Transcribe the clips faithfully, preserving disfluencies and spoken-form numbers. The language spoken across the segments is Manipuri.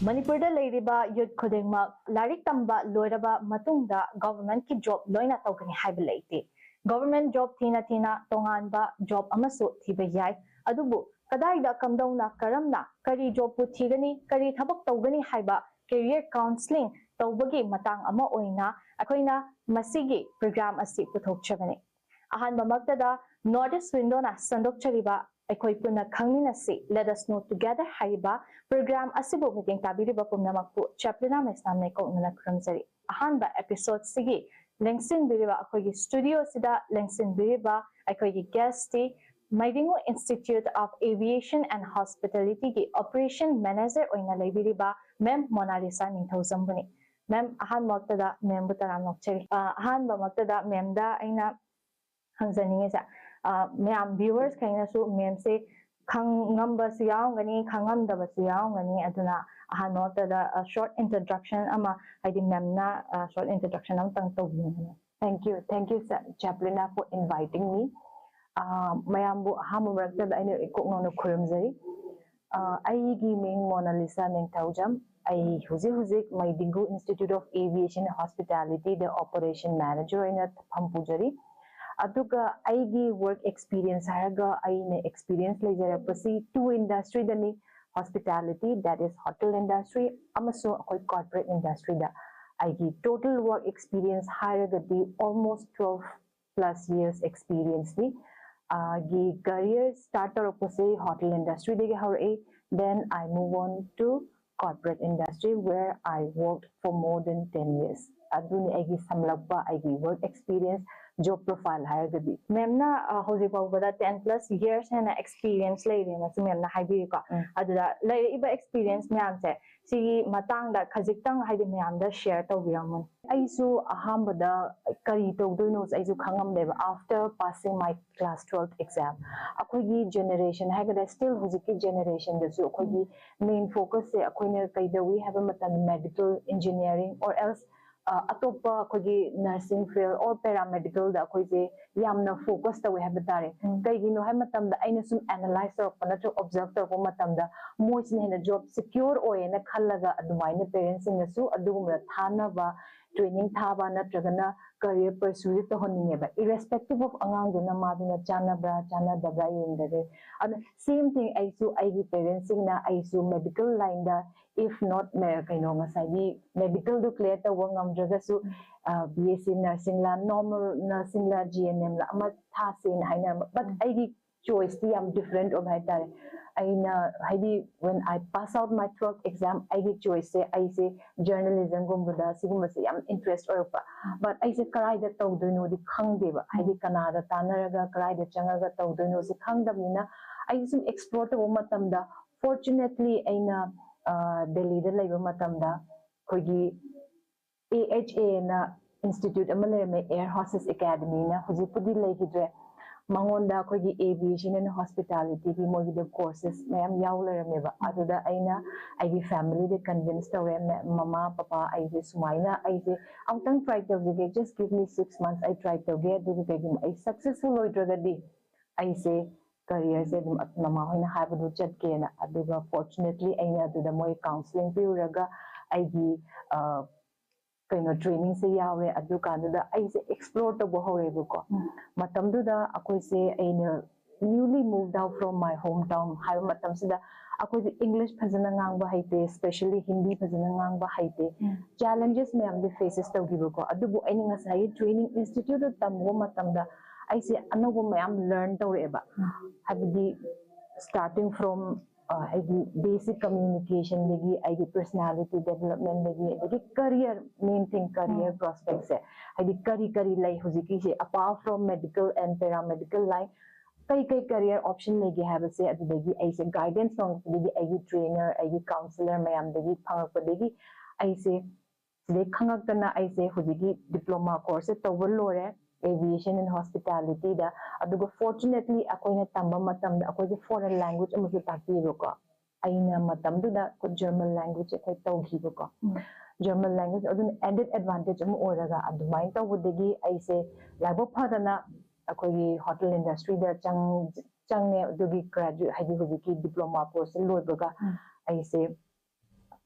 ꯃꯅꯤꯄꯨꯔꯗ ꯂꯩꯔꯤꯕ youth ꯈꯨꯗꯤꯡꯃꯛ ꯂꯥꯏꯔꯤꯛ ꯇꯝꯕ ꯂꯣꯏꯔꯕ ꯃꯇꯨꯡꯗ government ꯀꯤ job ꯂꯣꯏꯅ ꯇꯧꯒꯅꯤ ꯍꯥꯏꯕ ꯂꯩꯇꯦ꯫ Government job ꯊꯤꯅ ꯊꯤꯅ ꯇꯣꯉꯥꯟꯕ job ꯑꯃꯁꯨ ꯊꯤꯕ ꯌꯥꯏ꯫ ꯑꯗꯨꯕꯨ ꯀꯗꯥꯏꯗ, ꯀꯝꯗꯧꯅ, ꯀꯔꯝꯅ, ꯀꯔꯤ job ꯄꯨ ꯊꯤꯒꯅꯤ, ꯀꯔꯤ ꯊꯕꯛ ꯇꯧꯒꯅꯤ ꯍꯥꯏꯕ career counselling ꯇꯧꯕꯒꯤ ꯃꯇꯥꯡ ꯑꯃ ꯑꯣꯏꯅ ꯑꯩꯈꯣꯏꯅ ꯃꯁꯤꯒꯤ program ꯑꯁꯤ ꯄꯨꯊꯣꯛꯆꯕꯅꯤ꯫ ꯑꯍꯥꯟꯕꯃꯛꯇꯗ North East Window ꯅ ꯁꯟꯗꯣꯛꯆꯔꯤꯕ ꯑꯩꯈꯣꯏ ꯄꯨꯟꯅ ꯈꯪꯃꯤꯟꯅꯁꯤ, Let Us Know Together ꯍꯥꯏꯔꯤꯕ program ꯑꯁꯤꯕꯨ ꯃꯤꯠꯌꯦꯡ ꯇꯥꯕꯤꯔꯤꯕ ꯄꯨꯝꯅꯃꯛꯄꯨ ꯆꯦꯄ꯭ꯂꯤꯅꯥ ꯃꯩꯁꯅꯥꯝꯅ ꯏꯀꯣꯛꯅꯅ ꯈꯨꯔꯨꯝꯖꯔꯤ꯫ ꯑꯍꯥꯟꯕ episode ꯁꯤꯒꯤ ꯂꯦꯡꯁꯤꯟꯕꯤꯔꯤꯕ ꯑꯩꯈꯣꯏꯒꯤ studio ꯁꯤꯗ ꯂꯦꯡꯁꯤꯟꯕꯤꯔꯤꯕ ꯑꯩꯈꯣꯏꯒꯤ guest T Meidingu Institute of Aviation and Hospitality ꯒꯤ operation manager ꯑꯣꯏꯅ ꯂꯩꯕꯤꯔꯤꯕ ma'am ꯃꯣꯅꯥꯂꯤꯁꯥ ꯅꯤꯡꯊꯧꯖꯝꯕꯨꯅꯤ꯫ Ma'am, ꯑꯍꯥꯟꯕꯃꯛꯇꯗ ma'am ꯕꯨ ꯇꯔꯥꯝꯅ ꯑꯣꯛꯆꯔꯤ꯫ ꯑ, ꯑꯍꯥꯟꯕꯃꯛꯇꯗ ma'am ꯗ ꯑꯩꯅ ꯍꯪꯖꯅꯤꯡꯉꯤꯁꯦ, ꯑ, ꯃꯌꯥꯝ viewers ꯈꯩꯅꯁꯨ ma'am ꯁꯦ ꯈꯪꯉꯝꯕꯁꯨ ꯌꯥꯎꯔꯝꯒꯅꯤ, ꯈꯪꯉꯝꯗꯕꯁꯨ ꯌꯥꯎꯔꯝꯒꯅꯤ꯫ ꯑꯗꯨꯅ ꯑꯍꯥꯟꯕꯃꯛꯇꯗ, ꯑ, short introduction ꯑꯃ, ꯍꯥꯏꯗꯤ ma'am ꯅ, ꯑ, short introduction ꯑꯃꯇꯪ ꯇꯧꯕꯤꯌꯨꯅꯦ꯫ Thank you, thank you, Chaplina, for inviting me. ꯑ, ꯃꯌꯥꯝꯕꯨ ꯑꯍꯥꯟꯕ ꯃꯔꯛꯇꯗ ꯑꯩꯅ ꯏꯀꯣꯛ ꯅꯧꯅ ꯈꯨꯔꯨꯝꯖꯔꯤ꯫ ꯑ, ꯑꯩꯒꯤ ꯃꯤꯡ ꯃꯣꯅꯥꯂꯤꯁꯥ ꯅꯤꯡꯊꯧꯖꯝ꯫ ꯑꯩ ꯍꯧꯖꯤꯛ ꯍꯧꯖꯤꯛ ꯃꯩꯗꯤꯡꯒꯨ Institute of Aviation and Hospitality the operation manager ꯑꯣꯏꯅ ꯐꯝ ꯄꯨꯖꯔꯤ꯫ ꯑꯗꯨꯒ ꯑꯩꯒꯤ work experience ꯍꯥꯏꯔꯒ ꯑꯩꯅ experience ꯂꯩꯖꯔꯛꯄꯁꯤ two industry ꯗꯅꯤ, hospitality, that is hotel industry, ꯑꯃꯁꯨꯡ ꯑꯩꯈꯣꯏ corporate industry ꯗ꯫ ꯑꯩꯒꯤ total work experience ꯍꯥꯏꯔꯒꯗꯤ almost twelve plus years experience ꯅꯤ꯫ ꯑꯩꯒꯤ career start ꯇꯧꯔꯛꯄꯁꯦ hotel industry ꯗꯒꯤ ꯍꯧꯔꯛꯏ꯫ Then I move on to corporate industry where I worked for more than ten years. ꯑꯗꯨꯅꯤ ꯑꯩꯒꯤ ꯁꯝꯂꯞꯄ ꯑꯩꯒꯤ work experience, job profile ꯍꯥꯏꯔꯒꯗꯤ꯫ Ma'am ꯅ, ꯑ, ꯍꯧꯖꯤꯛ ꯐꯥꯎꯕꯗ ten plus years ꯍꯦꯟꯅ experience ꯂꯩꯔꯦꯅꯁꯨ ma'am ꯅ ꯍꯥꯏꯕꯤꯔꯤꯀꯣ꯫ ꯎꯝ꯫ ꯑꯗꯨꯗ ꯂꯩꯔꯛꯏꯕ experience ꯃꯌꯥꯝꯁꯦ, ꯁꯤꯒꯤ ꯃꯇꯥꯡꯗ ꯈꯖꯤꯛꯇꯪ, ꯍꯥꯏꯗꯤ, ꯃꯌꯥꯝꯗ share ꯇꯧꯕꯤꯔꯝꯃꯨꯅꯦ꯫ ꯑꯩꯁꯨ ꯑꯍꯥꯟꯕꯗ ꯀꯔꯤ ꯇꯧꯗꯣꯏꯅꯣꯁꯦ ꯑꯩꯁꯨ ꯈꯪꯉꯝꯗꯦꯕ, after passing my class twelve exam꯫ ꯑꯩꯈꯣꯏꯒꯤ generation ꯍꯥꯏꯒꯗ꯭ꯔꯥ, still ꯍꯧꯖꯤꯛꯀꯤ generation ꯗꯁꯨ ꯑꯩꯈꯣꯏꯒꯤ main focus ꯁꯦ ꯑꯩꯈꯣꯏꯅ ꯀꯩꯗꯧꯏ ꯍꯥꯏꯕ ꯃꯇꯝꯗ medical, engineering or else ꯑꯇꯣꯞꯄ ꯑꯩꯈꯣꯏꯒꯤ nursing field or paramedicalꯗ ꯑꯩꯈꯣꯏꯁꯦ ꯌꯥꯝꯅ focus ꯇꯧꯋꯦ ꯍꯥꯏꯕ ꯇꯥꯔꯦ꯫ ꯀꯩꯒꯤꯅꯣ ꯍꯥꯏꯕ ꯃꯇꯝꯗ, ꯑꯩꯅ ꯁꯨꯝ analyse ꯇꯧꯔꯛꯄ ꯅꯠꯇ꯭ꯔꯒ observe ꯇꯧꯔꯛꯄ ꯃꯇꯝꯗ, ꯃꯣꯏꯁꯤꯅ ꯍꯦꯟꯅ job secure ꯑꯣꯏꯌꯦꯅ ꯈꯜꯂꯒ ꯑꯗꯨꯃꯥꯏꯅ parentsꯁꯤꯡꯅꯁꯨ ꯑꯗꯨꯒꯨꯝꯕꯗ ꯊꯥꯅꯕ, training ꯊꯥꯕ ꯅꯠꯇ꯭ꯔꯒꯅ career pursue ꯇꯧꯍꯟꯅꯤꯡꯉꯦꯕ, irrespective of ꯑꯉꯥꯡꯗꯨꯅ ꯃꯥꯗꯨꯅ ꯆꯥꯟꯅꯕ꯭ꯔꯥ ꯆꯥꯟꯅꯗꯕ꯭ꯔꯥ ꯌꯦꯡꯗꯒꯦ꯫ ꯑꯗꯨꯅ same thing, ꯑꯩꯁꯨ ꯑꯩꯒꯤ parentsꯁꯤꯡꯅ ꯑꯩꯁꯨ medical lineꯗ, if not ꯀꯩꯅꯣ ꯉꯁꯥꯏꯒꯤ medicalꯗꯨ clear ꯇꯧꯕ ꯉꯝꯗ꯭ꯔꯒꯁꯨ, BSc nursingꯂ, normal nursingꯂ, GNMꯂ ꯑꯃ ꯊꯥꯁꯦꯅ ꯍꯥꯏꯅꯔꯝꯕ꯫ But ꯑꯩꯒꯤ choiceꯇꯤ ꯌꯥꯝ different ꯑꯣꯏꯕ ꯍꯥꯏꯇꯥꯔꯦ꯫ ꯑꯩꯅ ꯍꯥꯏꯗꯤ, when I pass out my twelfth exam, ꯑꯩꯒꯤ choiceꯁꯦ, ꯑꯩꯁꯦ journalismꯒꯨꯝꯕꯗ, ꯁꯤꯒꯨꯝꯕꯁꯦ ꯌꯥꯝ interest ꯑꯣꯏꯔꯛꯄ꯫ But ꯑꯩꯁꯦ ꯀꯗꯥꯏꯗ ꯇꯧꯗꯣꯏꯅꯣꯗꯤ ꯈꯪꯗꯦꯕ, ꯍꯥꯏꯗꯤ ꯀꯅꯥꯗ ꯇꯥꯟꯅꯔꯒ ꯀꯗꯥꯏꯗ ꯆꯪꯉꯒ ꯇꯧꯗꯣꯏꯅꯣꯁꯦ ꯈꯪꯗꯕꯅꯤꯅ, ꯑꯩꯁꯦ ꯁꯨꯝ explore ꯇꯧꯕ ꯃꯇꯝꯗ, fortunately ꯑꯩꯅ ꯗꯦꯜꯂꯤꯗ ꯂꯩꯕ ꯃꯇꯝꯗ ꯑꯩꯈꯣꯏꯒꯤ AHAꯅ institute ꯑꯃ ꯂꯩꯔꯝꯃꯦ, Air Hostess Academyꯅ, ꯍꯧꯖꯤꯛꯄꯨꯗꯤ ꯂꯩꯈꯤꯗ꯭ꯔꯦ꯫ ꯃꯉꯣꯟꯗ ꯑꯩꯈꯣꯏꯒꯤ aviation and hospitalityꯒꯤ ꯃꯣꯏꯒꯤꯗ courses ꯃꯌꯥꯝ ꯌꯥꯎ ꯂꯩꯔꯝꯃꯦꯕ꯫ ꯑꯗꯨꯗ ꯑꯩꯅ ꯑꯩꯒꯤ familyꯗ convince ꯇꯧꯔꯦ, "ꯃꯃꯥ ꯄꯄꯥ, ꯑꯩꯁꯦ ꯁꯨꯃꯥꯏꯅ, ꯑꯩꯁꯦ ꯑꯃꯨꯛꯇꯪ try ꯇꯧꯖꯒꯦ, just give me six months, ꯑꯩ try ꯇꯧꯒꯦ, ꯑꯗꯨꯒ ꯀꯩꯒꯨꯝꯕ ꯑꯩ successful ꯑꯣꯏꯗ꯭ꯔꯒꯗꯤ ꯑꯩꯁꯦ careerꯁꯦ ꯑꯗꯨꯝ ꯃꯃꯥ ꯍꯣꯏꯅ ꯍꯥꯏꯕꯗꯨ ꯆꯠꯀꯦꯅ"꯫ ꯑꯗꯨꯒ fortunately ꯑꯩꯅ ꯑꯗꯨꯗ ꯃꯣꯏ counselling ꯄꯤꯔꯨꯔꯒ ꯑꯩꯒꯤ ꯀꯩꯅꯣ trainingꯁꯦ ꯌꯥꯎꯔꯦ꯫ ꯑꯗꯨꯀꯥꯟꯗꯨꯗ ꯑꯩꯁꯦ explore ꯇꯧꯕ ꯍꯧꯔꯦꯕꯀꯣ꯫ ꯃꯇꯝꯗꯨꯗ ꯑꯩꯈꯣꯏꯁꯦ, ꯑꯩꯅ newly moved out from my hometown ꯍꯥꯏꯕ ꯃꯇꯝꯁꯤꯗ, ꯑꯩꯈꯣꯏꯁꯦ English ꯐꯖꯅ ꯉꯥꯡꯕ ꯍꯩꯇꯦ, specially ꯍꯤꯟꯗꯤ ꯐꯖꯅ ꯉꯥꯡꯕ ꯍꯩꯇꯦ꯫ Challenges ꯃꯌꯥꯝꯗꯤ faces ꯇꯧꯈꯤꯕꯀꯣ꯫ ꯑꯗꯨꯕꯨ ꯑꯩꯅ ꯉꯁꯥꯏꯒꯤ training instituteꯇ ꯇꯝꯕ ꯃꯇꯝꯗ ꯑꯩꯁꯦ ꯑꯅꯧꯕ ꯃꯌꯥꯝ learn ꯇꯧꯔꯛꯑꯦꯕ꯫ ꯍꯥꯏꯕꯗꯤ starting from ꯑꯩꯒꯤ basic communicationꯗꯒꯤ, ꯑꯩꯒꯤ personality developmentꯗꯒꯤ, ꯑꯗꯒꯤ career, main thing, career prospectꯁꯦ, ꯍꯥꯏꯗꯤ ꯀꯔꯤ ꯀꯔꯤ ꯂꯩ ꯍꯧꯖꯤꯛꯀꯤꯁꯦ, apart from medical and paramedical line, ꯀꯩ ꯀꯩ career option ꯂꯩꯒꯦ ꯍꯥꯏꯕꯁꯦ꯫ ꯑꯗꯨꯗꯒꯤ ꯑꯩꯁꯦ guidance ꯐꯪꯉꯛꯄꯗꯒꯤ, ꯑꯩꯒꯤ trainer, ꯑꯩꯒꯤ counsellor ꯃꯌꯥꯝꯗꯒꯤ ꯐꯪꯉꯛꯄꯗꯒꯤ ꯑꯩꯁꯦ ꯁꯤꯗꯩ ꯈꯪꯉꯛꯇꯅ ꯑꯩꯁꯦ ꯍꯧꯖꯤꯛꯀꯤ diploma courseꯁꯦ ꯇꯧꯕ ꯂꯣꯏꯔꯦ, aviation and hospitalityꯗ꯫ ꯑꯗꯨꯒ fortunately ꯑꯩꯈꯣꯏꯅ ꯇꯝꯕ ꯃꯇꯝꯗ ꯑꯩꯈꯣꯏꯁꯦ foreign language ꯑꯃꯁꯨ ꯇꯥꯛꯄꯤꯕꯀꯣ꯫ ꯑꯩꯅ ꯃꯇꯝꯗꯨꯗ ꯑꯩꯈꯣꯏ German language ꯑꯩꯈꯣꯏ ꯇꯧꯈꯤꯕꯀꯣ꯫ German language, ꯑꯗꯨꯅ added advantage ꯑꯃ ꯑꯣꯏꯔꯒ ꯑꯗꯨꯃꯥꯏꯅ ꯇꯧꯕꯗꯒꯤ ꯑꯩꯁꯦ ꯂꯥꯏꯕꯛ ꯐꯗꯅ ꯑꯩꯈꯣꯏꯒꯤ hotel industry ꯗ ꯆꯪ ꯆꯪꯉꯦ꯫ ꯑꯗꯨꯒꯤ graduate ꯍꯥꯏꯗꯤ ꯍꯧꯖꯤꯛꯀꯤ diploma course ꯁꯦ ꯂꯣꯏꯕꯒ ꯎꯝ. ꯑꯩꯁꯦ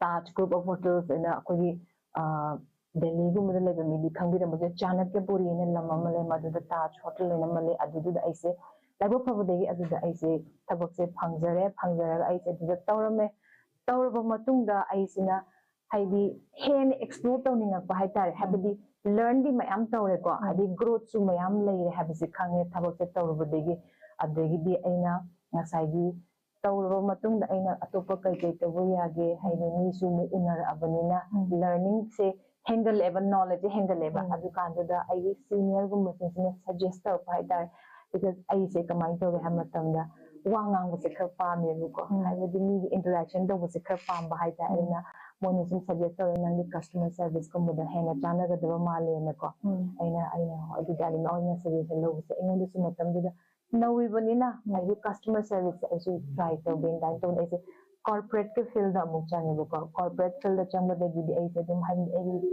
Taj Group of Hotels ꯍꯥꯏꯅ ꯑꯩꯈꯣꯏꯒꯤ ꯑ, ꯗꯦꯜꯂꯤꯒꯨꯝꯕꯗ ꯂꯩꯕ ꯃꯤꯗꯤ ꯈꯪꯕꯤꯔꯝꯕꯁꯨ ꯌꯥꯏ, ꯆꯥꯅꯛꯌꯄꯨꯔꯤ ꯍꯥꯏꯅ ꯂꯝ ꯑꯃ ꯂꯩ, ꯃꯗꯨꯗ Taj Hotel ꯍꯥꯏꯅ ꯑꯃ ꯂꯩ꯫ ꯑꯗꯨꯗꯨꯗ ꯑꯩꯁꯦ ꯂꯥꯏꯕꯛ ꯐꯕꯗꯒꯤ ꯑꯗꯨꯗ ꯑꯩꯁꯦ ꯊꯕꯛꯁꯦ ꯐꯪꯖꯔꯦ꯫ ꯐꯪꯖꯔꯒ ꯑꯩꯁꯦ ꯑꯗꯨꯗ ꯇꯧꯔꯝꯃꯦ꯫ ꯇꯧꯔꯕ ꯃꯇꯨꯡꯗ ꯑꯩꯁꯤꯅ ꯍꯥꯏꯗꯤ ꯍꯦꯟꯅ explore ꯇꯧꯅꯤꯡꯉꯛꯄ ꯍꯥꯏꯇꯥꯔꯦ꯫ ꯍꯥꯏꯕꯗꯤ learn ꯗꯤ ꯃꯌꯥꯝ ꯇꯧꯔꯦꯀꯣ, ꯍꯥꯏꯗꯤ growth ꯁꯨ ꯃꯌꯥꯝ ꯂꯩꯔꯦ ꯍꯥꯏꯕꯁꯦ ꯈꯪꯉꯦ ꯊꯕꯛꯁꯦ ꯇꯧꯔꯨꯕꯗꯒꯤ꯫ ꯑꯗꯒꯤꯗꯤ ꯑꯩꯅ ꯉꯁꯥꯏꯒꯤ ꯇꯧꯔꯕ ꯃꯇꯨꯡꯗ ꯑꯩꯅ ꯑꯇꯣꯞꯄ ꯀꯩ ꯀꯩ ꯇꯧꯕ ꯌꯥꯒꯦ ꯍꯥꯏꯗꯤ ꯃꯤꯁꯨ ꯑꯃꯨꯛ ꯎꯅꯔꯛꯑꯕꯅꯤꯅ ꯎꯝ. learning ꯁꯦ ꯍꯦꯟꯒꯠꯂꯛꯑꯦꯕ, knowledge ꯁꯦ ꯍꯦꯟꯒꯠꯂꯛꯑꯦꯕ꯫ ꯎꯝ. ꯑꯗꯨꯀꯥꯟꯗꯨꯗ ꯑꯩꯒꯤ senior ꯒꯨꯝꯕꯁꯤꯡꯁꯤꯅ suggest ꯇꯧꯔꯛꯄ ꯍꯥꯏꯇꯥꯔꯦ꯫ Because ꯑꯩꯁꯦ ꯀꯃꯥꯏꯅ ꯇꯧꯒꯦ ꯍꯥꯏꯕ ꯃꯇꯝꯗ ꯋꯥ ꯉꯥꯡꯕꯁꯦ ꯈꯔ ꯄꯥꯝꯃꯦꯕꯀꯣ, ꯎꯝ. ꯍꯥꯏꯕꯗꯤ ꯃꯤꯒꯤ interaction ꯇꯧꯕꯁꯦ ꯈꯔ ꯄꯥꯝꯕ ꯍꯥꯏꯇꯥꯔꯦ꯫ ꯎꯝ. ꯑꯩꯅ ꯃꯣꯏꯅ ꯁꯨꯝ suggest ꯇꯧꯔꯦ, "ꯅꯪꯒꯤ customer service ꯀꯨꯝꯕꯗ ꯍꯦꯟꯅ ꯆꯥꯟꯅꯒꯗꯕ ꯃꯥꯜꯂꯦꯅꯀꯣ", ꯎꯝ. ꯑꯩꯅ ꯑꯩꯅ ꯑꯗꯨꯗꯤ ꯑꯗꯨꯃꯥꯏꯅ suggestion ꯂꯧꯕꯁꯦ ꯑꯩꯉꯣꯟꯗꯁꯨ ꯃꯇꯝꯗꯨꯗ ꯅꯧꯔꯤꯕꯅꯤꯅ ꯎꯝ. ꯑꯩꯁꯨ customer service ꯁꯦ ꯑꯩꯁꯨ try ꯇꯧꯒꯦꯅ ꯇꯧꯅ ꯑꯩꯁꯦ corporate ꯀꯤ field ꯗ ꯑꯃꯨꯛ ꯆꯪꯉꯦꯕꯀꯣ꯫ Corporate field ꯗ ꯆꯪꯕꯗꯒꯤꯗꯤ ꯑꯩꯁꯦ ꯑꯗꯨꯝ ꯍꯥꯏꯗꯤ ꯑꯩꯒꯤ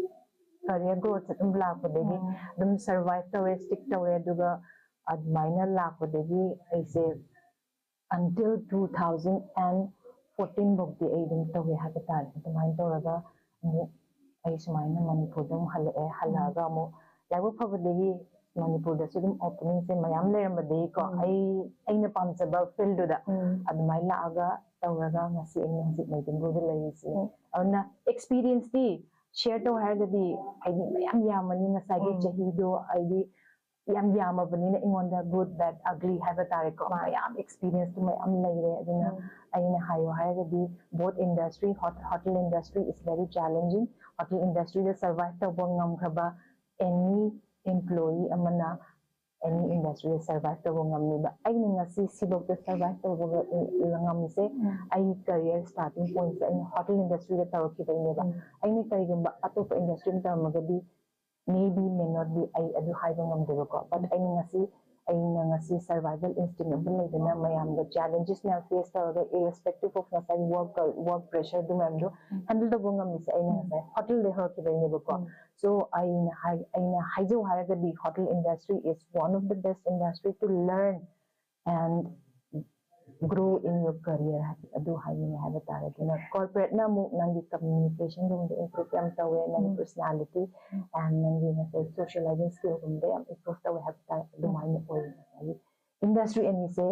career growth ꯁꯦ ꯑꯗꯨꯝ ꯂꯥꯛꯄꯗꯒꯤ ꯎꯝ. ꯑꯗꯨꯝ survive ꯇꯧꯔꯦ, stick ꯇꯧꯔꯦ꯫ ꯑꯗꯨꯒ ꯑꯗꯨꯃꯥꯏꯅ ꯂꯥꯛꯄꯗꯒꯤ ꯑꯩꯁꯦ until two thousand and fourteen ꯐꯥꯎꯗꯤ ꯑꯩ ꯑꯗꯨꯝ ꯇꯧꯋꯦ ꯍꯥꯏꯕ ꯇꯥꯔꯦ꯫ ꯑꯗꯨꯃꯥꯏꯅ ꯇꯧꯔꯒ ꯑꯃꯨꯛ ꯑꯩ ꯁꯨꯃꯥꯏꯅ ꯃꯅꯤꯄꯨꯔꯗ ꯑꯃꯨꯛ ꯍꯜꯂꯛꯑꯦ꯫ ꯍꯜꯂꯛꯑꯒ ꯑꯃꯨꯛ ꯂꯥꯏꯕꯛ ꯐꯕꯗꯒꯤ ꯃꯅꯤꯄꯨꯔꯗꯁꯨ ꯑꯗꯨꯝ opening ꯁꯦ ꯃꯌꯥꯝ ꯂꯩꯔꯝꯕꯗꯒꯤꯀꯣ, ꯎꯝ. ꯑꯩ ꯑꯩꯅ ꯄꯥꯝꯖꯕ field ꯗꯨꯗ ꯎꯝ. ꯑꯗꯨꯃꯥꯏꯅ ꯂꯥꯛꯑꯒ ꯇꯧꯔꯒ ꯉꯁꯤ ꯑꯩꯅ ꯍꯧꯖꯤꯛ ꯃꯩꯗꯤꯡꯒꯨꯗ ꯂꯩꯔꯤꯁꯦ꯫ ꯎꯝ. ꯑꯗꯨꯅ experience ꯇꯤ share ꯇꯧ ꯍꯥꯏꯔꯒꯗꯤ ꯍꯥꯏꯗꯤ ꯃꯌꯥꯝ ꯌꯥꯝꯃꯅꯤ, ꯉꯁꯥꯏꯒꯤ ꯎꯝ. ꯆꯍꯤꯗꯣ ꯍꯥꯏꯗꯤ ꯌꯥꯝ ꯌꯥꯝꯃꯕꯅꯤꯅ ꯑꯩꯉꯣꯟꯗ good, bad, ugly ꯍꯥꯏꯕ ꯇꯥꯔꯦꯀꯣ, ꯃꯌꯥꯝ experience ꯇꯨ ꯃꯌꯥꯝ ꯂꯩꯔꯦ꯫ ꯑꯗꯨꯅ ꯎꯝ. ꯑꯩꯅ ꯍꯥꯏꯌꯣ ꯍꯥꯏꯔꯒꯗꯤ both industry, hot- hotel industry is very challenging. Hotel industry the survive ꯇꯧꯕ ꯉꯝꯈ꯭ꯔꯕ any employee ꯑꯃꯅ any industry ꯗ survive ꯇꯧꯕ ꯉꯝꯃꯤꯕ꯫ ꯑꯩꯅ ꯉꯁꯤ ꯁꯤꯐꯧꯗ survive ꯇꯧꯕ ꯉꯝꯃꯤꯁꯦ ꯎꯝ. ꯑꯩꯒꯤ career starting point ꯁꯦ ꯑꯩꯅ hotel industry ꯗ ꯇꯧꯔꯛꯈꯤꯕꯩꯅꯦꯕ꯫ ꯎꯝ. ꯑꯩꯅ ꯀꯔꯤꯒꯨꯝꯕ ꯑꯇꯣꯞꯄ industry ꯑꯃ ꯇꯧꯔꯝꯃꯒꯗꯤ maybe, may not be, ꯑꯩ ꯑꯗꯨ ꯍꯥꯏꯕ ꯉꯝꯗꯦꯕꯀꯣ꯫ But ꯑꯩꯅ ꯉꯁꯤ ꯑꯩꯅ ꯉꯁꯤ survival instinct ꯑꯃ ꯂꯩꯗꯅ ꯃꯌꯥꯝꯗ challenges ꯃꯌꯥꯝ face ꯇꯧꯔꯒ, irrespective of ꯉꯁꯥꯏ work, work pressure ꯑꯗꯨ ꯃꯌꯥꯝꯗꯣ handle ꯇꯧꯕ ꯉꯝꯃꯤꯁꯦ ꯑꯩꯅ ꯉꯁꯥꯏ ꯍꯣꯇꯦꯜꯗꯩ ꯍꯧꯔꯛꯈꯤꯕꯩꯅꯦꯕꯀꯣ꯫ So ꯑꯩꯅ ꯍꯥꯏ, ꯑꯩꯅ ꯍꯥꯏꯖꯧ ꯍꯥꯏꯔꯒꯗꯤ, hotel industry is one of the best industry to learn and grow in your career ꯍꯥꯏꯕ, ꯑꯗꯨ ꯍꯥꯏꯅꯤꯡꯉꯦ ꯍꯥꯏꯕ ꯇꯥꯔꯦ꯫ ꯑꯗꯨꯅ corporate ꯅ ꯑꯃꯨꯛ ꯅꯪꯒꯤ communication ꯒꯨꯝꯕꯗ improve ꯌꯥꯝ ꯇꯧꯋꯦ, ꯅꯪꯒꯤ personality and ꯅꯪꯒꯤ ꯉꯁꯥꯏ socializing skill ꯒꯨꯝꯕꯗ ꯌꯥꯝ improve ꯇꯧꯋꯦ ꯍꯥꯏꯕ ꯇꯥꯔꯦ꯫ ꯑꯗꯨꯃꯥꯏꯅ ꯑꯣꯏꯌꯦ ꯉꯁꯥꯏꯒꯤ industry ꯑꯅꯤꯁꯦ,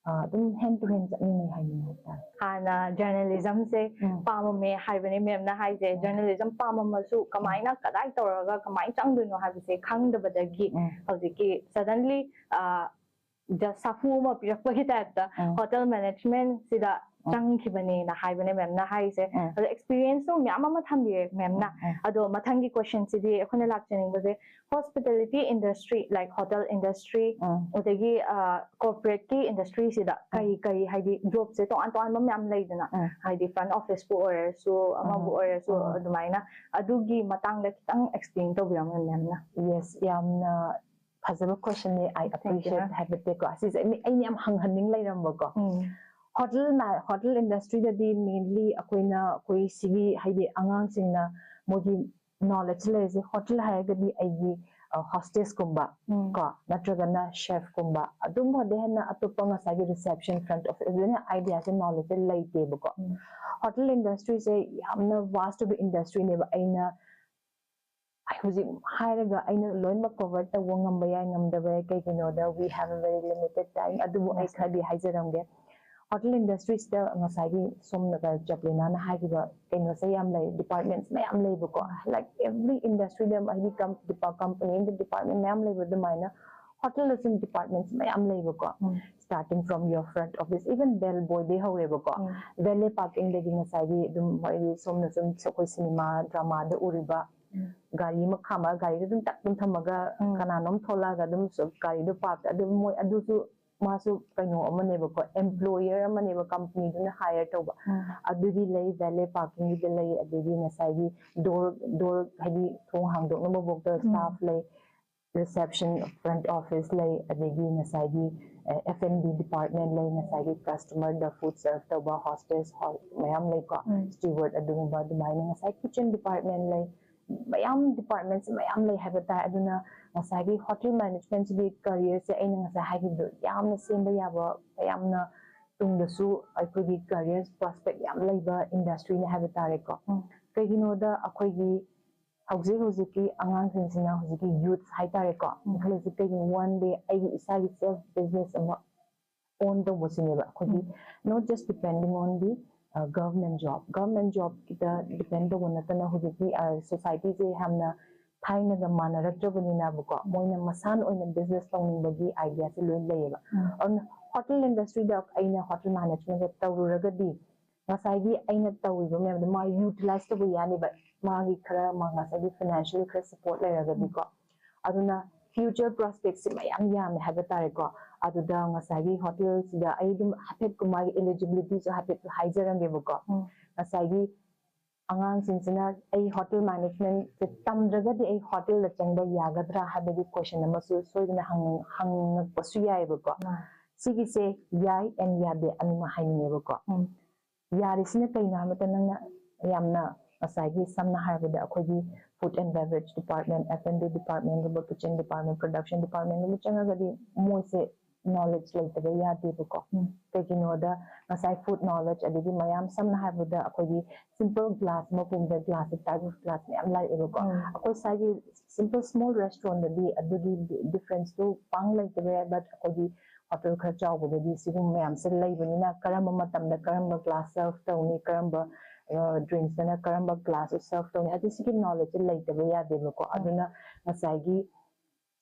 ꯑ, ꯑꯗꯨꯝ hand to hand ꯆꯠꯃꯤꯟꯅꯩ ꯍꯥꯏꯅꯤꯡꯉꯦ ꯍꯥꯏꯕ ꯇꯥꯔꯦ꯫ ꯍꯥꯟꯅ journalism ꯁꯦ ꯄꯥꯝꯃꯝꯃꯦ ꯍꯥꯏꯕꯅꯦ ma'am ꯅ ꯍꯥꯏꯁꯦ꯫ Journalism ꯄꯥꯝꯃꯝꯃꯁꯨ ꯀꯃꯥꯏꯅ, ꯀꯗꯥꯏ ꯇꯧꯔꯒ ꯀꯃꯥꯏꯅ ꯆꯪꯗꯣꯏꯅꯣ ꯍꯥꯏꯕꯁꯦ ꯈꯪꯗꯕꯗꯒꯤ ꯍꯧꯖꯤꯛꯀꯤ suddenly, ꯑ, just ꯁꯥꯐꯨ ꯑꯃ ꯄꯤꯔꯛꯄꯒꯤ type ꯇ hotel management ꯁꯤꯗ ꯆꯪꯈꯤꯕꯅꯦꯅ ꯍꯥꯏꯕꯅꯦ ma'am ꯅ ꯍꯥꯏꯁꯦ꯫ ꯑꯗꯣ experience ꯁꯨ ꯃꯌꯥꯝ ꯑꯃ ꯊꯝꯕꯤꯔꯦ ma'am ꯅ꯫ ꯑꯗꯣ ꯃꯊꯪꯒꯤ question ꯁꯤꯗꯤ ꯑꯩꯈꯣꯏꯅ ꯂꯥꯛꯆꯅꯤꯡꯕꯁꯦ, hospitality industry, like hotel industry ꯑꯗꯒꯤ corporate ꯀꯤ industry ꯁꯤꯗ ꯀꯔꯤ ꯀꯔꯤ, ꯍꯥꯏꯗꯤ job ꯁꯦ ꯇꯣꯉꯥꯟ ꯇꯣꯉꯥꯟꯕ ꯃꯌꯥꯝ ꯂꯩꯗꯅ, ꯍꯥꯏꯗꯤ front office ꯄꯨ ꯑꯣꯏꯔꯁꯨ, ꯑꯃꯕꯨ ꯑꯣꯏꯔꯁꯨ, ꯑꯗꯨꯃꯥꯏꯅ ꯑꯗꯨꯒꯤ ꯃꯇꯥꯡꯗ ꯈꯤꯇꯪ explain ꯇꯧꯕꯤꯔꯝꯃꯣ ma'am ꯅ꯫ Yes, ꯌꯥꯝꯅ ꯐꯖꯕ question ꯅꯦ꯫ I appreciate ꯍꯥꯏꯕꯗꯤꯀꯣ, ꯑꯁꯤꯁꯦ ꯑꯩ, ꯑꯩꯅ ꯌꯥꯝ ꯍꯪꯍꯟꯅꯤꯡ ꯂꯩꯔꯝꯕꯀꯣ꯫ Hotel, hotel industry ꯗꯗꯤ mainly ꯑꯩꯈꯣꯏꯅ, ꯑꯩꯈꯣꯏ ꯁꯤꯒꯤ ꯍꯥꯏꯗꯤ ꯑꯉꯥꯡꯁꯤꯡꯅ ꯃꯣꯏꯒꯤ knowledge ꯂꯩꯔꯤꯁꯦ, hotel ꯍꯥꯏꯔꯒꯗꯤ ꯑꯩꯒꯤ hostess ꯀꯨꯝꯕ ꯀꯣ, ꯅꯠꯇ꯭ꯔꯒꯅ chef ꯀꯨꯝꯕ, ꯑꯗꯨꯝꯕꯗꯤ ꯍꯦꯟꯅ ꯑꯇꯣꯞꯄ ꯉꯁꯥꯏꯒꯤ reception, front office ꯑꯗꯨꯅ idea ꯁꯦ, knowledge ꯁꯦ ꯂꯩꯇꯦꯕꯀꯣ꯫ Hotel industry ꯁꯦ ꯌꯥꯝꯅ vast ꯑꯣꯏꯕ industry ꯅꯦꯕ꯫ ꯑꯩꯅ ꯍꯧꯖꯤꯛ ꯍꯥꯏꯔꯒ ꯑꯩꯅ ꯂꯣꯏꯅꯃꯛ cover ꯇꯧꯕ ꯉꯝꯕ ꯌꯥꯏ, ꯉꯝꯗꯕ ꯌꯥꯏ, ꯀꯩꯒꯤꯅꯣꯗ we have a very limited time꯫ ꯑꯗꯨꯕꯨ ꯑꯩ ꯈꯔꯗꯤ ꯍꯥꯏꯖꯔꯝꯒꯦ꯫ Hotel industry ꯁꯤꯗ ꯉꯁꯥꯏꯒꯤ ꯁꯣꯝꯅ ꯆꯄꯂꯤꯅꯥꯅ ꯍꯥꯏꯈꯤꯕ ꯀꯩꯅꯣꯁꯦ ꯌꯥꯝ ꯂꯩ, departments ꯃꯌꯥꯝ ꯂꯩꯕꯀꯣ꯫ Like every industry ꯗ ꯍꯥꯏꯗꯤ company ꯑꯃꯗ department ꯃꯌꯥꯝ ꯂꯩꯕ ꯑꯗꯨꯃꯥꯏꯅ hotel ꯗꯁꯨ departments ꯃꯌꯥꯝ ꯂꯩꯕꯀꯣ꯫ Starting from your front office, even bell boy ꯗꯩ ꯍꯧꯔꯦꯕꯀꯣ꯫ Valet parking ꯗꯒꯤ ꯉꯁꯥꯏꯒꯤ ꯑꯗꯨꯝ ꯃꯣꯏꯒꯤ ꯁꯣꯝꯅ ꯁꯨꯝ ꯑꯩꯈꯣꯏ cinema drama ꯗ ꯎꯔꯤꯕ ꯒꯥꯔꯤ ꯑꯃ ꯈꯥꯝꯃꯒ ꯒꯥꯔꯤꯗꯣ ꯑꯗꯨꯝ ꯇꯛ ꯑꯗꯨꯝ ꯊꯝꯃꯒ ꯀꯅꯥꯅꯣꯝ ꯊꯣꯛꯂꯛꯑꯒ ꯑꯗꯨꯝ ꯒꯥꯔꯤꯗꯣ park ꯑꯗꯨꯝ ꯃꯣꯏ ꯑꯗꯨꯁꯨ ꯃꯥꯁꯨ ꯀꯩꯅꯣ ꯑꯃꯅꯦꯕꯀꯣ, employer ꯑꯃꯅꯦꯕ, company ꯗꯨꯅ hire ꯇꯧꯕ꯫ ꯑꯗꯨꯒꯤ ꯂꯩ, valet parking ꯒꯤꯗ ꯂꯩ, ꯑꯗꯒꯤ ꯉꯁꯥꯏꯒꯤ door, door ꯍꯥꯏꯗꯤ ꯊꯣꯡ ꯍꯥꯡꯗꯣꯛꯅꯕ ꯕꯣꯛꯇ staff ꯂꯩ꯫ reception, front office ꯂꯩ, ꯑꯗꯒꯤ ꯉꯁꯥꯏꯒꯤ F and B department ꯂꯩ, ꯉꯁꯥꯏꯒꯤ customer ꯗ food serve ꯇꯧꯕ hostess ꯃꯌꯥꯝ ꯂꯩꯀꯣ, steward ꯑꯗꯨꯒꯨꯝꯕ ꯑꯗꯨꯃꯥꯏꯅ ꯉꯁꯥꯏ kitchen department ꯂꯩ, ꯃꯌꯥꯝ department ꯁꯦ ꯃꯌꯥꯝ ꯂꯩ ꯍꯥꯏꯕ ꯇꯥꯏ꯫ ꯑꯗꯨꯅ ꯉꯁꯥꯏꯒꯤ hotel management ꯁꯤꯒꯤ career ꯁꯦ ꯑꯩꯅ ꯉꯁꯥꯏ ꯍꯥꯏꯈꯤꯕꯗꯣ ꯌꯥꯝꯅ ꯁꯦꯝꯕ ꯌꯥꯕ, ꯌꯥꯝꯅ ꯇꯨꯡꯗꯁꯨ ꯑꯩꯈꯣꯏꯒꯤ career prospect ꯌꯥꯝ ꯂꯩꯕ industry ꯅꯤ ꯍꯥꯏꯕ ꯇꯥꯔꯦꯀꯣ꯫ ꯀꯩꯒꯤꯅꯣꯗ ꯑꯩꯈꯣꯏꯒꯤ ꯍꯧꯖꯤꯛ ꯍꯧꯖꯤꯛꯀꯤ ꯑꯉꯥꯡꯁꯤꯡꯁꯤꯅ, ꯍꯧꯖꯤꯛꯀꯤ youth ꯍꯥꯏꯇꯥꯔꯦꯀꯣ, ꯈꯜꯂꯤꯁꯤ ꯀꯩꯒꯤꯅꯣ, one day ꯑꯩꯒꯤ ꯏꯁꯥꯒꯤ self business ꯑꯃ own ꯇꯧꯕꯁꯤꯅꯦꯕ꯫ ꯑꯩꯈꯣꯏꯒꯤ not just depending on the government job, government job ꯀꯤꯗ depend ꯇꯧꯕ ꯅꯠꯇꯅ ꯍꯧꯖꯤꯛꯇꯤ society ꯁꯦ ꯌꯥꯝꯅ ꯊꯥꯏꯅꯒ ꯃꯥꯟꯅꯔꯛꯇ꯭ꯔꯕꯅꯤꯅꯕꯀꯣ, ꯃꯣꯏꯅ ꯃꯁꯥꯅ ꯑꯣꯏꯅ business ꯇꯧꯅꯤꯡꯕꯒꯤ idea ꯁꯦ ꯂꯣꯏ ꯂꯩꯌꯦꯕ꯫ ꯑꯗꯨꯅ hotel industry ꯗ ꯑꯩꯅ hotel management ꯇꯧꯔꯨꯔꯒꯗꯤ ꯉꯁꯥꯏꯒꯤ ꯑꯩꯅ ꯇꯧꯔꯤꯕ ꯃꯌꯥꯝꯗꯣ ꯃꯥ utilize ꯇꯧꯕ ꯌꯥꯅꯤꯕ, ꯃꯥꯒꯤ ꯈꯔ ꯃꯥ ꯉꯁꯥꯏꯒꯤ financial ꯈꯔ support ꯂꯩꯔꯒꯗꯤꯀꯣ꯫ ꯑꯗꯨꯅ future prospect ꯁꯦ ꯃꯌꯥꯝ ꯌꯥꯝꯃꯦ ꯍꯥꯏꯕ ꯇꯥꯔꯦꯀꯣ꯫ ꯑꯗꯨꯗ ꯉꯁꯥꯏꯒꯤ hotel ꯁꯤꯗ ꯑꯩ ꯑꯗꯨꯝ ꯍꯥꯏꯐꯦꯠ ꯃꯥꯒꯤ eligibility ꯁꯨ ꯍꯥꯏꯐꯦꯠ ꯍꯥꯏꯖꯔꯝꯒꯦꯕꯀꯣ꯫ ꯉꯁꯥꯏꯒꯤ ꯑꯉꯥꯡꯁꯤꯡꯁꯤꯅ ꯑꯩ hotel management ꯁꯦ ꯇꯝꯗ꯭ꯔꯒꯗꯤ ꯑꯩ hotel ꯗ ꯆꯪꯕ ꯌꯥꯒꯗ꯭ꯔꯥ ꯍꯥꯏꯕꯒꯤ question ꯑꯃꯁꯨ ꯁꯣꯏꯗꯅ ꯍꯪ-, ꯍꯪꯉꯛꯄꯁꯨ ꯌꯥꯏꯑꯕꯀꯣ꯫ ꯁꯤꯒꯤꯁꯦ ꯌꯥꯏ and ꯌꯥꯗꯦ ꯑꯅꯤꯃꯛ ꯍꯥꯏꯅꯤꯡꯉꯦꯕꯀꯣ꯫ ꯌꯥꯔꯤꯁꯤꯅ ꯀꯩꯅꯣ ꯍꯥꯏꯕꯗ, ꯅꯪꯅ ꯌꯥꯝꯅ ꯉꯁꯥꯏꯒꯤ ꯁꯝꯅ ꯍꯥꯏꯔꯕꯗ ꯑꯩꯈꯣꯏꯒꯤ food and beverage department, F and B department ꯒꯨꯝꯕ, kitchen department, production department ꯒꯨꯝꯕ ꯆꯪꯉꯒꯗꯤ ꯃꯣꯏꯁꯦ knowledge ꯂꯩꯇꯕ ꯌꯥꯗꯦꯕꯀꯣ꯫ ꯀꯩꯒꯤꯅꯣꯗ ꯉꯁꯥꯏ food knowledge, ꯑꯗꯒꯤ ꯃꯌꯥꯝ ꯁꯝꯅ ꯍꯥꯏꯔꯕꯗ ꯑꯩꯈꯣꯏꯒꯤ simple glass ꯑꯃ ꯄꯨꯕꯗ glass say type of glass ꯃꯌꯥꯝ ꯂꯥꯛꯑꯦꯕꯀꯣ꯫ ꯑꯩꯈꯣꯏ ꯁ꯭ꯋꯥꯏꯒꯤ simple small restaurant ꯗꯗꯤ ꯑꯗꯨꯒꯤ difference ꯇꯨ ꯄꯥꯡ ꯂꯩꯇꯕ ꯌꯥꯏ, but ꯑꯩꯈꯣꯏꯒꯤ hotel ꯈꯔ ꯆꯥꯎꯕꯗꯗꯤ ꯁꯤꯒꯨꯝꯕ ꯃꯌꯥꯝꯁꯦ ꯂꯩꯕꯅꯤꯅ ꯀꯔꯝꯕ ꯃꯇꯝꯗ ꯀꯔꯝꯕ glass serve ꯇꯧꯅꯤ, ꯀꯔꯝꯕ drinks ꯇꯅ ꯀꯔꯝꯕ glass ꯁꯦ serve ꯇꯧꯅꯤ, ꯑꯗꯨ ꯁꯤꯒꯤ knowledge ꯁꯦ ꯂꯩꯇꯕ ꯌꯥꯗꯦꯕꯀꯣ꯫ ꯑꯗꯨꯅ ꯉꯁꯥꯏꯒꯤ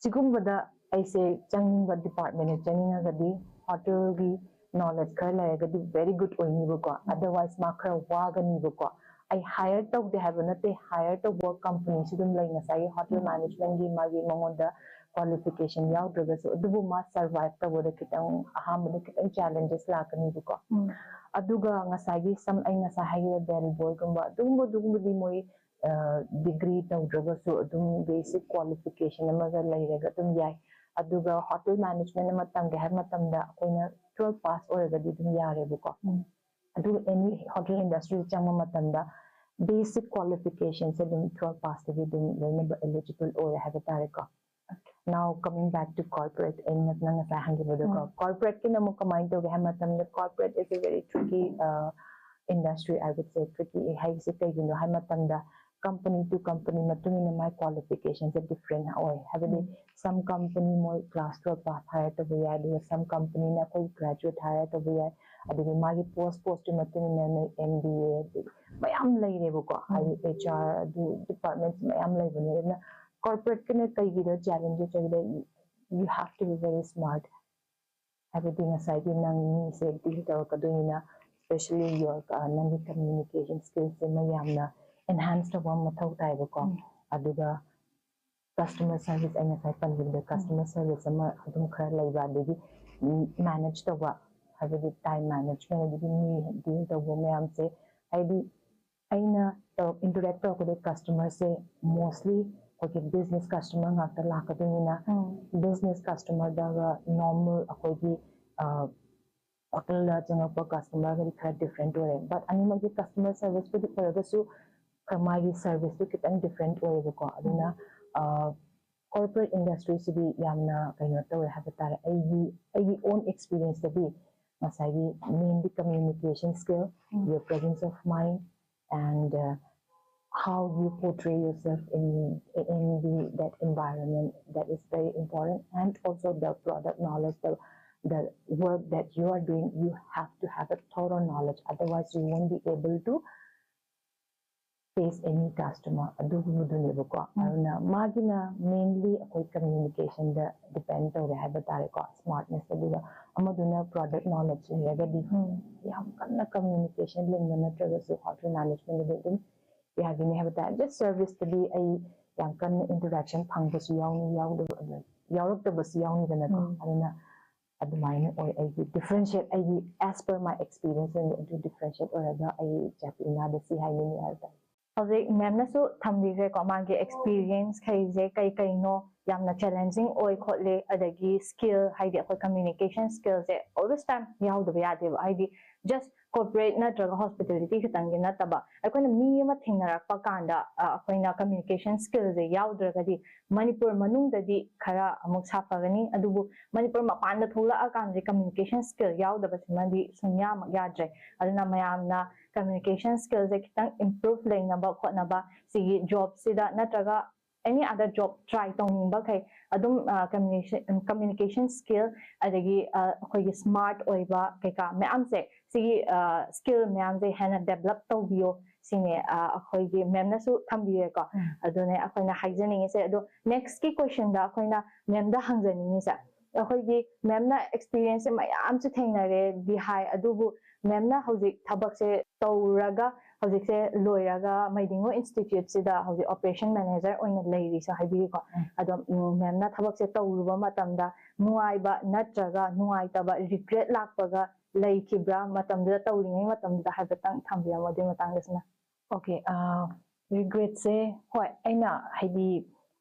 ꯁꯤꯒꯨꯝꯕꯗ ꯑꯩꯁꯦ ꯆꯪꯅꯤꯡꯕ department ꯇ ꯆꯪꯅꯤꯡꯉꯒꯗꯤ hotel ꯒꯤ knowledge ꯈꯔ ꯂꯩꯔꯒꯗꯤ very good ꯑꯣꯏꯅꯤꯕꯀꯣ꯫ Otherwise ꯃꯥ ꯈꯔ ꯋꯥꯒꯅꯤꯕꯀꯣ꯫ ꯑꯩ hire ꯇꯧꯗꯦ ꯍꯥꯏꯕ ꯅꯠꯇꯦ, hire ꯇꯧꯕ company ꯁꯨ ꯑꯗꯨꯝ ꯂꯩ, ꯉꯁꯥꯏꯒꯤ hotel management ꯒꯤ ꯃꯥꯒꯤ ꯃꯉꯣꯟꯗ qualification ꯌꯥꯎꯗ꯭ꯔꯒꯁꯨ, ꯑꯗꯨꯕꯨ ꯃꯥ survive ꯇꯧꯕꯗ ꯈꯤꯇꯪ ꯑꯍꯥꯟꯕꯗ ꯈꯤꯇꯪ challenges ꯂꯥꯛꯀꯅꯤꯕꯀꯣ꯫ ꯑꯗꯨꯒ ꯉꯁꯥꯏꯒꯤ ꯁꯝ, ꯑꯩ ꯉꯁꯥꯏ ꯍꯥꯏꯈꯤꯕ bell boy ꯒꯨꯝꯕ ꯑꯗꯨꯒꯨꯝꯕ, ꯑꯗꯨꯒꯨꯝꯕꯗꯤ ꯃꯣꯏ ꯗꯤꯒ꯭ꯔꯤ ꯇꯧꯗ꯭ꯔꯒꯁꯨ ꯑꯗꯨꯝ ꯕꯦꯁꯤꯛ ꯀ꯭ꯋꯥꯂꯤꯐꯤꯀꯦꯁꯟ ꯑꯃꯒ ꯂꯩꯔꯒ ꯑꯗꯨꯝ ꯌꯥꯏ꯫ ꯑꯗꯨꯒ ꯍꯣꯇꯦꯜ ꯃꯦꯅꯦꯖꯃꯦꯟ ꯑꯃ ꯇꯝꯒꯦ ꯍꯥꯏꯕ ꯃꯇꯝꯗ ꯑꯩꯈꯣꯏꯅ ꯇꯨꯋꯦꯜꯐ ꯄꯥꯁ ꯑꯣꯏꯔꯒꯗꯤ ꯑꯗꯨꯝ ꯌꯥꯔꯦꯕꯀꯣ꯫ ꯑꯗꯨꯒ ꯑꯦꯅꯤ ꯍꯣꯇꯦꯜ ꯏꯟꯗꯁꯇ꯭ꯔꯤꯗ ꯆꯪꯕ ꯃꯇꯝꯗ ꯕꯦꯁꯤꯛ ꯀ꯭ꯋꯥꯂꯤꯐꯤꯀꯦꯁꯟꯁꯦ ꯑꯗꯨꯝ ꯇꯨꯋꯦꯜꯐ ꯄꯥꯁꯇꯒꯤ ꯑꯗꯨꯝ ꯂꯣꯏꯅꯃꯛ ꯑꯦꯂꯤꯖꯤꯕꯜ ꯑꯣꯏꯔꯦ ꯍꯥꯏꯕ ꯇꯥꯔꯦꯀꯣ꯫ Now coming back to corporate, ꯑꯩꯅ ꯅꯪ ꯉꯁꯥꯏ ꯍꯪꯈꯤꯕꯗꯣꯀꯣ, ꯀꯣꯔꯄꯣꯔꯦꯠꯀꯤꯅ ꯑꯃꯨꯛ ꯀꯃꯥꯏꯅ ꯇꯧꯒꯦ ꯍꯥꯏꯕ ꯃꯇꯝꯗ, corporate is a very tricky industry, I would say. Tricky ꯍꯥꯏꯁꯦ ꯀꯩꯒꯤꯅꯣ ꯍꯥꯏꯕ ꯃꯇꯝꯗ, company to company ꯃꯇꯨꯡ ꯏꯟꯅ ꯃꯥꯏ ꯀ꯭ꯋꯥꯂꯤꯐꯤꯀꯦꯁꯟꯁꯦ ꯗꯤꯐ꯭ꯔꯦꯟ ꯑꯣꯏ꯫ ꯍꯥꯏꯕꯗꯤ ꯁꯝ ꯀꯝꯄꯅꯤ ꯃꯣꯏ ꯀ꯭ꯂꯥꯁ ꯇꯨꯋꯦꯜꯐ ꯄꯥꯁ ꯍꯥꯏꯔ ꯇꯧꯕ ꯌꯥꯏ, ꯑꯗꯨꯒ ꯁꯝ ꯀꯝꯄꯅꯤꯅ ꯑꯩꯈꯣꯏ ꯒ꯭ꯔꯦꯖꯨꯑꯦꯠ ꯍꯥꯏꯔ ꯇꯧꯕ ꯌꯥꯏ, ꯑꯗꯒꯤ ꯃꯥꯒꯤ ꯄꯣꯁ ꯄꯣꯁꯇꯨꯒꯤ ꯃꯇꯨꯡ ꯏꯟꯅ ꯅꯣꯏ ꯑꯦꯝ ꯕꯤ ꯑꯦ ꯃꯌꯥꯝ ꯂꯩꯔꯦꯕꯀꯣ꯫ ꯍꯥꯏꯗꯤ ꯑꯩꯆ ꯑꯥꯔ ꯑꯗꯨ ꯗꯤꯄꯥꯔꯠꯃꯦꯟꯠ ꯃꯌꯥꯝ ꯂꯩꯕꯅꯤ꯫ ꯑꯗꯨꯅ ꯀꯣꯔꯄꯣꯔꯦꯠꯀꯤꯅ ꯀꯩꯒꯤꯗ ꯆꯦꯂꯦꯟꯖꯦꯁ ꯍꯥꯏꯕꯗ, you have to be very smart. ꯍꯥꯏꯕꯗꯤ ꯉꯁꯥꯏꯒꯤ ꯅꯪ ꯃꯤꯁꯦ ꯗꯤꯜ ꯇꯧꯔꯛꯀꯗꯣꯏꯅꯤꯅ, especially your ꯅꯪꯒꯤ ꯀꯝꯃ꯭ꯌꯨꯅꯤꯀꯦꯁꯟ ꯁ꯭ꯀꯤꯜꯁꯤꯃ ꯌꯥꯝꯅ ꯑꯦꯟꯍꯥꯟꯁ ꯇꯧꯕ ꯑꯃ ꯃꯊꯧ ꯇꯥꯏꯕꯀꯣ꯫ ꯑꯗꯨꯒ ꯀꯁꯇꯃꯔ ꯁꯔꯚꯤꯁ, ꯑꯩ ꯉꯁꯥꯏ ꯄꯟꯈꯤꯕꯗ ꯀꯁꯇꯃꯔ ꯁꯔꯚꯤꯁ ꯑꯃ ꯑꯗꯨꯝ ꯈꯔ ꯂꯩꯕ, ꯑꯗꯒꯤ ꯃꯦꯅꯦꯖ ꯇꯧꯕ, ꯍꯥꯏꯕꯗꯤ ꯇꯥꯏꯝ ꯃꯦꯅꯦꯖꯃꯦꯟ, ꯑꯗꯒꯤ ꯃꯤ ꯗꯤꯜ ꯇꯧꯕ ꯃꯌꯥꯝꯁꯦ, ꯍꯥꯏꯗꯤ ꯑꯩꯅ ꯏꯟꯇꯔꯦꯛ ꯇꯧꯔꯛꯀꯗꯣꯏ ꯀꯁꯇꯃꯔꯁꯦ ꯃꯣꯁꯂꯤ ꯑꯩꯈꯣꯏꯒꯤ ꯕꯤꯖꯤꯅꯦꯁ ꯀꯁꯇꯃꯔ ꯉꯥꯛꯇ ꯂꯥꯛꯀꯗꯣꯏꯅꯤꯅ, ꯕꯤꯖꯤꯅꯦꯁ ꯀꯁꯇꯃꯔꯗꯒ ꯅꯣꯔꯃꯦꯜ ꯑꯩꯈꯣꯏꯒꯤ ꯍꯣꯇꯦꯜꯗ ꯆꯪꯉꯛꯄ ꯀꯁꯇꯃꯔꯒꯗꯤ ꯈꯔ ꯗꯤꯐ꯭ꯔꯦꯟ ꯑꯣꯏꯔꯦ꯫ ꯕꯠ ꯑꯅꯤꯃꯛꯀꯤ ꯀꯁꯇꯃꯔ ꯁꯔꯚꯤꯁꯄꯨꯗꯤ ꯑꯣꯏꯔꯒꯁꯨ, ꯈꯔ ꯃꯥꯒꯤ ꯁꯔꯚꯤꯁꯇꯨ ꯈꯤꯇꯪ ꯗꯤꯐ꯭ꯔꯦꯟ ꯑꯣꯏꯌꯦꯕꯀꯣ꯫ ꯑꯗꯨꯅ ꯀꯣꯔꯄꯣꯔꯦꯠ ꯏꯟꯗꯁꯇ꯭ꯔꯤꯁꯤꯗꯤ ꯌꯥꯝꯅ ꯀꯩꯅꯣ ꯇꯧꯋꯦ ꯍꯥꯏꯕ ꯇꯥꯔꯦ꯫ ꯑꯩꯒꯤ ꯑꯩꯒꯤ ꯑꯣꯟ ꯑꯦꯛꯁꯄꯤꯔꯤꯌꯦꯟꯁꯇꯗꯤ ꯉꯁꯥꯏꯒꯤ mainly communication skill, your presence of mind, and uh, how you portray yourself in in the, that environment, that is very important. And also the product knowledge, the the work that you are doing, you have to have a thorough knowledge, otherwise you won't be able to face any customer. ꯑꯗꯨꯒꯨꯝꯕꯗꯨꯅꯦꯕꯀꯣ꯫ ꯑꯗꯨꯅ ꯃꯥꯒꯤꯅ mainly ꯑꯩꯈꯣꯏ ꯀꯝꯃ꯭ꯌꯨꯅꯤꯀꯦꯁꯟꯗ ꯗꯤꯄꯦꯟ ꯇꯧꯔꯦ ꯍꯥꯏꯕ ꯇꯥꯔꯦꯀꯣ, ꯁ꯭ꯃꯥꯔꯠꯅꯦꯁ꯫ ꯑꯗꯨꯒ ꯑꯃꯗꯨꯅ ꯄ꯭ꯔꯣꯗꯛ ꯅꯣꯂꯦꯖ ꯂꯩꯔꯒꯗꯤ ꯌꯥꯝ ꯀꯟꯅ ꯀꯝꯃ꯭ꯌꯨꯅꯤꯀꯦꯁꯟ ꯂꯤꯡꯕ ꯅꯠꯇ꯭ꯔꯒꯁꯨ ꯍꯣꯇꯦꯜ ꯃꯦꯅꯦꯖꯃꯦꯟꯗꯗꯤ ꯑꯗꯨꯝ ꯌꯥꯒꯅꯤ ꯍꯥꯏꯕ ꯇꯥꯔꯦ꯫ ꯖꯁ ꯁꯔꯚꯤꯁꯇꯗꯤ ꯑꯩ ꯌꯥꯝ ꯀꯟꯅ ꯏꯟꯇꯔꯦꯛꯁꯟ ꯐꯪꯕꯁꯨ ꯌꯥꯎꯅꯤ, ꯌꯥꯎꯗꯕ ꯌꯥꯎꯔꯛꯇꯕꯁꯨ ꯌꯥꯎꯅꯤꯗꯅꯀꯣ꯫ ꯑꯗꯨꯅ ꯑꯗꯨꯃꯥꯏꯅ ꯑꯣꯏ ꯑꯩꯒꯤ ꯗꯤꯐ꯭ꯔꯦꯟꯁꯤꯌꯦꯠ, ꯑꯩꯒꯤ as per my experience ꯑꯗꯨ ꯗꯤꯐ꯭ꯔꯦꯟꯁꯤꯌꯦꯠ ꯑꯣꯏꯔꯒ ꯑꯩ ꯖꯥꯇꯤ ꯏꯃꯥꯗ ꯁꯤ ꯍꯥꯏꯅꯤꯡꯉꯤ ꯍꯥꯏꯕ ꯇꯥꯔꯦ꯫ ꯍꯧꯖꯤꯛ ꯃꯦꯝꯅꯁꯨ ꯊꯝꯕꯤꯈ꯭ꯔꯦꯀꯣ, ꯃꯥꯒꯤ ꯑꯦꯛꯁꯄꯤꯔꯤꯌꯦꯟꯁ ꯈꯩꯁꯦ ꯀꯩ ꯀꯩꯅꯣ, ꯌꯥꯝꯅ ꯆꯦꯂꯦꯟꯖꯤꯡ ꯑꯣꯏ ꯈꯣꯠꯂꯦ, ꯑꯗꯒꯤ ꯁ꯭ꯀꯤꯜ, ꯍꯥꯏꯗꯤ ꯑꯩꯈꯣꯏ ꯀꯝꯃ꯭ꯌꯨꯅꯤꯀꯦꯁꯟ ꯁ꯭ꯀꯤꯜꯁꯦ ꯑꯣꯜꯋꯦꯁ ꯇꯥꯏꯝ ꯌꯥꯎꯗꯕ ꯌꯥꯗꯦꯕ꯫ ꯍꯥꯏꯗꯤ ꯖꯁ ꯀꯣꯔꯄꯣꯔꯦꯠ ꯅꯠꯇ꯭ꯔꯒ ꯍꯣꯁꯄꯤꯇꯦꯂꯤꯇꯤ ꯈꯛꯇꯪꯒꯤ ꯅꯠꯇꯕ, ꯑꯩꯈꯣꯏꯅ ꯃꯤ ꯑꯃ ꯊꯦꯡꯅꯔꯛꯄ ꯀꯥꯟꯗ ꯑ, ꯑꯩꯈꯣꯏꯅ ꯀꯝꯃ꯭ꯌꯨꯅꯤꯀꯦꯁꯟ ꯁ꯭ꯀꯤꯜꯁꯦ ꯌꯥꯎꯗ꯭ꯔꯒꯗꯤ ꯃꯅꯤꯄꯨꯔ ꯃꯅꯨꯡꯗꯗꯤ ꯈꯔ ꯑꯃꯨꯛ ꯁꯥꯐꯒꯅꯤ, ꯑꯗꯨꯕꯨ ꯃꯅꯤꯄꯨꯔ ꯃꯄꯥꯟꯗ ꯊꯣꯛꯂꯛꯑꯀꯥꯟꯗ ꯀꯝꯃ꯭ꯌꯨꯅꯤꯀꯦꯁꯟ ꯁ꯭ꯀꯤꯜ ꯌꯥꯎꯗꯕꯁꯤꯃꯗꯤ ꯁꯨꯡꯌꯥꯃꯛ ꯌꯥꯗ꯭ꯔꯦ꯫ ꯑꯗꯨꯅ ꯃꯌꯥꯝꯅ ꯀꯝꯃ꯭ꯌꯨꯅꯤꯀꯦꯁꯟ ꯁ꯭ꯀꯤꯜꯁꯦ ꯈꯤꯇꯪ ꯏꯝꯄ꯭ꯔꯨꯚ ꯂꯩꯅꯕ ꯈꯣꯠꯅꯕ, ꯁꯤꯒꯤ ꯖꯣꯕꯁꯤꯗ ꯅꯠꯇ꯭ꯔꯒ ꯑꯦꯅꯤ ꯑꯗꯔ ꯖꯣꯕ ꯇ꯭ꯔꯥꯏ ꯇꯧꯅꯤꯡꯕꯈꯩ ꯑꯗꯨꯝ ꯀꯝꯃ꯭ꯌꯨꯅꯤꯀꯦꯁꯟ ꯁ꯭ꯀꯤꯜ, ꯑꯗꯒꯤ ꯑ, ꯑꯩꯈꯣꯏꯒꯤ ꯁ꯭ꯃꯥꯔꯠ ꯑꯣꯏꯕ ꯀꯩꯀꯥ ꯃꯌꯥꯝꯁꯦ, ꯁꯤꯒꯤ ꯁ꯭ꯀꯤꯜ ꯃꯌꯥꯝꯁꯦ ꯍꯦꯟꯅ ꯗꯦꯕꯂꯞ ꯇꯧꯕꯤꯌꯣ ꯁꯤꯅꯦ ꯑ, ꯑꯩꯈꯣꯏꯒꯤ ꯃꯦꯝꯅꯁꯨ ꯊꯝꯕꯤꯔꯦꯀꯣ꯫ ꯎꯝ. ꯑꯗꯨꯅꯦ ꯑꯩꯈꯣꯏꯅ ꯍꯥꯏꯖꯅꯤꯡꯉꯤꯁꯦ꯫ ꯑꯗꯣ ꯅꯦꯛꯁꯀꯤ ꯀꯣꯏꯁꯟꯗ ꯑꯩꯈꯣꯏꯅ ꯃꯦꯝꯗ ꯍꯪꯖꯅꯤꯡꯉꯤꯁꯦ, ꯑꯩꯈꯣꯏꯒꯤ ꯃꯦꯝꯅ ꯑꯦꯛꯁꯄꯤꯔꯤꯌꯦꯟꯁꯁꯦ ꯃꯌꯥꯝꯁꯨ ꯊꯦꯡꯅꯔꯦꯗꯤ ꯍꯥꯏ, ꯑꯗꯨꯕꯨ ꯃꯦꯝꯅ ꯍꯧꯖꯤꯛ ꯊꯕꯛꯁꯦ ꯇꯧꯔꯒ, ꯍꯧꯖꯤꯛꯁꯦ ꯂꯣꯏꯔꯒ ꯃꯩꯗꯤꯡꯉꯨ ꯏꯟꯁꯇꯤꯇ꯭ꯌꯨꯠꯁꯤꯗ ꯍꯧꯖꯤꯛ ꯑꯣꯄꯔꯦꯁꯟ ꯃꯦꯅꯦꯖꯔ ꯑꯣꯏꯅ ꯂꯩꯔꯤꯁꯨ ꯍꯥꯏꯕꯤꯔꯤꯀꯣ꯫ ꯎꯝ. ꯑꯗꯣ ꯎꯝ, ꯃꯦꯝꯅ ꯊꯕꯛꯁꯦ ꯇꯧꯔꯨꯕ ꯃꯇꯝꯗ ꯅꯨꯡꯉꯥꯏꯕ ꯅꯠꯇ꯭ꯔꯒ ꯅꯨꯡꯉꯥꯏꯇꯕ, ꯔꯤꯒ꯭ꯔꯦꯠ ꯂꯥꯛꯄꯒ ꯂꯩꯈꯤꯕ꯭ꯔꯥ, ꯃꯇꯝꯗꯨꯗ, ꯇꯧꯔꯤꯉꯩ ꯃꯇꯝꯗꯨꯗ ꯍꯥꯏꯐꯦꯠꯇꯪ ꯊꯝꯕꯤꯔꯝꯃꯣ ꯑꯗꯨꯒꯤ ꯃꯇꯥꯡꯗꯁꯤꯅ꯫ Okay, ꯔꯤꯒ꯭ꯔꯦꯠꯁꯦ, ꯍꯣꯏ, ꯑꯩꯅ ꯍꯥꯏꯗꯤ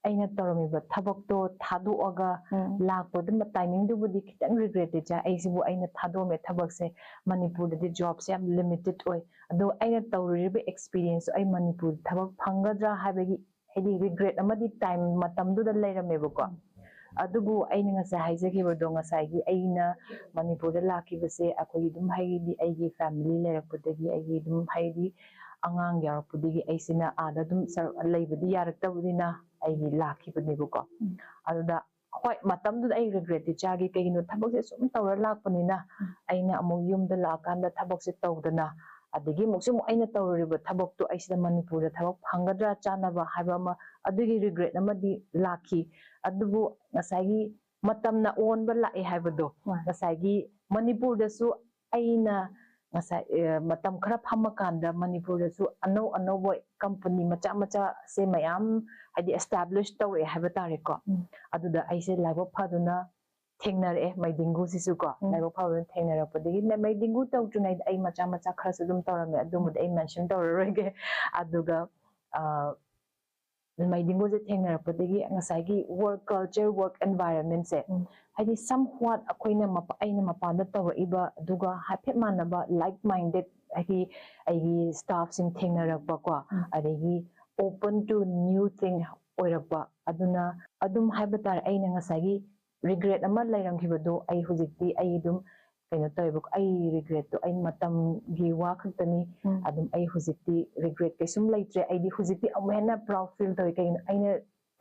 ꯑꯩꯅ ꯇꯧꯔꯝꯃꯤꯕ ꯊꯕꯛꯇꯣ ꯊꯥꯗꯣꯛꯑꯒ ꯎꯝ. ꯂꯥꯛꯄꯗꯨ ꯇꯥꯏꯃꯤꯡꯗꯨꯕꯨꯗꯤ ꯈꯤꯇꯪ ꯔꯤꯒ꯭ꯔꯦꯠꯇꯤ ꯆꯥꯏ꯫ ꯑꯩꯁꯤꯕꯨ ꯑꯩꯅ ꯊꯥꯗꯣꯛꯑꯝꯃꯦ ꯊꯕꯛꯁꯦ, ꯃꯅꯤꯄꯨꯔꯗꯗꯤ ꯖꯣꯕꯁꯦ ꯌꯥꯝ ꯂꯤꯃꯤꯇꯦꯠ ꯑꯣꯏ꯫ ꯑꯗꯣ ꯑꯩꯅ ꯇꯧꯔꯨꯔꯤꯕ ꯑꯦꯛꯁꯄꯤꯔꯤꯌꯦꯟꯁꯇꯣ ꯑꯩ ꯃꯅꯤꯄꯨꯔꯗ ꯊꯕꯛ ꯐꯪꯒꯗ꯭ꯔꯥ ꯍꯥꯏꯕꯒꯤ ꯍꯥꯏꯗꯤ ꯔꯤꯒ꯭ꯔꯦꯠ ꯑꯃꯗꯤ ꯇꯥꯏꯝ ꯃꯇꯝꯗꯨꯗ ꯂꯩꯔꯝꯃꯦꯕꯀꯣ꯫ ꯑꯗꯨꯕꯨ ꯑꯩꯅ ꯉꯁꯥꯏ ꯍꯥꯏꯖꯈꯤꯕꯗꯣ, ꯉꯁꯥꯏꯒꯤ ꯑꯩꯅ ꯃꯅꯤꯄꯨꯔꯗ ꯂꯥꯛꯈꯤꯕꯁꯦ ꯑꯩꯈꯣꯏꯒꯤ ꯑꯗꯨꯝ ꯍꯥꯏꯗꯤ ꯑꯩꯒꯤ ꯐꯦꯃꯤꯂꯤ ꯂꯩꯔꯛꯄꯗꯒꯤ, ꯑꯩꯒꯤ ꯑꯗꯨꯝ ꯍꯥꯏꯗꯤ ꯑꯉꯥꯡ ꯌꯥꯎꯔꯛꯄꯗꯒꯤ ꯑꯩꯁꯤꯅ ꯑꯥꯗ ꯑꯗꯨꯝ ꯁꯔꯨꯛ ꯂꯩꯕꯗꯤ ꯌꯥꯔꯛꯇꯕꯅꯤꯅ ꯑꯩꯒꯤ ꯂꯥꯛꯈꯤꯕꯅꯦꯕꯀꯣ꯫ ꯎꯝ. ꯑꯗꯨꯗ ꯍꯣꯏ, ꯃꯇꯝꯗꯨꯗ ꯑꯩ ꯔꯤꯒ꯭ꯔꯦꯠꯇꯤ ꯆꯥꯈꯤ꯫ ꯀꯩꯒꯤꯅꯣ, ꯊꯕꯛꯁꯦ ꯁꯨꯝ ꯇꯧꯔ ꯂꯥꯛꯄꯅꯤꯅ ꯑꯩꯅ ꯑꯃꯨꯛ ꯌꯨꯝꯗ ꯂꯥꯛꯑꯀꯥꯟꯗ ꯊꯕꯛꯁꯦ ꯇꯧꯗꯅ, ꯑꯗꯒꯤ ꯑꯃꯨꯛꯁꯨ ꯑꯃꯨꯛ ꯑꯩꯅ ꯇꯧꯔꯨꯔꯤꯕ ꯊꯕꯛꯇꯣ ꯑꯩꯁꯤꯗ ꯃꯅꯤꯄꯨꯔꯗ ꯊꯕꯛ ꯐꯪꯒꯗ꯭ꯔꯥ ꯆꯥꯅꯕ ꯍꯥꯏꯕ ꯑꯃ, ꯑꯗꯨꯒꯤ ꯔꯤꯒ꯭ꯔꯦꯠ ꯑꯃꯗꯤ ꯂꯥꯛꯈꯤ꯫ ꯑꯗꯨꯕꯨ ꯉꯁꯥꯏꯒꯤ ꯃꯇꯝꯅ ꯑꯑꯣꯟꯕ ꯂꯥꯛꯑꯦ ꯍꯥꯏꯕꯗꯣ, ꯍꯣꯏ. ꯉꯁꯥꯏꯒꯤ ꯃꯅꯤꯄꯨꯔꯗꯁꯨ ꯑꯩꯅ ꯉꯁꯥꯏ, ꯑ, ꯃꯇꯝ ꯈꯔ ꯐꯝꯃꯀꯥꯟꯗ ꯃꯅꯤꯄꯨꯔꯗꯁꯨ ꯑꯅꯧ ꯑꯅꯧꯕ ꯀꯝꯄꯅꯤ ꯃꯆꯥ ꯃꯆꯥꯁꯦ ꯃꯌꯥꯝ ꯍꯥꯏꯗꯤ ꯑꯦꯁꯇꯥꯕ꯭ꯂꯤꯁ ꯇꯧꯔꯛꯑꯦ ꯍꯥꯏꯕ ꯇꯥꯔꯦꯀꯣ꯫ ꯎꯝ. ꯑꯗꯨꯗ ꯑꯩꯁꯦ ꯂꯥꯏꯕꯛ ꯐꯗꯨꯅ ꯊꯦꯡꯅꯔꯛꯑꯦ ꯃꯩꯗꯤꯡꯒꯨꯁꯤꯁꯨ ꯀꯣ꯫ ꯎꯝ꯫ ꯂꯥꯏꯕꯛ ꯐꯕꯅ ꯊꯦꯡꯅꯔꯛꯄꯗꯒꯤ ꯅ-, ꯃꯩꯗꯤꯡꯒꯨ ꯇꯧꯗ꯭ꯔꯤꯉꯩꯗ ꯑꯩ ꯃꯆꯥ ꯃꯆꯥ ꯈꯔꯁꯨ ꯑꯗꯨꯝ ꯇꯧꯔꯝꯃꯦ, ꯑꯗꯨꯝꯕꯗꯤ ꯑꯩ mention ꯇꯧꯔꯔꯣꯏꯒꯦ꯫ ꯑꯗꯨꯒ, ꯑ, ꯃꯩꯗꯤꯡꯒꯨꯁꯦ ꯊꯦꯡꯅꯔꯛꯄꯗꯒꯤ ꯉꯁꯥꯏꯒꯤ work culture, work environment ꯁꯦ, ꯎꯝ꯫ ꯍꯥꯏꯗꯤ somewhat ꯑꯩꯈꯣꯏꯅ ꯃꯄ-, ꯑꯩꯅ ꯃꯄꯥꯟꯗ ꯇꯧꯔꯛꯏꯕ ꯑꯗꯨꯒ ꯍꯥꯏꯐꯦꯠ ꯃꯥꯟꯅꯕ like minded, ꯍꯥꯏꯗꯤ ꯑꯩꯒꯤ staff ꯁꯤꯡ ꯊꯦꯡꯅꯔꯛꯄꯀꯣ, ꯎꯝ꯫ ꯑꯗꯒꯤ open to new thing ꯑꯣꯏꯔꯛꯄ, ꯑꯗꯨꯅ ꯑꯗꯨꯝ ꯍꯥꯏꯕ ꯇꯥꯔꯦ ꯑꯩꯅ ꯉꯁꯥꯏꯒꯤ regret ꯑꯃ ꯂꯩꯔꯝꯈꯤꯕꯗꯣ ꯑꯩ ꯍꯧꯖꯤꯛꯇꯤ ꯑꯩ ꯑꯗꯨꯝ ꯀꯩꯅꯣ ꯇꯧꯋꯦꯕ, ꯑꯩ regret ꯇꯣ ꯑꯩ ꯃꯇꯝꯒꯤ ꯋꯥ ꯈꯛꯇꯅꯤ꯫ ꯎꯝ꯫ ꯑꯗꯨꯝ ꯑꯩ ꯍꯧꯖꯤꯛꯇꯤ regret ꯀꯩꯁꯨꯝ ꯂꯩꯇ꯭ꯔꯦ꯫ ꯑꯩꯗꯤ ꯍꯧꯖꯤꯛꯇꯤ ꯑꯃꯨꯛ ꯍꯦꯟꯅ proud feel ꯇꯧꯋꯦ꯫ ꯀꯩꯒꯤꯅꯣ, ꯑꯩꯅ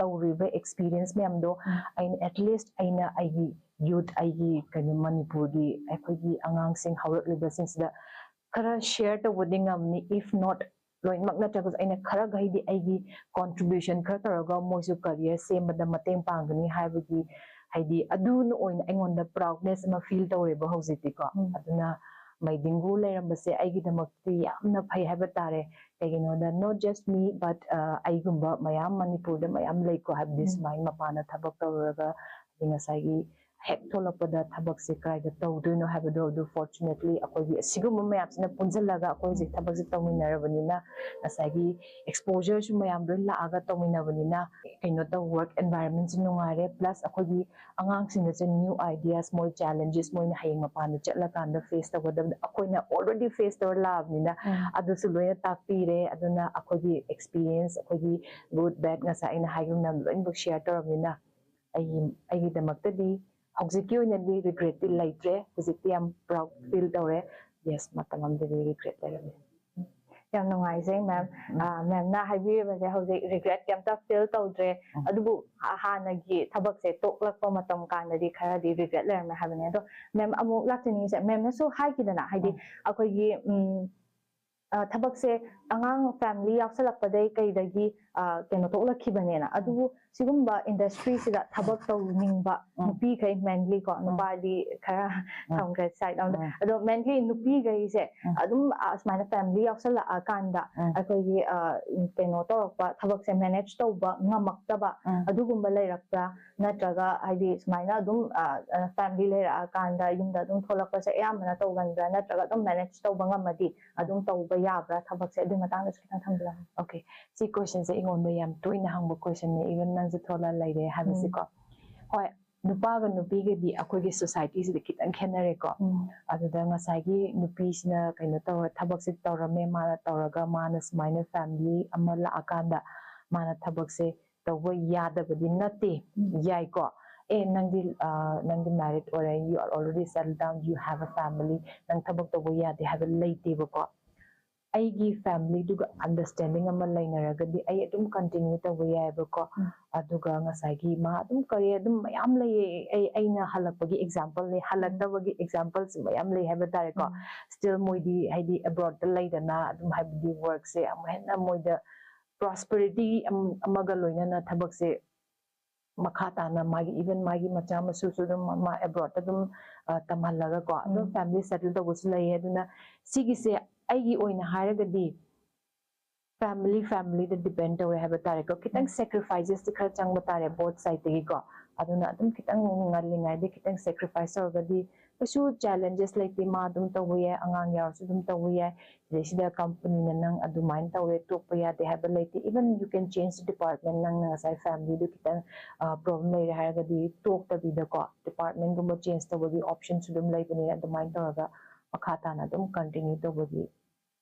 ꯇꯧꯔꯤꯕ experience ꯃꯌꯥꯝꯗꯣ ꯎꯝ꯫ ꯑꯩꯅ at least ꯑꯩꯅ ꯑꯩꯒꯤ youth, ꯑꯩꯒꯤ ꯀꯩꯅꯣ ꯃꯅꯤꯄꯨꯔꯒꯤ ꯑꯩꯈꯣꯏꯒꯤ ꯑꯉꯥꯡꯁꯤꯡ ꯍꯧꯔꯛꯂꯤꯕꯁꯤꯡꯁꯤꯗ ꯈꯔ share ꯇꯧꯕꯗꯤ ꯉꯝꯅꯤ, if not ꯂꯣꯏꯅꯃꯛ ꯅꯠꯇ꯭ꯔꯒꯁꯨ ꯑꯩꯅ ꯈꯔ ꯈꯩꯗꯤ ꯑꯩꯒꯤ contribution ꯈꯔ ꯇꯧꯔꯒ ꯃꯣꯏꯁꯨ career ꯁꯦꯝꯕꯗ ꯃꯇꯦꯡ ꯄꯥꯡꯒꯅꯤ ꯍꯥꯏꯕꯒꯤ, ꯍꯥꯏꯗꯤ ꯑꯗꯨꯅ ꯑꯣꯏꯅ ꯑꯩꯉꯣꯟꯗ proudness ꯑꯃ feel ꯇꯧꯔꯦꯕ ꯍꯧꯖꯤꯛꯇꯤꯀꯣ꯫ ꯎꯝ꯫ ꯑꯗꯨꯅ ꯃꯩꯗꯤꯡꯒꯨ ꯂꯩꯔꯝꯕꯁꯦ ꯑꯩꯒꯤꯗꯃꯛꯇꯤ ꯌꯥꯝꯅ ꯐꯩ ꯍꯥꯏꯕ ꯇꯥꯔꯦ꯫ ꯀꯩꯒꯤꯅꯣꯗ not just me but, ꯑ, ꯑꯩꯒꯨꯝꯕ ꯃꯌꯥꯝ ꯃꯅꯤꯄꯨꯔꯗ ꯃꯌꯥꯝ ꯂꯩꯀꯣ, ꯍꯥꯏꯕꯗꯤ ꯎꯝ꯫ ꯁꯨꯃꯥꯏꯅ ꯃꯄꯥꯟꯗ ꯊꯕꯛ ꯇꯧꯔꯒ ꯍꯥꯏꯗꯤ ꯉꯁꯥꯏꯒꯤ ꯍꯦꯛ ꯊꯣꯛꯂꯛꯄꯗ ꯊꯕꯛꯁꯦ ꯀꯗꯥꯏꯗ ꯇꯧꯗꯣꯏꯅꯣ ꯍꯥꯏꯕꯗꯣ ꯑꯗꯨ fortunately ꯑꯩꯈꯣꯏꯒꯤ ꯑꯁꯤꯒꯨꯝꯕ ꯃꯌꯥꯝꯁꯤꯅ ꯄꯨꯟꯁꯤꯜꯂꯒ ꯑꯩꯈꯣꯏ ꯍꯧꯖꯤꯛ ꯊꯕꯛꯁꯦ ꯇꯧꯃꯤꯟꯅꯔꯕꯅꯤꯅ ꯉꯁꯥꯏꯒꯤ exposure ꯁꯨ ꯃꯌꯥꯝ ꯂꯣꯏ ꯂꯥꯛꯑꯒ ꯇꯧꯃꯤꯟꯅꯕꯅꯤꯅ ꯀꯩꯅꯣ ꯇꯧ, work environment ꯁꯨ ꯅꯨꯡꯉꯥꯏꯔꯦ, plus ꯑꯩꯈꯣꯏꯒꯤ ꯑꯉꯥꯡꯁꯤꯡꯗꯁꯨ new ideas, ꯃꯣꯏ challenges, ꯃꯣꯏꯅ ꯍꯌꯦꯡ ꯃꯄꯥꯟꯗ ꯆꯠꯂꯀꯥꯟꯗ face ꯇꯧꯒꯗꯕꯗ ꯑꯩꯈꯣꯏꯅ already face ꯇꯧꯔ ꯂꯥꯛꯑꯕꯅꯤꯅ ꯎꯝ꯫ ꯑꯗꯨꯁꯨ ꯂꯣꯏꯅ ꯇꯥꯛꯄꯤꯔꯦ꯫ ꯑꯗꯨꯅ ꯑꯩꯈꯣꯏꯒꯤ experience, ꯑꯩꯈꯣꯏꯒꯤ good bad ꯉꯁꯥꯏ ꯑꯩꯅ ꯍꯥꯏꯈꯤꯕ ꯃꯌꯥꯝ ꯂꯣꯏꯅꯃꯛ share ꯇꯧꯔꯕꯅꯤꯅ ꯑꯩꯒꯤ, ꯑꯩꯒꯤꯗꯃꯛꯇꯗꯤ ꯍꯧꯖꯤꯛꯀꯤ ꯑꯣꯏꯅꯗꯤ regret ꯇꯤ ꯂꯩꯇ꯭ꯔꯦ꯫ ꯍꯧꯖꯤꯛꯇꯤ ꯌꯥꯝ proud feel ꯇꯧꯔꯦ꯫ Yes, ꯃꯇꯝ ꯑꯃꯗꯗꯤ regret ꯂꯩꯔꯝꯃꯦ꯫ ꯌꯥꯝ ꯅꯨꯡꯉꯥꯏꯖꯩ, ma'am꯫ ꯎꯝ꯫ ꯑ, ma'am ꯅ ꯍꯥꯏꯕꯤꯔꯤꯕꯁꯦ ꯍꯧꯖꯤꯛ regret ꯀꯩꯝꯇ feel ꯇꯧꯗ꯭ꯔꯦ꯫ ꯎꯝ꯫ ꯑꯗꯨꯕꯨ ꯍ-, ꯍꯥꯟꯅꯒꯤ ꯊꯕꯛꯁꯦ ꯇꯣꯛꯂꯛꯄ ꯃꯇꯝ ꯀꯥꯟꯗꯗꯤ ꯈꯔꯗꯤ regret ꯂꯩꯔꯝꯃꯦ ꯍꯥꯏꯕꯅꯦ꯫ ꯑꯗꯣ ma'am ꯑꯃꯨꯛ ꯂꯥꯛꯆꯅꯤꯡꯉꯤꯁꯦ, ma'am ꯅꯁꯨ ꯍꯥꯏꯈꯤꯗꯅ, ꯍꯥꯏꯗꯤ ꯎꯝ꯫ ꯑꯩꯈꯣꯏꯒꯤ, ꯎꯝ, ꯑ, ꯊꯕꯛꯁꯦ ꯑꯉꯥꯡ family ꯌꯥꯎꯁꯜꯂꯛꯄꯗꯩ ꯀꯩꯗꯒꯤ ꯑ, ꯀꯩꯅꯣ ꯊꯣꯛꯂꯛꯈꯤꯕꯅꯦꯅ꯫ ꯑꯗꯨꯕꯨ ꯁꯤꯒꯨꯝꯕ industry ꯁꯤꯗ ꯊꯕꯛ ꯇꯧꯅꯤꯡꯕ ꯎꯝ. ꯅꯨꯄꯤꯈꯩ mainly ꯀꯣ, ꯎꯝ. ꯅꯨꯄꯥꯗꯤ ꯈꯔ ꯎꯝ. ꯊꯝꯈ꯭ꯔꯦ side ꯑꯃꯗ꯫ ꯎꯝ. ꯑꯗꯣ mainly ꯅꯨꯄꯤꯈꯩꯁꯦ ꯎꯝ. ꯑꯗꯨꯝ ꯑ, ꯁꯨꯃꯥꯏꯅ family ꯌꯥꯎꯁꯜꯂꯛꯑꯀꯥꯟꯗ ꯎꯝ. ꯑꯩꯈꯣꯏꯒꯤ ꯑ, ꯀꯩꯅꯣ ꯇꯧꯔꯛꯄ, ꯊꯕꯛꯁꯦ manage ꯇꯧꯕ ꯉꯝꯃꯛꯇꯕ ꯎꯝ. ꯑꯗꯨꯒꯨꯝꯕ ꯂꯩꯔꯛꯄ꯭ꯔꯥ? ꯅꯠꯇ꯭ꯔꯒ ꯍꯥꯏꯗꯤ ꯁꯨꯃꯥꯏꯅ ꯑꯗꯨꯝ ꯑ, ꯑ, family ꯂꯩꯔꯛꯑꯀꯥꯟꯗ ꯌꯨꯝꯗ ꯑꯗꯨꯝ ꯊꯣꯛꯂꯛꯄꯁꯦ ꯑꯌꯥꯝꯕꯅ ꯇꯧꯒꯟꯕ꯭ꯔꯥ? ꯅꯠꯇ꯭ꯔꯒ ꯑꯗꯨꯝ manage ꯇꯧꯕ ꯉꯝꯃꯗꯤ ꯑꯗꯨꯝ ꯇꯧꯕ ꯌꯥꯕ꯭ꯔꯥ ꯊꯕꯛꯁꯦ? ꯑꯗꯨꯒꯤ ꯃꯇꯥꯡꯗꯁꯨ ꯈꯤꯇꯪ ꯊꯝꯕꯤꯔꯝꯃꯣ꯫ Okay, ꯁꯤ question ꯁꯦ ꯑꯩꯉꯣꯟꯗ ꯌꯥꯝ ꯇꯣꯏꯅ ꯍꯪꯕ question ꯅꯦ, even ꯅꯪꯁꯨ ꯊꯣꯛꯂꯛꯑ ꯂꯩꯔꯦ ꯍꯥꯏꯕꯁꯤꯀꯣ꯫ ꯍꯣꯏ, ꯅꯨꯄꯥꯒ ꯅꯨꯄꯤꯒꯗꯤ ꯑꯩꯈꯣꯏꯒꯤ society ꯁꯤꯗ ꯈꯤꯇꯪ ꯈꯦꯠꯅꯔꯦꯀꯣ꯫ ꯎꯝ. ꯑꯗꯨꯗ ꯉꯁꯥꯏꯒꯤ ꯅꯨꯄꯤꯁꯤꯅ ꯀꯩꯅꯣ ꯇꯧꯔ ꯊꯕꯛꯁꯦ ꯇꯧꯔꯝꯃꯦ, ꯃꯥꯅ ꯇꯧꯔꯒ ꯃꯥꯅ ꯁꯨꯃꯥꯏꯅ family ꯑꯃ ꯂꯥꯛꯑꯀꯥꯟꯗ ꯃꯥꯅ ꯊꯕꯛꯁꯦ ꯇꯧꯕ ꯌꯥꯗꯕꯗꯤ ꯅꯠꯇꯦ, ꯎꯝ. ꯌꯥꯏꯀꯣ꯫ ꯑꯦ, ꯅꯪꯗꯤ ꯑ, ꯅꯪꯗꯤ married ꯑꯣꯏꯔꯦ, you are already settled down, you have a family, ꯅꯪ ꯊꯕꯛ ꯇꯧꯕ ꯌꯥꯗꯦ ꯍꯥꯏꯕ ꯂꯩꯇꯦꯕꯀꯣ꯫ ꯑꯩꯒꯤ family ꯗꯨꯒ understanding ꯑꯃ ꯂꯩꯅꯔꯒꯗꯤ ꯑꯩ ꯑꯗꯨꯝ continue ꯇꯧꯕ ꯌꯥꯏꯑꯕꯀꯣ꯫ ꯎꯝ. ꯑꯗꯨꯒ ꯉꯁꯥꯏꯒꯤ ꯃꯥ ꯑꯗꯨꯝ ꯀꯔꯤ ꯑꯗꯨꯝ ꯃꯌꯥꯝ ꯂꯩꯌꯦ, ꯑꯩ ꯑꯩꯅ ꯍꯜꯂꯛꯄꯒꯤ example ꯅꯦ, ꯍꯜꯂꯛꯇꯕꯒꯤ examples ꯃꯌꯥꯝ ꯂꯩ ꯍꯥꯏꯕ ꯇꯥꯔꯦꯀꯣ꯫ ꯎꯝ. Still ꯃꯣꯏꯗꯤ ꯍꯥꯏꯗꯤ abroad ꯇ ꯂꯩꯗꯅ ꯑꯗꯨꯝ ꯍꯥꯏꯕꯗꯤ work ꯁꯦ ꯑꯃꯨꯛ ꯍꯦꯟꯅ ꯃꯣꯏꯗ prosperity ꯑꯃꯒ ꯂꯣꯏꯅꯅ ꯊꯕꯛꯁꯦ ꯃꯈꯥ ꯇꯥꯅ ꯃꯥꯒꯤ even ꯃꯥꯒꯤ ꯃꯆꯥ ꯃꯁꯨꯁꯨ ꯑꯗꯨꯝ ꯃꯥ abroad ꯇ ꯑꯗꯨꯝ ꯑ, ꯇꯝꯍꯜꯂꯒꯀꯣ ꯑꯗꯨꯝ ꯎꯝ. family settle ꯇꯧꯕꯁꯨ ꯂꯩꯌꯦ꯫ ꯑꯗꯨꯅ ꯁꯤꯒꯤꯁꯦ ꯑꯩꯒꯤ ꯑꯣꯏꯅ ꯍꯥꯏꯔꯒꯗꯤ family family ꯗ depend ꯇꯧꯋꯦ ꯍꯥꯏꯕ ꯇꯥꯔꯦꯀꯣ꯫ ꯈꯤꯇꯪ ꯎꯝ. sacrifices ꯇꯤ ꯈꯔ ꯆꯪꯕ ꯇꯥꯔꯦ both side ꯇꯒꯤꯀꯣ꯫ ꯑꯗꯨꯅ ꯑꯗꯨꯝ ꯈꯤꯇꯪ ꯉꯜꯂꯤꯉꯩꯗ ꯈꯤꯇꯪ sacrifice ꯇꯧꯔꯒꯗꯤ ꯀꯩꯁꯨ challenges ꯂꯩꯇꯦ, ꯃꯥ ꯑꯗꯨꯝ ꯇꯧꯕ ꯌꯥꯏ, ꯑꯉꯥꯡ ꯌꯥꯎꯔꯁꯨ ꯑꯗꯨꯝ ꯇꯧꯕ ꯌꯥꯏ꯫ ꯁꯤꯗꯩꯁꯤꯗ company ꯅ ꯅꯪ ꯑꯗꯨꯃꯥꯏꯅ ꯇꯧꯋꯦ, ꯇꯣꯛꯄ ꯌꯥꯗꯦ ꯍꯥꯏꯕ ꯂꯩꯇꯦ꯫ Even you can change department, ꯅꯪꯅ ꯉꯁꯥꯏ family ꯗꯨ ꯈꯤꯇꯪ ꯑ, problem ꯂꯩꯔꯦ ꯍꯥꯏꯔꯒꯗꯤ ꯇꯣꯛꯇꯕꯤꯗꯀꯣ department ꯒꯨꯝꯕ change ꯇꯧꯕꯒꯤ option ꯁꯨ ꯑꯗꯨꯝ ꯂꯩꯕꯅꯤꯅ ꯑꯗꯨꯃꯥꯏꯅ ꯇꯧꯔꯒ ꯃꯈꯥ ꯇꯥꯅ ꯑꯗꯨꯝ continue ꯇꯧꯕꯒꯤ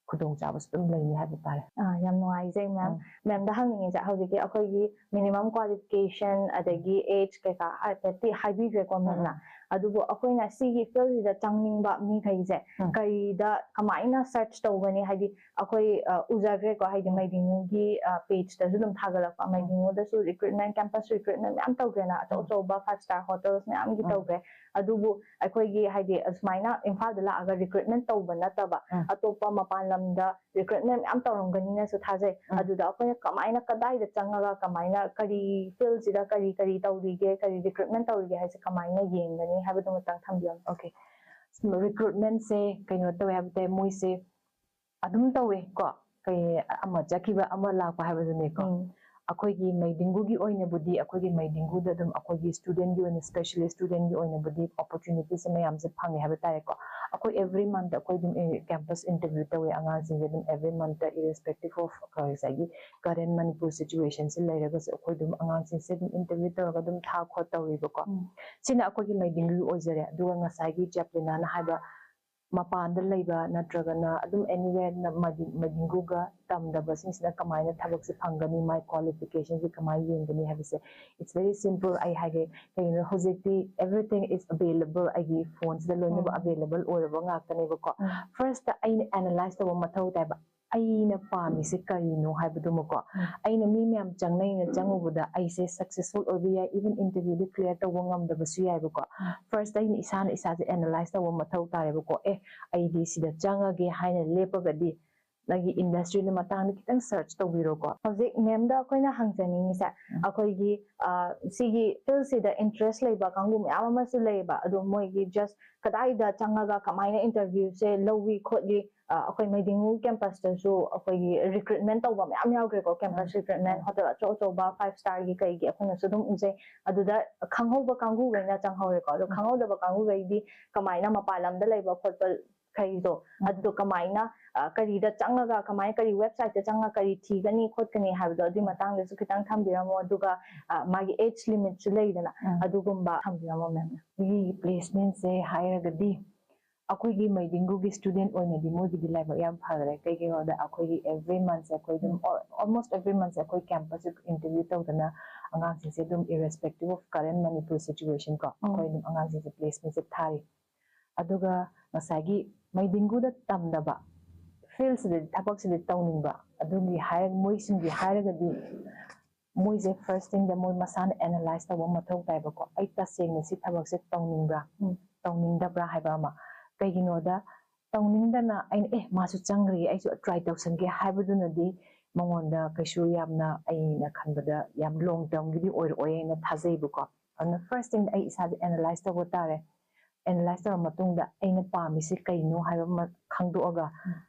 ꯈꯨꯗꯣꯡꯆꯥꯕꯁꯨ ꯑꯗꯨꯝ ꯂꯩꯅꯤ ꯍꯥꯏꯕ ꯇꯥꯔꯦ꯫ ꯑꯥ, ꯌꯥꯝ ꯅꯨꯡꯉꯥꯏꯖꯩ ma'am꯫ ꯎꯝ. Ma'am ꯗ ꯍꯪꯅꯤꯡꯉꯤꯁꯦ ꯍꯧꯖꯤꯛꯀꯤ ꯑꯩꯈꯣꯏꯒꯤ minimum qualification ꯑꯗꯒꯤ age ꯀꯩꯀꯥ ꯍꯥꯏꯐꯦꯠꯇꯤ ꯍꯥꯏꯕꯤꯈ꯭ꯔꯦꯀꯣ ma'am ꯅ꯫ ꯎꯝ. ꯑꯗꯨꯕꯨ ꯑꯩꯈꯣꯏꯅ ꯁꯤꯒꯤ field ꯁꯤꯗ ꯆꯪꯅꯤꯡꯕ ꯃꯤꯈꯩꯁꯦ ꯎꯝ. ꯀꯔꯤꯗ ꯀꯃꯥꯏꯅ search ꯇꯧꯒꯅꯤ? ꯍꯥꯏꯗꯤ ꯑꯩꯈꯣꯏ ꯑ, ꯎꯖꯈ꯭ꯔꯦꯀꯣ, ꯍꯥꯏꯗꯤ ꯎꯝ. ꯃꯩꯗꯤꯉꯨꯒꯤ ꯑ, page ꯇꯁꯨ ꯑꯗꯨꯝ ꯊꯥꯒꯠꯂꯛꯄ, ꯎꯝ. ꯃꯩꯗꯤꯉꯨꯗꯁꯨ recruitment, campus recruitment ꯃꯌꯥꯝ ꯇꯧꯈ꯭ꯔꯦꯅ, ꯑꯆꯧ ꯎꯝ. ꯑꯆꯧꯕ five star hotels ꯃꯌꯥꯝꯒꯤ ꯎꯝ. ꯇꯧꯈ꯭ꯔꯦ꯫ ꯑꯗꯨꯕꯨ ꯑꯩꯈꯣꯏꯒꯤ ꯍꯥꯏꯗꯤ ꯑꯁꯨꯃꯥꯏꯅ ꯏꯝꯐꯥꯜꯗ ꯂꯥꯛꯑꯒ recruitment ꯇꯧꯕ ꯅꯠꯇꯕ ꯎꯝ. ꯑꯇꯣꯞꯄ ꯃꯄꯥꯟ ꯂꯝ ꯗ ꯔꯤꯀ꯭ꯔꯨꯠꯃꯦꯟ ꯃꯌꯥꯝ ꯇꯧꯔꯝꯒꯅꯤꯅꯁꯨ ꯊꯥꯖꯩ꯫ ꯎꯝ꯫ ꯑꯗꯨꯗ ꯑꯩꯈꯣꯏꯅ ꯀꯃꯥꯏꯅ, ꯀꯗꯥꯏꯗ ꯆꯪꯉꯒ, ꯀꯃꯥꯏꯅ, ꯀꯔꯤ ꯐꯤꯜꯁꯤꯗ ꯀꯔꯤ ꯀꯔꯤ ꯇꯧꯔꯤꯒꯦ, ꯀꯔꯤ ꯔꯤꯀ꯭ꯔꯨꯠꯃꯦꯟ ꯇꯧꯔꯤꯒꯦ ꯍꯥꯏꯁꯦ ꯀꯃꯥꯏꯅ ꯌꯦꯡꯒꯅꯤ ꯍꯥꯏꯕꯗꯨꯃꯇꯪ ꯊꯝꯕꯤꯔꯝꯃꯨ꯫ ꯑꯣꯀꯦ꯫ ꯔꯤꯀ꯭ꯔꯨꯠꯃꯦꯟꯁꯦ ꯀꯩꯅꯣ ꯇꯧꯋꯦ ꯍꯥꯏꯕ ꯇꯥꯏ, ꯃꯣꯏꯁꯦ ꯑꯗꯨꯝ ꯇꯧꯋꯦ ꯀꯣ, ꯀꯩ, ꯑꯃ ꯆꯠꯈꯤꯕ ꯑꯃ ꯂꯥꯛꯄ ꯍꯥꯏꯕꯗꯨꯅꯤꯀꯣ꯫ ꯎꯝ꯫ ꯑꯩꯈꯣꯏꯒꯤ ꯃꯩꯗꯤꯡꯒꯨꯒꯤ ꯑꯣꯏꯅꯕꯨꯗꯤ, ꯑꯩꯈꯣꯏꯒꯤ ꯃꯩꯗꯤꯡꯒꯨꯗ ꯑꯗꯨꯝ ꯑꯩꯈꯣꯏꯒꯤ ꯁ꯭ꯇꯨꯗꯦꯟꯒꯤ ꯑꯣꯏꯅ, ꯁ꯭ꯄꯦꯁꯦꯜꯂꯤ ꯁ꯭ꯇꯨꯗꯦꯟꯒꯤ ꯑꯣꯏꯅꯕꯨꯗꯤ ꯑꯣꯄꯣꯔꯆꯨꯅꯤꯇꯤꯁꯦ ꯃꯌꯥꯝꯁꯦ ꯐꯪꯉꯦ ꯍꯥꯏꯕ ꯇꯥꯔꯦꯀꯣ꯫ ꯑꯩꯈꯣꯏ ꯑꯦꯕ꯭ꯔꯤ ꯃꯟꯠ ꯑꯩꯈꯣꯏ ꯑꯗꯨꯝ ꯀꯦꯝꯄꯁ ꯏꯟꯇꯔꯚ꯭ꯌꯨ ꯇꯧꯋꯦ ꯑꯉꯥꯡꯁꯤꯡꯁꯦ ꯑꯗꯨꯝ ꯑꯦꯕ꯭ꯔꯤ ꯃꯟꯠꯇ, irrespective of ꯉꯁꯥꯏꯒꯤ ꯀꯔꯦꯟ ꯃꯅꯤꯄꯨꯔ ꯁꯤꯆꯨꯋꯦꯁꯟꯁꯦ ꯂꯩꯔꯒꯁꯨ ꯑꯩꯈꯣꯏ ꯑꯗꯨꯝ ꯑꯉꯥꯡꯁꯤꯡꯁꯦ ꯑꯗꯨꯝ ꯏꯟꯇꯔꯚ꯭ꯌꯨ ꯇꯧꯔꯒ ꯑꯗꯨꯝ ꯊꯥ ꯈꯣꯠ ꯇꯧꯔꯤꯕꯀꯣ꯫ ꯎꯝ꯫ ꯁꯤꯅ ꯑꯩꯈꯣꯏꯒꯤ ꯃꯩꯗꯤꯡꯒꯨ ꯑꯣꯏꯖꯔꯦ꯫ ꯑꯗꯨꯒ ꯉꯁꯥꯏꯒꯤ ꯆꯦꯄ꯭ꯂꯤꯅꯥꯅ ꯍꯥꯏꯕ ꯃꯄꯥꯟꯗ ꯂꯩꯕ ꯅꯠꯇ꯭ꯔꯒꯅ ꯑꯗꯨꯝ anywhere ꯃꯩꯗꯤꯡꯒꯨꯒ ꯇꯝꯗꯕꯁꯤꯡꯁꯤꯅ ꯀꯃꯥꯏꯅ ꯊꯕꯛꯁꯦ ꯐꯪꯒꯅꯤ, ꯃꯥꯏ ꯀ꯭ꯋꯥꯂꯤꯐꯤꯀꯦꯁꯟꯁꯦ ꯀꯃꯥꯏꯅ ꯌꯦꯡꯒꯅꯤ ꯍꯥꯏꯕꯁꯦ, it's very simple꯫ ꯑꯩ ꯍꯥꯏꯒꯦ, ꯀꯩꯒꯤꯅꯣ, ꯍꯧꯖꯤꯛꯇꯤ everything is available, ꯑꯩꯒꯤ ꯐꯣꯟꯁꯤꯗ ꯂꯣꯏꯅꯃꯛ ꯎꯝ꯫ ꯑꯦꯕꯦꯂꯦꯕꯜ ꯑꯣꯏꯔꯕ ꯉꯥꯛꯇꯅꯦꯕꯀꯣ꯫ ꯎꯝ꯫ ꯐꯥꯔꯁꯇ ꯑꯩꯅ ꯑꯦꯅꯥꯂꯥꯏꯁ ꯇꯧꯕ ꯃꯊꯧ ꯇꯥꯏꯕ, ꯑꯩꯅ ꯄꯥꯝꯃꯤꯁꯦ ꯀꯔꯤꯅꯣ ꯍꯥꯏꯕꯗꯨꯃꯀꯣ꯫ ꯎꯝ꯫ ꯑꯩꯅ ꯃꯤ ꯃꯌꯥꯝ ꯆꯪꯅꯩꯅ ꯆꯪꯉꯨꯕꯗ ꯑꯩꯁꯦ ꯁꯛꯁꯦꯁꯐꯨꯜ ꯑꯣꯏꯕ ꯌꯥꯏ, ꯏꯚꯟ ꯏꯟꯇꯔꯚ꯭ꯌꯨꯗ ꯀ꯭ꯂꯤꯌꯥꯔ ꯇꯧꯕ ꯉꯝꯗꯕꯁꯨ ꯌꯥꯏꯕꯀꯣ꯫ ꯎꯝ꯫ ꯐꯥꯔꯁꯇ ꯑꯩꯅ ꯏꯁꯥꯅ ꯏꯁꯥꯁꯦ ꯑꯦꯅꯥꯂꯥꯏꯁ ꯇꯧꯕ ꯃꯊꯧ ꯇꯥꯔꯦꯕꯀꯣ꯫ ꯑꯦ, ꯑꯩꯗꯤ ꯁꯤꯗ ꯆꯪꯉꯒꯦ ꯍꯥꯏꯅ ꯂꯦꯞꯄꯒꯗꯤ ꯅꯪꯒꯤ ꯏꯟꯗꯁꯇ꯭ꯔꯤꯗꯨ ꯃꯇꯥꯡꯗ ꯈꯤꯇꯪ ꯁꯔꯆ ꯇꯧꯕꯤꯔꯣꯀꯣ꯫ ꯍꯧꯖꯤꯛ ꯃꯦꯝꯗ ꯑꯩꯈꯣꯏꯅ ꯍꯪꯖꯅꯤꯡꯉꯤꯁꯦ, ꯎꯝ꯫ ꯑꯩꯈꯣꯏꯒꯤ, ꯑ, ꯁꯤꯒꯤ ꯐꯤꯜꯁꯤꯗ ꯏꯟꯇꯔꯦꯁ ꯂꯩꯕ ꯀꯥꯡꯕꯨ ꯃꯌꯥꯝ ꯑꯃꯁꯨ ꯂꯩꯌꯦꯕ, ꯑꯗꯣ ꯃꯣꯏꯒꯤ ꯖꯁ ꯀꯗꯥꯏꯗ ꯆꯪꯉꯒ ꯀꯃꯥꯏꯅ ꯏꯟꯇꯔꯚ꯭ꯌꯨꯁꯦ ꯂꯧꯋꯤ ꯈꯣꯠꯂꯤ, ꯑ, ꯑꯩꯈꯣꯏ ꯃꯩꯗꯤꯡꯒꯨ ꯀꯦꯝꯄꯁꯇꯁꯨ ꯑꯩꯈꯣꯏꯒꯤ ꯔꯤꯀ꯭ꯔꯨꯠꯃꯦꯟ ꯇꯧꯕ ꯃꯌꯥꯝ ꯌꯥꯎꯈ꯭ꯔꯦꯀꯣ, ꯀꯦꯝꯄꯁ ꯎꯝ꯫ ꯔꯤꯀ꯭ꯔꯨꯠꯃꯦꯟ, ꯎꯝ꯫ ꯍꯣꯇꯦꯜ ꯑꯆꯧ ꯑꯆꯧꯕ, ꯐꯥꯏꯚ ꯁ꯭ꯇꯥꯔꯒꯤ ꯀꯩꯒꯤ ꯑꯩꯈꯣꯏꯅꯁꯨ ꯑꯗꯨꯝ ꯎꯖꯩ꯫ ꯑꯗꯨꯗ ꯈꯪꯍꯧꯕ ꯀꯥꯡꯕꯨꯈꯩꯅ ꯆꯪꯍꯧꯔꯦꯀꯣ꯫ ꯑꯗꯣ ꯎꯝ꯫ ꯈꯪꯍꯧꯗꯕ ꯀꯥꯡꯕꯨꯈꯩꯗꯤ ꯀꯃꯥꯏꯅ ꯃꯄꯥꯟ ꯂꯝꯗ ꯂꯩꯕ ꯈꯣꯠꯄ ꯈꯩꯗꯣ, ꯎꯝ꯫ ꯑꯗꯨꯗꯣ ꯀꯃꯥꯏꯅ, ꯑ, ꯀꯔꯤꯗ ꯆꯪꯉꯒ, ꯀꯃꯥꯏꯅ, ꯀꯔꯤ ꯋꯦꯕꯁꯥꯏꯠꯇ ꯆꯪꯉꯒ ꯀꯔꯤ ꯊꯤꯒꯅꯤ ꯈꯣꯠꯀꯅꯤ ꯍꯥꯏꯕꯗꯣ, ꯑꯗꯨꯒꯤ ꯎꯝ꯫ ꯃꯇꯥꯡꯗꯁꯨ ꯈꯤꯇꯪ ꯊꯝꯕꯤꯔꯝꯃꯣ꯫ ꯑꯗꯨꯒ, ꯑ, ꯃꯥꯒꯤ ꯑꯦꯖ ꯂꯤꯃꯤꯠꯁꯨ ꯂꯩꯗꯅ, ꯎꯝ꯫ ꯑꯗꯨꯒꯨꯝꯕ ꯊꯝꯕꯤꯔꯝꯃꯣ ꯃꯦꯝꯅ꯫ ꯁꯤꯒꯤ ꯄ꯭ꯂꯦꯁꯃꯦꯟꯁꯦ ꯍꯥꯏꯔꯒꯗꯤ ꯑꯩꯈꯣꯏꯒꯤ ꯃꯩꯗꯤꯡꯒꯨꯒꯤ ꯁ꯭ꯇꯨꯗꯦꯟ ꯑꯣꯏꯅꯗꯤ ꯃꯣꯏꯒꯤꯗꯤ ꯂꯥꯏꯕꯛ ꯌꯥꯝ ꯐꯈ꯭ꯔꯦ꯫ ꯀꯩꯒꯤꯅꯣꯗ ꯑꯩꯈꯣꯏꯒꯤ ꯑꯦꯕ꯭ꯔꯤ ꯃꯟꯠꯁꯦ ꯑꯩꯈꯣꯏ ꯑꯗꯨꯝ, ꯎꯝ꯫ ꯑꯣꯜꯃꯣꯁ ꯑꯦꯕ꯭ꯔꯤ ꯃꯟꯠꯁꯦ ꯑꯩꯈꯣꯏ ꯀꯦꯝꯄꯁꯁꯦ ꯏꯟꯇꯔꯚ꯭ꯌꯨ ꯇꯧꯗꯅ ꯑꯉꯥꯡꯁꯤꯡꯁꯦ ꯑꯗꯨꯝ, irrespective of current Manipur situation ꯀꯣ, ꯎꯝ꯫ ꯑꯩꯈꯣꯏ ꯑꯗꯨꯝ ꯑꯉꯥꯡꯁꯤꯡꯁꯦ ꯄ꯭ꯂꯦꯁꯃꯦꯟꯁꯦ ꯊꯥꯔꯤ꯫ ꯑꯗꯨꯒ ꯉꯁꯥꯏꯒꯤ ꯃꯩꯗꯤꯡꯒꯨꯗ ꯇꯝꯗꯕ, ꯐꯤꯜꯁꯤꯗꯗꯤ, ꯊꯕꯛꯁꯤꯗꯤ ꯇꯧꯅꯤꯡꯕ, ꯑꯗꯨꯒꯤ ꯍꯥꯏꯔ-, ꯃꯣꯏꯁꯤꯡꯒꯤ ꯍꯥꯏꯔꯒꯗꯤ ꯃꯣꯏꯁꯦ ꯐꯥꯔꯁ ꯊꯤꯡꯗ ꯃꯣꯏ ꯃꯁꯥꯅ ꯑꯦꯅꯥꯂꯥꯏꯁ ꯇꯧꯕ ꯃꯊꯧ ꯇꯥꯏꯕꯀꯣ꯫ ꯑꯩ ꯇꯁꯦꯡꯅ ꯁꯤ ꯊꯕꯛꯁꯦ ꯇꯧꯅꯤꯡꯕ꯭ꯔꯥ, ꯎꯝ꯫ ꯇꯧꯅꯤꯡꯗꯕ꯭ꯔꯥ ꯍꯥꯏꯕ ꯑꯃ꯫ ꯀꯩꯒꯤꯅꯣꯗ ꯇꯧꯅꯤꯡꯗꯅ ꯑꯩꯅ ꯑꯦ ꯃꯥꯁꯨ ꯆꯪꯈ꯭ꯔꯦ ꯑꯩꯁꯨ ꯇ꯭ꯔꯥꯏ ꯇꯧꯁꯟꯒꯦ ꯍꯥꯏꯕꯗꯨꯅꯗꯤ ꯃꯉꯣꯟꯗ ꯀꯩꯁꯨ ꯌꯥꯝꯅ ꯑꯩꯅ ꯈꯟꯕꯗ ꯌꯥꯝ ꯂꯣꯡ ꯇꯔꯝꯒꯤꯗꯤ ꯑꯣꯏꯔꯛꯑꯣꯏ ꯍꯥꯏꯅ ꯊꯥꯖꯩꯕꯀꯣ꯫ ꯑꯗꯨꯅ ꯐꯥꯔꯁ ꯊꯤꯡꯗ ꯑꯩ ꯏꯁꯥꯁꯦ ꯑꯦꯅꯥꯂꯥꯏꯁ ꯇꯧꯕ ꯇꯥꯔꯦ꯫ ꯑꯦꯅꯥꯂꯥꯏꯁ ꯇꯧꯔ ꯃꯇꯨꯡꯗ ꯑꯩꯅ ꯄꯥꯝꯃꯤꯁꯤ ꯀꯩꯅꯣ ꯍꯥꯏꯕ ꯑꯃ ꯈꯪꯗꯣꯛꯑꯒ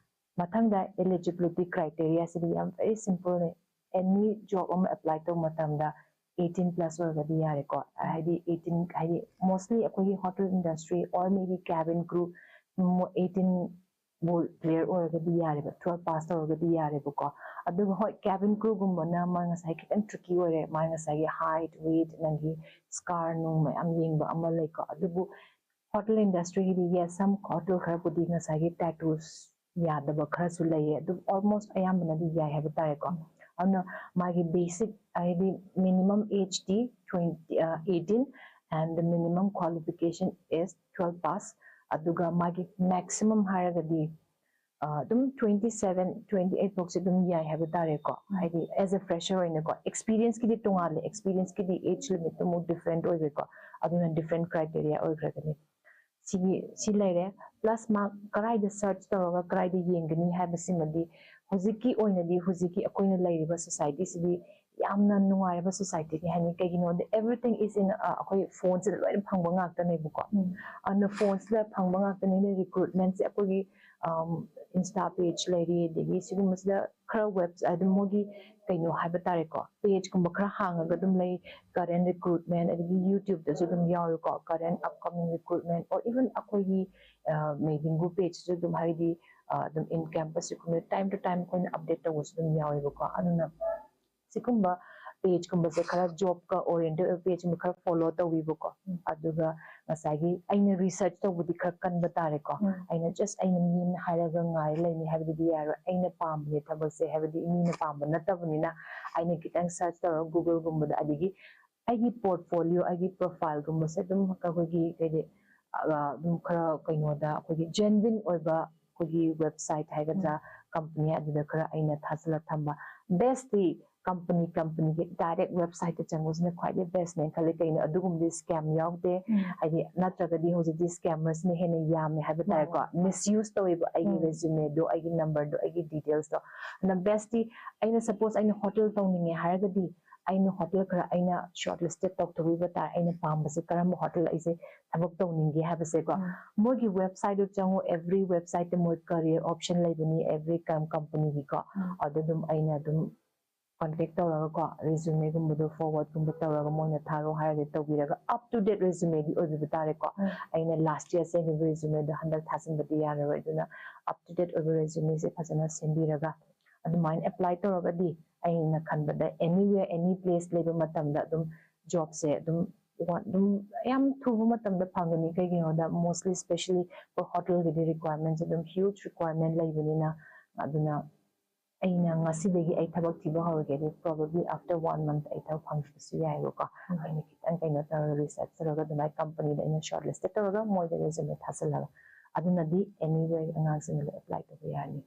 ꯃꯊꯪꯗ eligibility criteria ꯁꯤꯗꯤ ꯌꯥꯝ very simple ꯅꯦ꯫ Any job ꯑꯃ apply ꯇꯧꯕ ꯃꯇꯝꯗ eighteen plus ꯑꯣꯏꯔꯒꯗꯤ ꯌꯥꯔꯦꯀꯣ꯫ ꯍꯥꯏꯗꯤ eighteen ꯍꯥꯏꯗꯤ mostly ꯑꯩꯈꯣꯏꯒꯤ hotel industry or maybe cabin crew eighteen ball player ꯑꯣꯏꯔꯒꯗꯤ ꯌꯥꯔꯦꯕ, twelve pass ꯇꯧꯔꯒꯗꯤ ꯌꯥꯔꯦꯕꯀꯣ꯫ ꯑꯗꯨꯒ ꯍꯣꯏ cabin crew ꯒꯨꯝꯕꯅ ꯃꯥ ꯉꯁꯥꯏ ꯈꯤꯇꯪ tricky ꯑꯣꯏꯔꯦ, ꯃꯥ ꯉꯁꯥꯏꯒꯤ height weight ꯅꯪꯒꯤ scar ꯅꯨꯡ ꯃꯌꯥꯝ ꯌꯦꯡꯕ ꯑꯃ ꯂꯩꯀꯣ꯫ ꯑꯗꯨꯕꯨ hotel industry ꯒꯤꯗꯤ yes some hotel ꯈꯔꯕꯨꯗꯤ ꯉꯁꯥꯏꯒꯤ tattoos ꯌꯥꯗꯕ ꯈꯔꯁꯨ ꯂꯩꯌꯦ, ꯑꯗꯨ almost ꯑꯌꯥꯝꯕꯅꯗꯤ ꯌꯥꯏ ꯍꯥꯏꯕ ꯇꯥꯔꯦꯀꯣ꯫ ꯑꯗꯨꯅ ꯃꯥꯒꯤ basic ꯍꯥꯏꯗꯤ minimum age D twenty eighteen and the minimum qualification is twelve pass꯫ ꯑꯗꯨꯒ ꯃꯥꯒꯤ maximum ꯍꯥꯏꯔꯒꯗꯤ ꯑꯗꯨꯝ twenty seven twenty eight ꯐꯥꯎꯁꯦ ꯑꯗꯨꯝ ꯌꯥꯏ ꯍꯥꯏꯕ ꯇꯥꯔꯦꯀꯣ꯫ ꯍꯥꯏꯗꯤ as a fresher ꯑꯣꯏꯅꯀꯣ꯫ Experience ꯀꯤꯗꯤ ꯇꯣꯉꯥꯜꯂꯦ, experience ꯀꯤꯗꯤ age limit ꯇꯣ ꯑꯃꯨꯛ different ꯑꯣꯏꯕꯩꯀꯣ꯫ ꯑꯗꯨꯅ different criteria ꯑꯣꯏꯈ꯭ꯔꯒꯅꯤ꯫ ꯁꯤꯒꯤ ꯁꯤ ꯂꯩꯔꯦ꯫ Plus ꯃꯥ ꯀꯗꯥꯏꯗ search ꯇꯧꯔꯒ ꯀꯗꯥꯏꯗ ꯌꯦꯡꯒꯅꯤ ꯍꯥꯏꯕꯁꯤꯃꯗꯤ ꯍꯧꯖꯤꯛꯀꯤ ꯑꯣꯏꯅꯗꯤ ꯍꯧꯖꯤꯛꯀꯤ ꯑꯩꯈꯣꯏꯅ ꯂꯩꯔꯤꯕ society ꯁꯤꯗꯤ ꯌꯥꯝꯅ ꯅꯨꯡꯉꯥꯏꯔꯕ society ꯅꯤ ꯍꯥꯏꯅꯤ꯫ ꯀꯩꯒꯤꯅꯣꯗꯤ everything is in ꯑꯩꯈꯣꯏ phone ꯁꯤꯗ ꯂꯣꯏꯅ ꯐꯪꯕ ꯉꯥꯛꯇꯅꯦꯕꯀꯣ꯫ ꯑꯗꯨꯅ phone ꯁꯤꯗ ꯐꯪꯕ ꯉꯥꯛꯇꯅꯤꯅ recruitment ꯁꯦ ꯑꯩꯈꯣꯏꯒꯤ Insta page ꯂꯩꯔꯤ, ꯑꯗꯒꯤ ꯁꯤꯒꯨꯝꯕꯁꯤꯗ ꯈꯔ webs ꯑꯗꯨꯝ ꯃꯣꯏꯒꯤ ꯀꯩꯅꯣ ꯍꯥꯏꯕ ꯇꯥꯔꯦꯀꯣ, page ꯀꯨꯝꯕ ꯈꯔ ꯍꯥꯡꯉꯒ ꯑꯗꯨꯝ ꯂꯩ꯫ Current recruitment ꯑꯗꯒꯤ YouTube ꯇꯁꯨ ꯑꯗꯨꯝ ꯌꯥꯎꯏꯀꯣ꯫ Current upcoming recruitment or even ꯑꯩꯈꯣꯏꯒꯤ Medingo page ꯁꯤꯁꯨ ꯑꯗꯨꯝ ꯍꯥꯏꯗꯤ ꯑꯗꯨꯝ in campus recruitment time to time ꯑꯩꯈꯣꯏꯅ update ꯇꯧꯕꯁꯨ ꯑꯗꯨꯝ ꯌꯥꯎꯋꯦꯕꯀꯣ꯫ ꯑꯗꯨꯅ ꯁꯤꯒꯨꯝꯕ page ꯀꯨꯝꯕꯁꯦ ꯈꯔ job ꯀ oriented ꯑꯣꯏꯕ page ꯀꯨꯝꯕ ꯈꯔ follow ꯇꯧꯕꯤꯕꯀꯣ꯫ ꯑꯗꯨꯒ ꯉꯁꯥꯏꯒꯤ ꯑꯩꯅ research ꯇꯧꯕꯗꯤ ꯈꯔ ꯀꯟꯕ ꯇꯥꯔꯦꯀꯣ꯫ ꯑꯩꯅ just ꯑꯩꯅ ꯃꯤꯅ ꯍꯥꯏꯔꯒ ꯉꯥꯏ ꯂꯩꯅꯤ ꯍꯥꯏꯕꯗꯨꯗꯤ ꯌꯥꯔꯣꯏ꯫ ꯑꯩꯅ ꯄꯥꯝꯕꯅꯦ ꯊꯕꯛꯁꯦ ꯍꯥꯏꯕꯗꯤ ꯃꯤꯅ ꯄꯥꯝꯕ ꯅꯠꯇꯕꯅꯤꯅ ꯑꯩꯅ ꯈꯤꯇꯪ search ꯇꯧꯔꯒ Google ꯒꯨꯝꯕꯗ ꯑꯗꯒꯤ ꯑꯩꯒꯤ portfolio ꯑꯩꯒꯤ profile ꯒꯨꯝꯕꯁꯦ ꯑꯗꯨꯝ ꯑꯩꯈꯣꯏꯒꯤ ꯀꯩꯗꯤ ꯑꯗꯨꯝ ꯈꯔ ꯀꯩꯅꯣꯗ ꯑꯩꯈꯣꯏꯒꯤ genuine ꯑꯣꯏꯕ ꯑꯩꯈꯣꯏꯒꯤ website ꯍꯥꯏꯒꯗ꯭ꯔꯥ company ꯑꯗꯨꯗ ꯈꯔ ꯑꯩꯅ ꯊꯥꯖꯤꯜꯂ ꯊꯝꯕ꯫ Best ꯇꯤ ꯀꯝꯄꯅꯤ ꯀꯝꯄꯅꯤꯒꯤ ꯗꯥꯏꯔꯦꯛ ꯋꯦꯕꯁꯥꯏꯠꯇ ꯆꯪꯕꯁꯤꯅ ꯈ꯭ꯋꯥꯏꯗꯒꯤ ꯕꯦꯁꯅꯦꯅ ꯈꯜꯂꯤ꯫ ꯀꯩꯅꯣ, ꯑꯗꯨꯒꯨꯝꯕꯗꯤ ꯁ꯭ꯀꯦꯝ ꯌꯥꯎꯗꯦ꯫ ꯍꯥꯏꯗꯤ ꯅꯠꯇ꯭ꯔꯒꯗꯤ ꯍꯧꯖꯤꯛꯇꯤ ꯁ꯭ꯀꯦꯃꯔꯁꯤꯅ ꯍꯦꯟꯅ ꯌꯥꯝꯃꯦ ꯍꯥꯏꯕ ꯇꯥꯔꯦꯀꯣ꯫ ꯃꯤꯁꯌꯨꯁ ꯇꯧꯋꯦꯕ ꯑꯩꯒꯤ ꯔꯦꯖꯨꯃꯦꯗꯣ, ꯑꯩꯒꯤ ꯅꯝꯕꯔꯗꯣ, ꯑꯩꯒꯤ ꯗꯤꯇꯦꯜꯁꯇꯣ꯫ ꯑꯗꯨꯅ ꯕꯦꯁꯇꯤ, ꯑꯩꯅ ꯁꯄꯣꯁ ꯑꯩꯅ ꯍꯣꯇꯦꯜ ꯇꯧꯅꯤꯡꯉꯦ ꯍꯥꯏꯔꯒꯗꯤ, ꯑꯩꯅ ꯍꯣꯇꯦꯜ ꯈꯔ ꯑꯩꯅ ꯁꯣꯔꯠ ꯂꯤꯁꯇꯦꯠ ꯇꯧꯊꯣꯛꯄꯤꯕ ꯇꯥꯔꯦ꯫ ꯑꯩꯅ ꯄꯥꯝꯕꯁꯦ ꯀꯔꯝꯕ ꯍꯣꯇꯦꯜ ꯑꯩꯁꯦ ꯊꯕꯛ ꯇꯧꯅꯤꯡꯒꯦ ꯍꯥꯏꯕꯁꯦꯀꯣ꯫ ꯃꯣꯏꯒꯤ ꯋꯦꯕꯁꯥꯏꯠꯇꯨ ꯆꯪꯉꯣ, ꯑꯦꯚ꯭ꯔꯤ ꯋꯦꯕꯁꯥꯏꯠꯇ ꯃꯣꯏ ꯀꯔꯤꯌꯔ ꯑꯣꯞꯁꯟ ꯂꯩꯕꯅꯤ, ꯑꯦꯚ꯭ꯔꯤ ꯀꯝꯄꯅꯤꯒꯤꯀꯣ꯫ ꯑꯗꯨ ꯑꯗꯨꯝ ꯑꯩꯅ ꯑꯗꯨꯝ ꯀꯣꯟꯇꯦꯛ ꯇꯧꯔꯒꯀꯣ, ꯔꯤꯖꯨꯃꯦꯒꯨꯝꯕꯗꯣ ꯐꯣꯔꯋꯥꯔꯗꯀꯨꯝꯕ ꯇꯧꯔꯒ ꯃꯣꯏꯅ ꯊꯥꯔꯣ ꯍꯥꯏꯔꯒꯗꯤ ꯇꯧꯕꯤꯔꯒ, ꯑꯞ ꯇꯨ ꯗꯦꯠ ꯔꯤꯖꯨꯃꯦꯗꯤ ꯑꯣꯏꯕꯤꯕ ꯇꯥꯔꯦꯀꯣ꯫ ꯑꯩꯅ ꯂꯥꯁ ꯌꯔ ꯁꯦꯝꯈꯤꯕ ꯔꯤꯖꯨꯃꯦꯗꯣ ꯍꯟꯗꯛ ꯊꯥꯖꯤꯟꯕꯗꯤ ꯌꯥꯔꯔꯣꯏ꯫ ꯑꯗꯨꯅ ꯑꯞ ꯇꯨ ꯗꯦꯠ ꯑꯣꯏꯕ ꯔꯤꯖꯨꯃꯦꯁꯦ ꯐꯖꯅ ꯁꯦꯝꯕꯤꯔꯒ, ꯑꯗꯨꯃꯥꯏꯅ ꯑꯦꯄ꯭ꯂꯥꯏ ꯇꯧꯔꯒꯗꯤ, ꯑꯩꯅ ꯈꯟꯕꯗ ꯑꯦꯅꯤꯋꯦꯌꯔ, ꯑꯦꯅꯤ ꯄ꯭ꯂꯦꯁ ꯂꯩꯕ ꯃꯇꯝꯗ ꯑꯗꯨꯝ ꯖꯣꯕꯁꯦ ꯑꯗꯨꯝ ꯋꯥ-, ꯑꯗꯨꯝ ꯌꯥꯝ ꯊꯨꯕ ꯃꯇꯝꯗ ꯐꯪꯒꯅꯤ꯫ ꯀꯩꯒꯤꯅꯣꯗ, ꯃꯣꯁꯂꯤ ꯁ꯭ꯄꯦꯁꯦꯜꯂꯤ ꯑꯩꯈꯣꯏ ꯍꯣꯇꯦꯜꯒꯤꯗꯤ ꯔꯤꯀ꯭ꯋꯥꯏꯔꯃꯦꯟꯁꯦ ꯑꯗꯨꯝ ꯍ꯭ꯌꯨꯖ ꯔꯤꯀ꯭ꯋꯥꯏꯔꯃꯦꯟ ꯂꯩꯕꯅꯤꯅ꯫ ꯑꯗꯨꯅ ꯑꯩꯅ ꯉꯁꯤꯗꯒꯤ ꯑꯩ ꯊꯕꯛ ꯊꯤꯕ ꯍꯧꯔꯒꯦ ꯑꯗꯨ, ꯄ꯭ꯔꯣꯕꯦꯕ꯭ꯂꯤ ꯑꯥꯐꯇꯔ ꯋꯥꯟ ꯃꯟꯊ ꯑꯩ ꯊꯕꯛ ꯐꯪꯕꯁꯨ ꯌꯥꯏꯑꯕꯀꯣ꯫ ꯑꯩꯅ ꯈꯤꯇꯪ ꯀꯩꯅꯣ ꯇꯧꯔꯒ, ꯔꯤꯁꯔꯆ ꯇꯧꯔꯒ, ꯑꯗꯨꯃꯥꯏꯅ ꯀꯝꯄꯅꯤꯗ ꯑꯩꯅ ꯁꯣꯔꯠ ꯂꯤꯁꯇꯦꯠ ꯇꯧꯔꯒ ꯃꯣꯏꯗ ꯔꯤꯖꯨꯃꯦ ꯊꯥꯖꯤꯜꯂꯒ, ꯑꯗꯨꯅꯗꯤ ꯑꯦꯅꯤꯋꯦ ꯑꯉꯥꯡꯁꯤꯡꯅ ꯑꯦꯄ꯭ꯂꯥꯏ ꯇꯧꯕ ꯌꯥꯔꯅꯤ꯫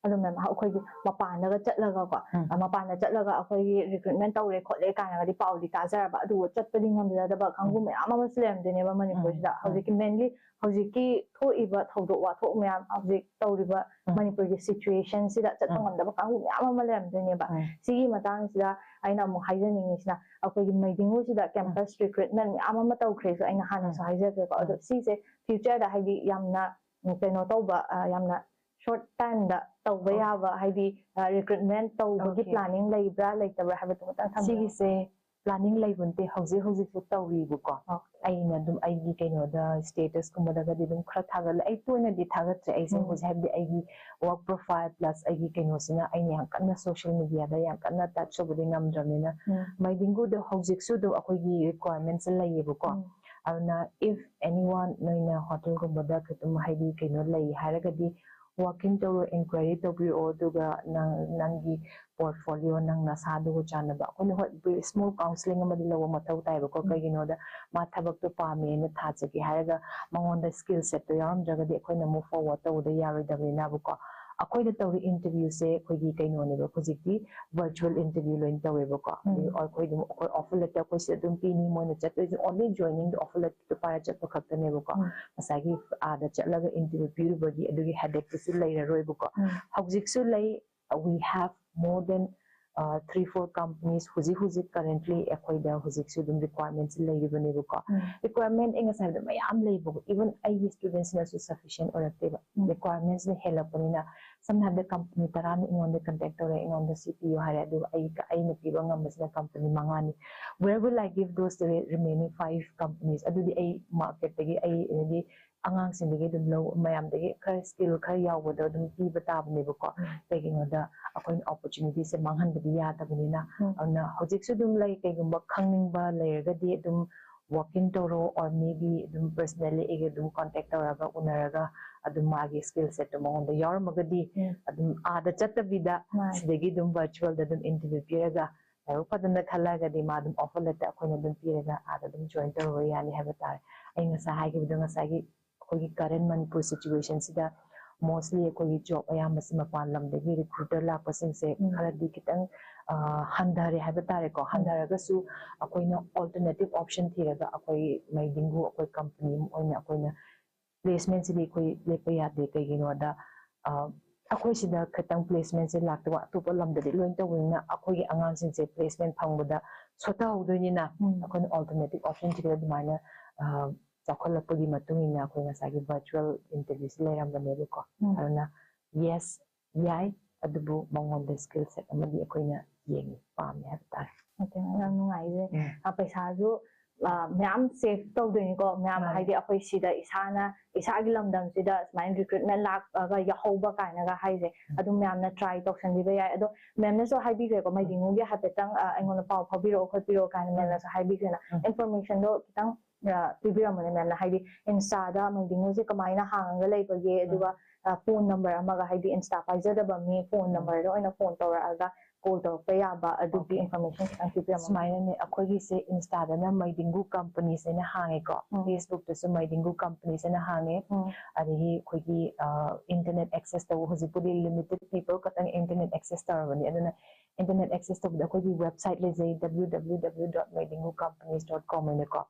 ꯑꯗꯣ ꯃꯦꯝ, ꯑꯩꯈꯣꯏꯒꯤ ꯃꯄꯥꯟꯗꯒ ꯆꯠꯂꯒꯀꯣ, ꯎꯝ꯫ ꯑ, ꯃꯄꯥꯟꯗ ꯆꯠꯂꯒ ꯑꯩꯈꯣꯏꯒꯤ ꯔꯤꯀ꯭ꯔꯨꯠꯃꯦꯟ ꯇꯧꯔꯦ ꯈꯣꯠꯂꯦ ꯀꯥꯏꯅꯒꯗꯤ ꯄꯥꯎꯗꯤ ꯇꯥꯖꯔꯕ, ꯑꯗꯨꯕꯨ ꯆꯠꯄꯗꯤ ꯉꯝꯖꯗꯕ ꯀꯥꯡꯕꯨ ꯎꯝ꯫ ꯃꯌꯥꯝ ꯑꯃꯁꯨ ꯂꯩꯔꯝꯗꯣꯏꯅꯦꯕ ꯃꯅꯤꯄꯨꯔꯁꯤꯗ꯫ ꯎꯝ꯫ ꯍꯧꯖꯤꯛꯀꯤ ꯃꯦꯟꯂꯤ ꯍꯧꯖꯤꯛꯀꯤ ꯊꯣꯛꯏꯕ ꯊꯧꯗꯣꯛ ꯋꯥꯊꯣꯛ ꯃꯌꯥꯝ, ꯍꯧꯖꯤꯛ ꯇꯧꯔꯤꯕ ꯎꯝ꯫ ꯃꯅꯤꯄꯨꯔꯒꯤ ꯁꯤꯆꯨꯋꯦꯁꯟꯁꯤꯗ ꯆꯠꯄ ꯎꯝ꯫ ꯉꯝꯗꯕ ꯀꯥꯡꯕꯨ ꯃꯌꯥꯝ ꯑꯃ ꯂꯩꯔꯝꯗꯣꯏꯅꯦꯕ꯫ ꯎꯝ꯫ ꯁꯤꯒꯤ ꯃꯇꯥꯡꯁꯤꯗ ꯑꯩꯅ ꯑꯃꯨꯛ ꯍꯥꯏꯖꯅꯤꯡꯉꯤꯁꯤꯅ, ꯑꯩꯈꯣꯏꯒꯤ ꯃꯩꯗꯤꯡꯒꯨꯁꯤꯗ ꯎꯝ꯫ ꯀꯦꯝꯄꯁ ꯔꯤꯀ꯭ꯔꯨꯠꯃꯦꯟ ꯃꯌꯥꯝ ꯑꯃ ꯇꯧꯈ꯭ꯔꯦꯁꯨ ꯑꯩꯅ ꯍꯥꯟꯅꯁꯨ ꯎꯝ꯫ ꯍꯥꯏꯖꯈ꯭ꯔꯦꯀꯣ꯫ ꯑꯗꯣ ꯎꯝ꯫ ꯁꯤꯁꯦ ꯐ꯭ꯌꯨꯆꯔꯗ ꯍꯥꯏꯗꯤ ꯌꯥꯝꯅ, ꯎꯝ, ꯀꯩꯅꯣ ꯇꯧꯕ, ꯑ, ꯌꯥꯝꯅ ꯁꯣꯔꯠ ꯇꯥꯏꯝꯗ ꯇꯧꯕ ꯑꯣ꯫ ꯌꯥꯕ, ꯍꯥꯏꯗꯤ, ꯑ, ꯔꯤꯀ꯭ꯔꯨꯠꯃꯦꯟ ꯇꯧꯕꯒꯤ ꯑꯣꯀꯦ꯫ ꯄ꯭ꯂꯥꯅꯤꯡ ꯂꯩꯕ꯭ꯔꯥ ꯂꯩꯇꯕ꯭ꯔꯥ ꯍꯥꯏꯕꯗꯨ ꯃꯇꯥꯡ ꯊꯝꯕꯤꯌꯨ꯫ ꯁꯤꯒꯤꯁꯦ ꯄ꯭ꯂꯥꯅꯤꯡ ꯂꯩꯕ ꯅꯠꯇꯦ, ꯍꯧꯖꯤꯛ ꯍꯧꯖꯤꯛꯁꯨ ꯇꯧꯔꯤꯕꯀꯣ꯫ ꯑꯣꯀꯦ꯫ ꯑꯩꯅ ꯑꯗꯨꯝ ꯑꯩꯒꯤ ꯀꯩꯅꯣꯗ, ꯁ꯭ꯇꯦꯇꯁꯀꯨꯝꯕꯗꯒꯗꯤ ꯑꯗꯨꯝ ꯈꯔ ꯊꯥꯒꯠꯂꯦ꯫ ꯑꯩ ꯇꯣꯏꯅꯗꯤ ꯊꯥꯒꯠꯇ꯭ꯔꯦ ꯑꯩꯁꯦ ꯎꯝ꯫ ꯍꯧꯖꯤꯛ, ꯍꯥꯏꯕꯗꯤ ꯑꯩꯒꯤ ꯋꯥꯔꯛ ꯄ꯭ꯔꯣꯐꯥꯏꯜ ꯄ꯭ꯂꯁ ꯑꯩꯒꯤ ꯀꯩꯅꯣꯁꯤꯅ, ꯑꯩꯅ ꯌꯥꯝ ꯀꯟꯅ ꯁꯣꯁꯤꯌꯦꯜ ꯃꯦꯗꯤꯌꯥꯗ ꯌꯥꯝ ꯀꯟꯅ ꯇꯆ ꯇꯧꯕꯗꯤ ꯉꯝꯗ꯭ꯔꯕꯅꯤꯅ꯫ ꯎꯝ꯫ ꯃꯩꯗꯤꯡꯒꯨꯗ ꯍꯧꯖꯤꯛꯁꯨ ꯑꯗꯨꯝ ꯑꯩꯈꯣꯏꯒꯤ ꯔꯤꯀ꯭ꯋꯥꯏꯔꯃꯦꯟꯁꯦ ꯂꯩꯌꯦꯕꯀꯣ꯫ ꯎꯝ꯫ ꯑꯗꯨꯅ if anyone ꯅꯣꯏꯅ ꯍꯣꯇꯦꯜꯒꯨꯝꯕꯗ ꯀꯩꯅꯣꯝ, ꯍꯥꯏꯗꯤ ꯀꯩꯅꯣ ꯂꯩ ꯍꯥꯏꯔꯒꯗꯤ, ꯋꯥꯛ ꯏꯟ ꯇꯧꯔꯣ, ꯏꯟꯀ꯭ꯋꯥꯏꯔꯤ ꯇꯧꯕꯤꯔꯛꯑꯣ, ꯑꯗꯨꯒ ꯅꯪ, ꯅꯪꯒꯤ ꯄꯣꯔꯠꯐꯣꯂꯤꯑꯣ, ꯅꯪ ꯅꯁꯥꯗꯨꯒ ꯆꯥꯟꯅꯕ꯫ ꯑꯩꯈꯣꯏꯅ ꯍꯣꯏ, ꯕ꯭ꯔꯤ-, ꯁ꯭ꯃꯣꯜ ꯀꯥꯎꯟꯁꯤꯂꯤꯡ ꯑꯃꯗꯤ ꯂꯧꯕ ꯃꯊꯧ ꯇꯥꯏꯕꯀꯣ꯫ ꯎꯝ꯫ ꯀꯩꯒꯤꯅꯣꯗ, ꯃꯥ ꯊꯕꯛꯇꯣ ꯄꯥꯝꯃꯦꯅ ꯊꯥꯖꯒꯦ ꯍꯥꯏꯔꯒ ꯃꯉꯣꯟꯗ ꯁ꯭ꯀꯤꯜ ꯁꯦꯠꯇꯣ ꯌꯥꯎꯔꯝꯗ꯭ꯔꯒꯗꯤ ꯑꯩꯈꯣꯏꯅ ꯃꯨꯚ ꯐꯣꯔꯋꯥꯔꯗ ꯇꯧꯕꯗ ꯌꯥꯔꯣꯏꯗꯕꯅꯤꯅꯕꯀꯣ꯫ ꯑꯩꯈꯣꯏꯅ ꯇꯧꯔꯤ interview ꯁꯦ ꯑꯩꯈꯣꯏꯒꯤ ꯀꯩꯅꯣꯅꯦꯕ, ꯍꯧꯖꯤꯛꯇꯤ virtual interview ꯂꯣꯏꯅ ꯇꯧꯋꯦꯕꯀꯣ꯫ ꯎꯝ. ꯑꯗꯨ ꯑꯩꯈꯣꯏ ꯑꯗꯨꯝ, ꯑꯩꯈꯣꯏ offer letter ꯑꯩꯈꯣꯏ ꯁꯤꯗ ꯑꯗꯨꯝ ꯄꯤꯅꯤ, ꯃꯣꯏꯅ ꯆꯠꯇꯣꯏꯁꯦ only joining ꯗ offer letter ꯗꯣ ꯄꯥꯏꯔ ꯆꯠꯄ ꯈꯛꯇꯅꯦꯕꯀꯣ꯫ ꯎꯝ. ꯉꯁꯥꯏꯒꯤ ꯑꯥꯗ ꯆꯠꯂꯒ interview ꯄꯤꯔꯨꯕꯒꯤ ꯑꯗꯨꯒꯤ headache ꯇꯨꯁꯨ ꯂꯩꯔꯔꯣꯏꯕꯀꯣ꯫ ꯎꯝ. ꯍꯧꯖꯤꯛꯁꯨ ꯂꯩ, we have more than uh, three four companies ꯍꯧꯖꯤꯛ ꯍꯧꯖꯤꯛ currently ꯑꯩꯈꯣꯏꯗ ꯍꯧꯖꯤꯛꯁꯨ ꯑꯗꯨꯝ requirement ꯁꯤ ꯂꯩꯔꯤꯕꯅꯦꯕꯀꯣ꯫ ꯎꯝ. Requirement ꯑꯩ ꯉꯁꯥꯏ ꯍꯥꯏꯕꯗ ꯃꯌꯥꯝ ꯂꯩꯕꯀꯣ, even ꯑꯩꯒꯤ students ꯅꯁꯨ sufficient ꯑꯣꯏꯔꯛꯇꯦꯕ꯫ ꯎꯝ. Requirement ꯁꯤꯅ ꯍꯦꯜꯂꯛꯄꯅꯤꯅ, ꯁꯝꯅ ꯍꯥꯏꯔꯕꯗ company ꯇꯔꯥꯅ ꯑꯩꯉꯣꯟꯗ contact ꯇꯧꯔꯦ, ꯑꯩꯉꯣꯟꯗ ꯁꯤ ꯄꯤꯌꯨ ꯍꯥꯏꯔꯦ, ꯑꯗꯨꯒ ꯑꯩ, ꯑꯩꯅ ꯄꯤꯕ ꯉꯝꯕꯁꯤꯅ company ꯃꯉꯥꯅꯤ꯫ Where will I give those remaining five companies? ꯑꯗꯨꯗꯤ ꯑꯩ market ꯇꯒꯤ ꯑꯩ ꯑꯗꯒꯤ ꯑꯉꯥꯡꯁꯤꯡꯗꯒꯤ ꯑꯗꯨꯝ ꯂꯧ, ꯃꯌꯥꯝꯗꯒꯤ ꯈꯔ skill ꯈꯔ ꯌꯥꯎꯕꯗꯣ ꯑꯗꯨꯝ ꯄꯤꯕ ꯇꯥꯕꯅꯦꯕꯀꯣ꯫ ꯎꯝ. ꯀꯩꯒꯤꯅꯣꯗ ꯑꯩꯈꯣꯏꯅ opportunity ꯁꯦ ꯃꯥꯡꯍꯟꯕꯗꯤ ꯌꯥꯗꯕꯅꯤꯅ꯫ ꯎꯝ. ꯑꯗꯨꯅ ꯍꯧꯖꯤꯛꯁꯨ ꯑꯗꯨꯝ ꯂꯩ, ꯀꯩꯒꯨꯝꯕ ꯈꯪꯅꯤꯡꯕ ꯂꯩꯔꯒꯗꯤ ꯑꯗꯨꯝ walk in ꯇꯧꯔꯣ, or maybe ꯑꯗꯨꯝ personally ꯑꯩꯒ ꯑꯗꯨꯝ contact ꯇꯧꯔꯒ ꯎꯅꯔꯒ ꯑꯗꯨꯝ ꯃꯥꯒꯤ skill set ꯇꯣ ꯃꯉꯣꯟꯗ ꯌꯥꯎꯔꯝꯃꯒꯗꯤ ꯎꯝ. ꯑꯗꯨꯝ ꯑꯥꯗ ꯆꯠꯇꯕꯤꯗ ꯃꯥꯅꯤ. ꯁꯤꯗꯒꯤ ꯑꯗꯨꯝ virtual ꯗ ꯑꯗꯨꯝ interview ꯄꯤꯔꯒ ꯂꯥꯏꯕꯛ ꯐꯗꯅ ꯈꯜꯂꯒꯗꯤ ꯃꯥ ꯑꯗꯨꯝ offer letter ꯑꯩꯈꯣꯏꯅ ꯑꯗꯨꯝ ꯄꯤꯔꯒ ꯑꯥꯗ ꯑꯗꯨꯝ join ꯇꯧꯔꯨꯕ ꯌꯥꯅꯤ ꯍꯥꯏꯕ ꯇꯥꯔꯦ꯫ ꯑꯩ ꯉꯁꯥꯏ ꯍꯥꯏꯈꯤꯕꯗꯣ, ꯉꯁꯥꯏꯒꯤ ꯑꯩꯈꯣꯏꯒꯤ current ꯃꯅꯤꯄꯨꯔ situation ꯁꯤꯗ mostly ꯑꯩꯈꯣꯏꯒꯤ job ꯑꯌꯥꯝꯕꯁꯤ ꯃꯄꯥꯟ ꯂꯝꯗꯒꯤ recruiter ꯂꯥꯛꯄꯁꯤꯡꯁꯦ ꯎꯝ. ꯈꯔꯗꯤ ꯈꯤꯇꯪ, ꯑ, ꯍꯟꯊꯔꯦ ꯍꯥꯏꯕ ꯇꯥꯔꯦꯀꯣ꯫ ꯍꯟꯊꯔꯒꯁꯨ ꯑꯩꯈꯣꯏꯅ alternative option ꯊꯤꯔꯒ ꯑꯩꯈꯣꯏ ꯃꯩꯗꯤꯡꯒꯨ ꯑꯩꯈꯣꯏ company ꯑꯃ ꯑꯣꯏꯅ ꯑꯩꯈꯣꯏꯅ placement ꯁꯤꯗꯤ ꯑꯩꯈꯣꯏ ꯂꯦꯞꯄ ꯌꯥꯗꯦ꯫ ꯀꯩꯒꯤꯅꯣꯗ, ꯑ, ꯑꯩꯈꯣꯏ ꯁꯤꯗ ꯈꯤꯇꯪ placement ꯁꯦ ꯂꯥꯛꯇꯕ, ꯑꯇꯣꯞꯄ ꯂꯝꯗꯗꯤ ꯂꯣꯏ ꯇꯧꯕꯅꯤꯅ ꯑꯩꯈꯣꯏꯒꯤ ꯑꯉꯥꯡꯁꯤꯡꯁꯦ placement ꯐꯪꯕꯗ ꯁꯣꯊꯍꯧꯗꯣꯏꯅꯤꯅ ꯎꯝ. ꯑꯩꯈꯣꯏꯅ alternative option ꯊꯤꯔꯒ ꯑꯗꯨꯃꯥꯏꯅ, ꯑ, ꯆꯥꯎꯈꯠꯂꯛꯄꯒꯤ ꯃꯇꯨꯡ ꯏꯟꯅ ꯑꯩꯈꯣꯏ ꯉꯁꯥꯏꯒꯤ virtual interview ꯁꯤ ꯂꯩꯔꯝꯕꯅꯦꯕꯀꯣ꯫ ꯎꯝ. ꯑꯗꯨꯅ yes, ꯌꯥꯏ, ꯑꯗꯨꯕꯨ ꯃꯉꯣꯟꯗ skill set ꯑꯃꯗꯤ ꯑꯩꯈꯣꯏꯅ ꯌꯦꯡꯉꯤ, ꯄꯥꯝꯃꯤ ꯍꯥꯏꯕ ꯇꯥꯔꯦ꯫ Okay, ꯌꯥꯝ ꯅꯨꯡꯉꯥꯏꯖꯩ꯫ ꯎꯝ. ꯑ, ꯄꯩꯁꯥꯁꯨ, ꯑ, ꯃꯌꯥꯝ save ꯇꯧꯗꯣꯏꯅꯤꯀꯣ ꯃꯌꯥꯝ, ꯃꯥꯅꯦ. ꯍꯥꯏꯗꯤ ꯑꯩꯈꯣꯏ ꯁꯤꯗ ꯏꯁꯥꯅ, ꯏꯁꯥꯒꯤ ꯂꯝꯗꯝꯁꯤꯗ ꯁꯨꯃꯥꯏꯅ recruitment ꯂꯥꯛꯑꯒ ꯌꯥꯎꯍꯧꯕ ꯀꯥꯏꯅꯒ ꯍꯥꯏꯁꯦ ꯎꯝ. ꯑꯗꯨꯝ ꯃꯌꯥꯝꯅ try ꯇꯧꯁꯟꯕꯤꯕ ꯌꯥꯏ꯫ ꯑꯗꯣ ꯃꯦꯝꯅꯁꯨ ꯍꯥꯏꯕꯤꯈ꯭ꯔꯦꯀꯣ, ꯃꯩꯗꯤꯡꯒꯨꯒꯤ ꯍꯥꯏꯐꯦꯠꯇꯪ, ꯑ, ꯑꯩꯉꯣꯟꯗ ꯄꯥꯎ ꯐꯥꯎꯕꯤꯔꯛꯑꯣ ꯈꯣꯠꯄꯤꯔꯛꯑꯣ ꯀꯥꯏꯅ ꯎꯝ. ꯃꯦꯝꯅꯁꯨ ꯍꯥꯏꯕꯤꯈ꯭ꯔꯦꯅ꯫ ꯎꯝ. Information ꯗꯣ ꯈꯤꯇꯪ, ꯑ, ꯄꯤꯕꯤꯔꯝꯃꯨꯅꯦ ꯃꯦꯝꯅ, ꯍꯥꯏꯗꯤ Insta ꯗ ꯃꯩꯗꯤꯡꯒꯨꯁꯦ ꯀꯃꯥꯏꯅ ꯍꯥꯡꯉꯒ ꯂꯩꯕꯒꯦ, ꯑꯗꯨꯒ, ꯑ, phone number ꯑꯃꯒ, ꯍꯥꯏꯗꯤ Insta ꯄꯥꯏꯖꯗꯕ ꯃꯤ phone ꯎꯝ. number ꯗ ꯑꯣꯏꯅ phone ꯇꯧꯔꯛꯑꯒ ꯀꯣꯜ ꯇꯧꯔꯛꯄ ꯌꯥꯕ ꯑꯗꯨꯒꯤ Okay. ꯏꯟꯐꯣꯔꯃꯦꯁꯟ ꯈꯤꯇꯪ ꯄꯤꯕꯤꯔꯝꯃꯣ꯫ ꯁꯨꯃꯥꯏꯅꯅꯦ, ꯑꯩꯈꯣꯏꯒꯤꯁꯦ Insta-ꯗꯅ ꯃꯩꯗꯤꯡꯒꯨ ꯀꯝꯄꯅꯤꯁ ꯍꯥꯏꯅ ꯍꯥꯡꯉꯦꯀꯣ, ꯎꯝ. Facebook-ꯇꯁꯨ ꯃꯩꯗꯤꯡꯒꯨ ꯀꯝꯄꯅꯤꯁ ꯍꯥꯏꯅ ꯍꯥꯡꯉꯦ, ꯎꯝ. ꯑꯗꯒꯤ ꯑꯩꯈꯣꯏꯒꯤ ꯏꯟꯇꯔꯅꯦꯠ ꯑꯦꯛꯁꯦꯁ ꯇꯧꯕ, ꯍꯧꯖꯤꯛꯄꯨꯗꯤ limited people ꯈꯛꯇꯪ ꯏꯟꯇꯔꯅꯦꯠ ꯑꯦꯛꯁꯦꯁ ꯇꯧꯔꯕꯅꯤ, ꯑꯗꯨꯅ ꯏꯟꯇꯔꯅꯦꯠ ꯑꯦꯛꯁꯦꯁ ꯇꯧꯕꯗ ꯑꯩꯈꯣꯏꯒꯤ ꯋꯦꯕꯁꯥꯏꯠ ꯂꯩꯖꯩ, W W W dot maidingu companies dot com ꯍꯥꯏꯅꯀꯣ꯫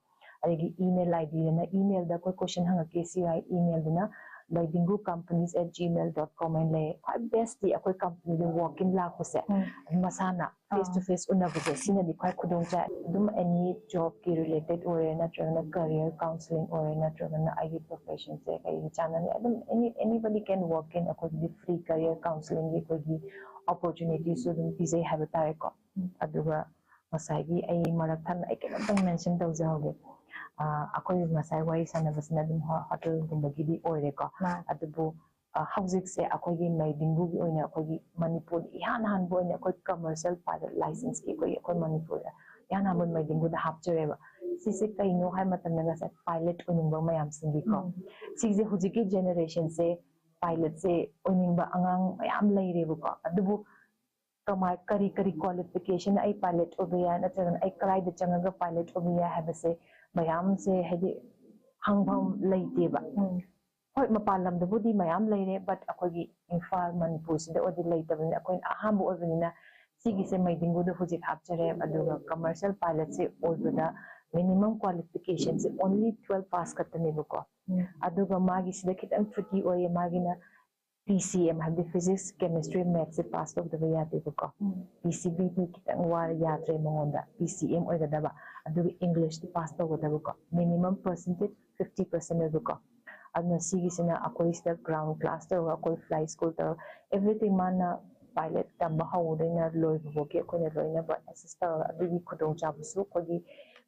ꯑꯗꯒꯤ email ID-ꯗꯅ, email-ꯗ ꯑꯩꯈꯣꯏ ꯀꯣꯏꯁꯟ ꯍꯪꯉꯛꯀꯦꯁꯨ ꯌꯥꯏ, email-ꯗꯨꯅ maidingu companies at gmail dot com ꯍꯥꯏꯅ ꯂꯩ꯫ ꯈ꯭ꯋꯥꯏ best-ꯇꯤ ꯑꯩꯈꯣꯏ ꯀꯝꯄꯅꯤꯗ walk-in ꯂꯥꯛꯄꯁꯦ ꯎꯝ. ꯃꯁꯥꯅ face to face ꯎꯅꯕꯁꯦ, ꯁꯤꯅꯗꯤ ꯈ꯭ꯋꯥꯏ ꯈꯨꯗꯣꯡ ꯆꯥꯏ꯫ ꯑꯗꯨꯝ any job-ꯀꯤ related ꯑꯣꯏꯔꯦ, ꯅꯠꯇ꯭ꯔꯒꯅ career counselling ꯑꯣꯏꯔꯦ, ꯅꯠꯇ꯭ꯔꯒꯅ ꯑꯩꯒꯤ profession-ꯁꯦ ꯀꯩꯒꯤ ꯆꯥꯟꯅꯅꯤ, ꯑꯗꯨꯝ any anybody can walk in꯫ ꯑꯩꯈꯣꯏꯒꯤꯗꯤ free career counselling-ꯒꯤ ꯑꯩꯈꯣꯏꯒꯤ opportunity-ꯁꯨ ꯑꯗꯨꯝ ꯄꯤꯖꯩ ꯍꯥꯏꯕ ꯇꯥꯔꯦꯀꯣ꯫ ꯑꯗꯨꯒ ꯉꯁꯥꯏꯒꯤ ꯑꯩ ꯃꯔꯛ ꯊꯠꯅ ꯑꯩ ꯀꯩꯅꯣꯝꯇꯪ mention ꯇꯧꯖꯍꯧꯒꯦ꯫ ꯑ, ꯑꯩꯈꯣꯏ ꯉꯁꯥꯏ ꯋꯥꯔꯤ ꯁꯥꯟꯅꯕꯁꯤꯅ ꯑꯗꯨꯝ ꯍꯣ-, ꯍꯣꯇꯦꯜꯒꯨꯝꯕꯒꯤꯗꯤ ꯑꯣꯏꯔꯦꯀꯣ꯫ ꯃꯥꯅꯦ꯫ ꯑꯗꯨꯕꯨ, ꯑ, ꯍꯧꯖꯤꯛꯁꯦ ꯑꯩꯈꯣꯏꯒꯤ ꯃꯩꯗꯤꯡꯒꯨꯒꯤ ꯑꯣꯏꯅ ꯑꯩꯈꯣꯏꯒꯤ ꯃꯅꯤꯄꯨꯔꯗ ꯏꯍꯥꯟ ꯍꯥꯟꯕ ꯑꯣꯏꯅ ꯑꯩꯈꯣꯏ commercial pilot license-ꯀꯤ ꯑꯩꯈꯣꯏ, ꯑꯩꯈꯣꯏ ꯃꯅꯤꯄꯨꯔꯗ ꯏꯍꯥꯟ ꯍꯥꯟꯕ ꯃꯩꯗꯤꯡꯒꯨꯗ ꯍꯥꯞꯆꯔꯦꯕ꯫ ꯁꯤꯁꯦ ꯀꯩꯅꯣ ꯍꯥꯏ ꯃꯇꯝꯗ ꯉꯁꯥꯏ pilot ꯑꯣꯏꯅꯤꯡꯕ ꯃꯌꯥꯝꯁꯤꯡꯒꯤꯀꯣ꯫ ꯎꯝ. ꯁꯤꯁꯦ ꯍꯧꯖꯤꯛꯀꯤ generation-ꯁꯦ pilot-ꯁꯦ ꯑꯣꯏꯅꯤꯡꯕ ꯑꯉꯥꯡ ꯃꯌꯥꯝ ꯂꯩꯔꯦꯕꯀꯣ꯫ ꯑꯗꯨꯕꯨ ꯀꯃꯥꯏ, ꯀꯔꯤ ꯀꯔꯤ qualification ꯑꯩ pilot ꯑꯣꯏꯕ ꯌꯥꯏ, ꯅꯠꯇ꯭ꯔꯒꯅ ꯑꯩ ꯀꯗꯥꯏꯗ ꯆꯪꯉꯒ pilot ꯑꯣꯏꯕ ꯌꯥꯏ ꯍꯥꯏꯕꯁꯦ ꯃꯌꯥꯝꯁꯦ ꯍꯥꯏꯗꯤ ꯍꯪꯐꯝ ꯂꯩꯇꯦꯕ꯫ ꯎꯝ. ꯍꯣꯏ, ꯃꯄꯥꯟ ꯂꯝꯗꯕꯨꯗꯤ ꯃꯌꯥꯝ ꯂꯩꯔꯦ, but ꯑꯩꯈꯣꯏꯒꯤ ꯏꯝꯐꯥꯜ ꯃꯅꯤꯄꯨꯔꯁꯤꯗ ꯑꯣꯏꯗꯤ ꯂꯩꯇꯕꯅꯤꯅ ꯑꯩꯈꯣꯏꯅ ꯑꯍꯥꯟꯕ ꯑꯣꯏꯕꯅꯤꯅ ꯁꯤꯒꯤꯁꯦ ꯃꯩꯗꯤꯡꯒꯨꯗ ꯍꯧꯖꯤꯛ ꯍꯥꯞꯆꯔꯦ꯫ ꯑꯗꯨꯒ commercial pilot-ꯁꯦ ꯑꯣꯏꯕꯗ minimum qualification-ꯁꯦ only twelve pass ꯈꯛꯇꯅꯦꯕꯀꯣ꯫ ꯎꯝ. ꯑꯗꯨꯒ ꯃꯥꯒꯤꯁꯤꯗ ꯈꯤꯇꯪ tricky ꯑꯣꯏꯌꯦ, ꯃꯥꯒꯤꯅ P C M ꯍꯥꯏꯕꯗꯤ physics, chemistry, maths-ꯁꯦ pass ꯇꯧꯗꯕ ꯌꯥꯗꯦꯕꯀꯣ꯫ ꯎꯝ. P C B-ꯗꯤ ꯈꯤꯇꯪ ꯋꯥꯔ ꯌꯥꯗ꯭ꯔꯦ ꯃꯉꯣꯟꯗ, P C M ꯑꯣꯏꯒꯗꯕ꯫ ꯑꯗꯨꯒ English-ꯇꯤ pass ꯇꯧꯒꯗꯕꯀꯣ꯫ Minimum percentage fifty percent ꯑꯣꯏꯕꯀꯣ꯫ ꯑꯗꯨꯅ ꯁꯤꯒꯤꯁꯤꯅ ꯑꯩꯈꯣꯏ ꯁꯤꯗ ground class ꯇꯧꯔꯒ, ꯑꯩꯈꯣꯏ fly school ꯇꯧꯔꯒ, everything ꯃꯥꯅ pilot ꯇꯝꯕ ꯍꯧꯕꯗꯩꯅ ꯂꯣꯏꯕ ꯐꯥꯎꯒꯤ ꯑꯩꯈꯣꯏꯅ ꯂꯣꯏꯅꯃꯛ assist ꯇꯧꯔꯒ, ꯑꯗꯨꯒꯤ ꯈꯨꯗꯣꯡꯆꯥꯕꯁꯨ ꯑꯩꯈꯣꯏꯒꯤ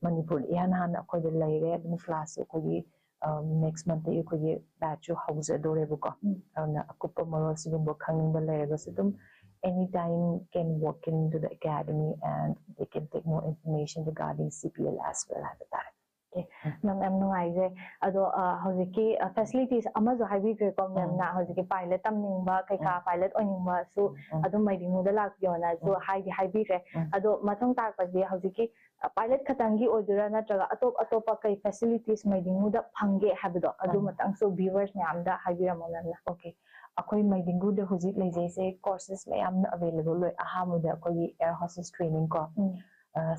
ꯃꯅꯤꯄꯨꯔꯗ ꯏꯍꯥꯟ ꯍꯥꯟꯅ ꯑꯩꯈꯣꯏꯗ ꯂꯩꯔꯦ꯫ ꯑꯗꯨꯝ class-ꯁꯨ ꯑꯩꯈꯣꯏꯒꯤ, ꯑ, next month-ꯇꯒꯤ ꯑꯩꯈꯣꯏꯒꯤ batch-ꯁꯨ ꯍꯧꯖꯗꯣꯔꯦꯕꯀꯣ꯫ ꯎꯝ. ꯑꯗꯨꯅ ꯑꯀꯨꯞꯄ ꯃꯔꯣꯜ ꯁꯤꯒꯨꯝꯕ ꯈꯪꯅꯤꯡꯕ ꯂꯩꯔꯒꯁꯨ ꯑꯗꯨꯝ anytime can walk into the academy and they can take more information regarding C P L as well ꯍꯥꯏꯕ ꯇꯥꯔꯦ꯫ ꯌꯥꯝ ꯌꯥꯝ ꯅꯨꯡꯉꯥꯏꯖꯩ꯫ ꯑꯗꯣ ꯑ, ꯍꯧꯖꯤꯛꯀꯤ ꯐꯦꯁꯤꯂꯤꯇꯤꯁ ꯑꯃꯁꯨ ꯍꯥꯏꯕꯤꯈ꯭ꯔꯦꯀꯣ ꯃꯦꯝꯅ, ꯍꯧꯖꯤꯛꯀꯤ ꯄꯥꯏꯂꯦꯠ ꯇꯝꯅꯤꯡꯕ ꯀꯩꯀꯥ, ꯄꯥꯏꯂꯦꯠ ꯑꯣꯏꯅꯤꯡꯕꯁꯨ ꯑꯗꯨꯝ ꯃꯩꯗꯤꯡꯒꯨꯗ ꯂꯥꯛꯄꯤꯌꯣꯅꯁꯨ ꯍꯥꯏꯗꯤ ꯍꯥꯏꯕꯤꯈ꯭ꯔꯦ꯫ ꯑꯗꯣ ꯃꯊꯪ ꯇꯥꯔꯛꯄꯁꯦ ꯍꯧꯖꯤꯛꯀꯤ ꯄꯥꯏꯂꯦꯠ ꯈꯛꯇꯪꯒꯤ ꯑꯣꯏꯗꯣꯏꯔꯥ, ꯅꯠꯇ꯭ꯔꯒ ꯑꯇꯣꯞ ꯑꯇꯣꯞꯄ ꯀꯩ ꯐꯦꯁꯤꯂꯤꯇꯤꯁ ꯃꯩꯗꯤꯡꯒꯨꯗ ꯐꯪꯒꯦ ꯍꯥꯏꯕꯗꯣ ꯑꯗꯨ ꯃꯇꯪꯁꯨ ꯚꯤꯌꯨꯋꯔꯁ ꯃꯌꯥꯝꯗ ꯍꯥꯏꯕꯤꯔꯝꯃꯣ ꯃꯦꯝꯅ꯫ ꯑꯣꯀꯦ, ꯑꯩꯈꯣꯏ ꯃꯩꯗꯤꯡꯒꯨꯗ ꯍꯧꯖꯤꯛ ꯂꯩꯖꯩꯁꯦ ꯀꯣꯔꯁꯦꯁ ꯃꯌꯥꯝꯅ ꯑꯕꯦꯂꯦꯕꯜ ꯑꯣꯏ꯫ ꯑꯍꯥꯟꯕꯗ ꯑꯩꯈꯣꯏꯒꯤ ꯑꯦꯌꯔ ꯍꯣꯁꯇꯦꯁ ꯇ꯭ꯔꯦꯅꯤꯡ ꯀꯣ,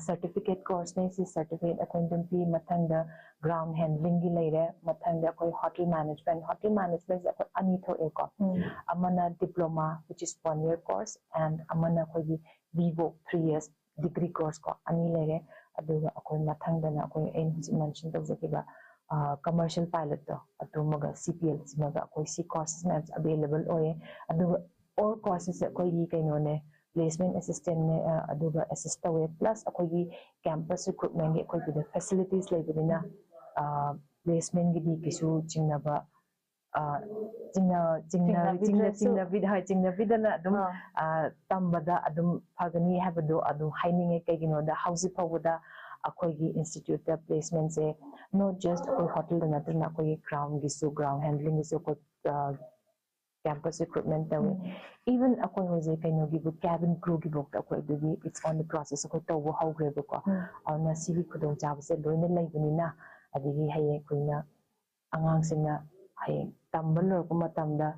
ꯁꯔꯇꯤꯐꯤꯀꯦꯠ ꯀꯣꯔꯁꯅꯦ꯫ ꯁꯤ ꯁꯔꯇꯤꯐꯤꯀꯦꯠ ꯑꯩꯈꯣꯏꯅ ꯑꯗꯨꯝ ꯄꯤ꯫ ꯃꯊꯪꯗ ꯒ꯭ꯔꯥꯎꯟ ꯍꯦꯟꯗ꯭ꯂꯤꯡꯒꯤ ꯂꯩꯔꯦ꯫ ꯃꯊꯪꯗ ꯑꯩꯈꯣꯏ ꯍꯣꯇꯦꯜ ꯃꯦꯅꯦꯖꯃꯦꯟ꯫ ꯍꯣꯇꯦꯜ ꯃꯦꯅꯦꯖꯃꯦꯟꯁꯦ ꯑꯩꯈꯣꯏ ꯑꯅꯤ ꯊꯣꯛꯑꯦꯀꯣ꯫ ꯑꯃꯅ diploma, which is one year course, and ꯑꯃꯅ ꯑꯩꯈꯣꯏꯒꯤ B Voc, three years degree course ꯀꯣ, ꯑꯅꯤ ꯂꯩꯔꯦ꯫ ꯑꯗꯨꯒ ꯑꯩꯈꯣꯏ ꯃꯊꯪꯗꯅ ꯑꯩꯈꯣꯏ ꯑꯩꯅ ꯍꯧꯖꯤꯛ ꯃꯦꯟꯁꯟ ꯇꯧꯖꯈꯤꯕ ꯀꯃꯔꯁꯤꯌꯦꯜ ꯄꯥꯏꯂꯠꯇꯣ, ꯑꯗꯨꯃꯒ ꯁꯤ ꯄꯤ ꯑꯦꯜ ꯁꯤꯃꯒ ꯑꯩꯈꯣꯏ ꯁꯤ ꯀꯣꯔꯁꯦꯁ ꯃꯌꯥꯝꯁꯦ ꯑꯕꯦꯂꯦꯕꯜ ꯑꯣꯏꯌꯦ꯫ ꯑꯗꯨꯒ ꯑꯣꯜ ꯀꯣꯔꯁꯦꯁꯁꯦ ꯑꯩꯈꯣꯏꯒꯤ ꯀꯩꯅꯣꯅꯦ, ꯄ꯭ꯂꯦꯁꯃꯦꯟ ꯑꯦꯁꯤꯁꯇꯦꯟꯅꯦ, ꯑꯗꯨꯒ ꯑꯦꯁꯤꯁ ꯇꯧꯋꯦ, ꯄ꯭ꯂꯁ ꯑꯩꯈꯣꯏꯒꯤ ꯀꯦꯝꯄꯁ ꯔꯤꯀ꯭ꯔꯨꯠꯃꯦꯟꯒꯤ ꯑꯩꯈꯣꯏꯒꯤꯗ ꯐꯦꯁꯤꯂꯤꯇꯤꯁ ꯂꯩꯕꯅꯤꯅ ꯄ꯭ꯂꯦꯁꯃꯦꯟꯒꯤꯗꯤ ꯀꯩꯁꯨ ꯆꯤꯡꯅꯕ ꯑ, ꯆꯤꯡꯅ- ꯆꯤꯡꯅ- ꯆꯤꯡꯅ- ꯆꯤꯡꯅꯕꯤꯗ꯭ꯔꯁꯨ꯫ ꯆꯤꯡꯅꯕꯤꯗ- ꯍꯣꯏ, ꯆꯤꯡꯅꯕꯤꯗꯅ ꯑꯗꯨꯝ ꯑꯥ꯫ ꯑ, ꯇꯝꯕꯗ ꯑꯗꯨꯝ ꯐꯒꯅꯤ ꯍꯥꯏꯕꯗꯣ ꯑꯗꯨꯝ ꯍꯥꯏꯅꯤꯡꯉꯦ꯫ ꯀꯩꯒꯤꯅꯣꯗ ꯍꯧꯖꯤꯛ ꯐꯥꯎꯕꯗ ꯑꯩꯈꯣꯏꯒꯤ ꯏꯟꯁꯇꯤꯇ꯭ꯌꯨꯠꯇ ꯄ꯭ꯂꯦꯁꯃꯦꯟꯁꯦ not just ꯑꯩꯈꯣꯏ ꯍꯣꯇꯦꯜꯗ ꯅꯠꯇꯅ ꯑꯩꯈꯣꯏꯒꯤ ꯒ꯭ꯔꯥꯎꯟꯒꯤꯁꯨ, ꯒ꯭ꯔꯥꯎꯟ ꯍꯦꯟꯗ꯭ꯂꯤꯡꯒꯤꯁꯨ ꯑꯩꯈꯣꯏ ꯀꯦꯝꯄꯁ ꯔꯤꯀ꯭ꯔꯨꯠꯃꯦꯟ ꯇꯧꯋꯤ꯫ Even ꯑꯩꯈꯣꯏ ꯍꯧꯖꯤꯛ ꯀꯩꯅꯣꯒꯤꯕꯨ, ꯀꯦꯕꯤꯟ ꯀ꯭ꯔꯨꯒꯤꯐꯥꯎꯗ ꯑꯩꯈꯣꯏ ꯑꯗꯨꯒꯤ it's on the process ꯑꯩꯈꯣꯏ ꯇꯧꯕ ꯍꯧꯈ꯭ꯔꯦꯕꯀꯣ꯫ ꯑꯗꯨꯅ ꯁꯤꯒꯤ ꯈꯨꯗꯣꯡꯆꯥꯕꯁꯦ ꯂꯣꯏꯅ ꯂꯩꯕꯅꯤꯅ, ꯑꯗꯒꯤ ꯍꯌꯦꯡ ꯑꯩꯈꯣꯏꯅ ꯑꯉꯥꯡꯁꯤꯡꯅ ꯍꯌꯦꯡ ꯇꯝꯕ ꯂꯣꯏꯔꯛꯄ ꯃꯇꯝꯗ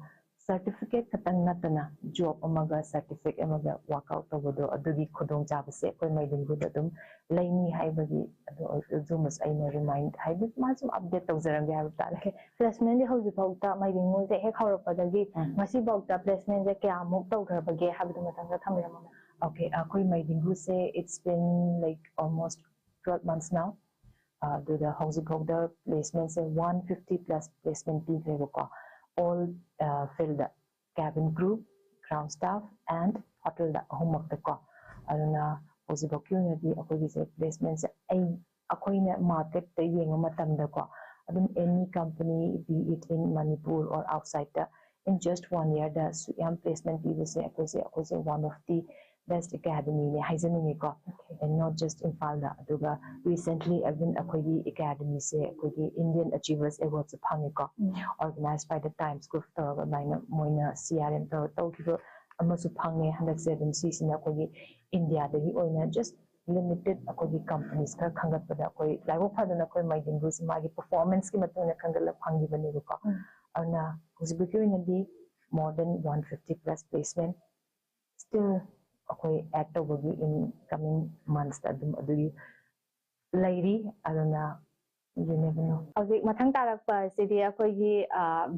ꯁꯔꯇꯤꯐꯤꯀꯦꯠ ꯈꯛꯇꯪ ꯅꯠꯇꯅ ꯖꯣꯕ ꯑꯃꯒ ꯁꯔꯇꯤꯐꯤꯀꯦꯠ ꯑꯃꯒ ꯋꯥꯛ ꯑꯥꯎꯠ ꯇꯧꯕꯗꯣ, ꯑꯗꯨꯒꯤ ꯈꯨꯗꯣꯡꯆꯥꯕꯁꯦ ꯑꯩꯈꯣꯏ ꯃꯩꯗꯤꯡꯒꯨꯗ ꯑꯗꯨꯝ ꯂꯩꯅꯤ ꯍꯥꯏꯕꯒꯤ ꯑꯗꯨ ꯑꯗꯨꯃꯁꯨ ꯑꯩꯅ ꯔꯤꯃꯥꯏꯟ ꯍꯥꯏꯗꯤ ꯃꯥ ꯁꯨꯝ ꯑꯞꯗꯦꯠ ꯇꯧꯖꯔꯝꯒꯦ ꯍꯥꯏꯕ ꯇꯥꯔꯦ꯫ ꯄ꯭ꯂꯦꯁꯃꯦꯟꯗꯤ ꯍꯧꯖꯤꯛꯐꯥꯎꯗ ꯃꯩꯗꯤꯡꯒꯨꯁꯦ ꯍꯦꯛ ꯍꯧꯔꯛꯄꯗꯒꯤ ꯉꯁꯤꯐꯥꯎꯗ ꯄ꯭ꯂꯦꯁꯃꯦꯟꯁꯦ ꯀꯌꯥꯃꯨꯛ ꯇꯧꯈ꯭ꯔꯕꯒꯦ ꯍꯥꯏꯕꯗꯨ ꯃꯇꯪꯒ ꯊꯝꯕꯤꯔꯝꯃꯣ꯫ Okay, ꯑꯩꯈꯣꯏ ꯃꯩꯗꯤꯡꯒꯨꯁꯦ it's been like almost twelve months now. ꯑꯗꯨꯗ ꯍꯧꯖꯤꯛꯐꯥꯎꯗ ꯄ꯭ꯂꯦꯁꯃꯦꯟꯁꯦ one fifty plus placement ꯄꯤꯈ꯭ꯔꯦꯕꯀꯣ꯫ All field, cabin crew, ground staff and hotelꯗ ꯑꯍꯨꯝꯃꯛꯇ ꯀꯣ꯫ ꯑꯗꯨꯅ ꯍꯧꯖꯤꯛꯐꯥꯎꯀꯤ ꯑꯣꯏꯅꯗꯤ ꯑꯩꯈꯣꯏꯒꯤꯁꯦ ꯄ꯭ꯂꯦꯁꯃꯦꯟꯁꯦ ꯑꯩ ꯑꯩꯈꯣꯏꯅ ꯃꯥꯔꯀꯦꯠꯇ ꯌꯦꯡꯕ ꯃꯇꯝꯗꯀꯣ, ꯑꯗꯨꯝ any company, be it in Manipur or outsideꯇ, in just one yearꯗ ꯁꯨꯛ ꯌꯥꯝ placement ꯄꯤꯕꯁꯦ ꯑꯩꯈꯣꯏꯁꯦ ꯑꯩꯈꯣꯏꯁꯦ one of the best academyꯅꯦ ꯍꯥꯏꯖꯅꯤꯡꯉꯤꯀꯣ, and not just ꯏꯝꯐꯥꯜꯗ꯫ ꯑꯗꯨꯒ recently even ꯑꯩꯈꯣꯏꯒꯤ academyꯁꯦ ꯑꯩꯈꯣꯏꯒꯤ Indian Achievers Awardꯁꯨ ꯐꯪꯉꯦꯀꯣ, organized by the Times Group ꯇꯧꯔꯒ ꯑꯗꯨꯃꯥꯏꯅ ꯃꯣꯏꯅ C R M ꯇꯧꯔꯒ ꯇꯧꯈꯤꯕ ꯑꯃꯁꯨ ꯐꯪꯉꯦ꯫ ꯍꯟꯗꯛꯁꯦ ꯑꯗꯨꯝ ꯁꯤꯁꯤꯅ ꯑꯩꯈꯣꯏꯒꯤ ꯏꯟꯗꯤꯌꯥꯗꯒꯤ ꯑꯣꯏꯅ just limited ꯑꯩꯈꯣꯏꯒꯤ companies ꯈꯔ ꯈꯟꯒꯠꯄꯗ ꯑꯩꯈꯣꯏ ꯂꯥꯏꯕꯛ ꯐꯗꯅ ꯑꯩꯈꯣꯏ ꯃꯥꯏꯗꯤꯡꯒꯨꯁꯦ ꯃꯥꯒꯤ performanceꯀꯤ ꯃꯇꯨꯡ ꯏꯟꯅ ꯈꯟꯒꯠꯂꯒ ꯐꯪꯈꯤꯕꯅꯦꯕꯀꯣ꯫ ꯑꯗꯨꯅ ꯍꯧꯖꯤꯛ ꯍꯧꯖꯤꯛꯀꯤ ꯑꯣꯏꯅꯗꯤ more than one fifty plus placement still ꯑꯩꯈꯣꯏ add ꯇꯧꯕꯒꯤ in coming monthsꯇ ꯑꯗꯨꯝ ꯑꯗꯨꯒꯤ ꯂꯩꯔꯤ꯫ ꯑꯗꯨꯅ you never know꯫ ꯍꯧꯖꯤꯛ ꯃꯊꯪ ꯇꯥꯔꯛꯄ ꯑꯁꯤꯗꯤ ꯑꯩꯈꯣꯏꯒꯤ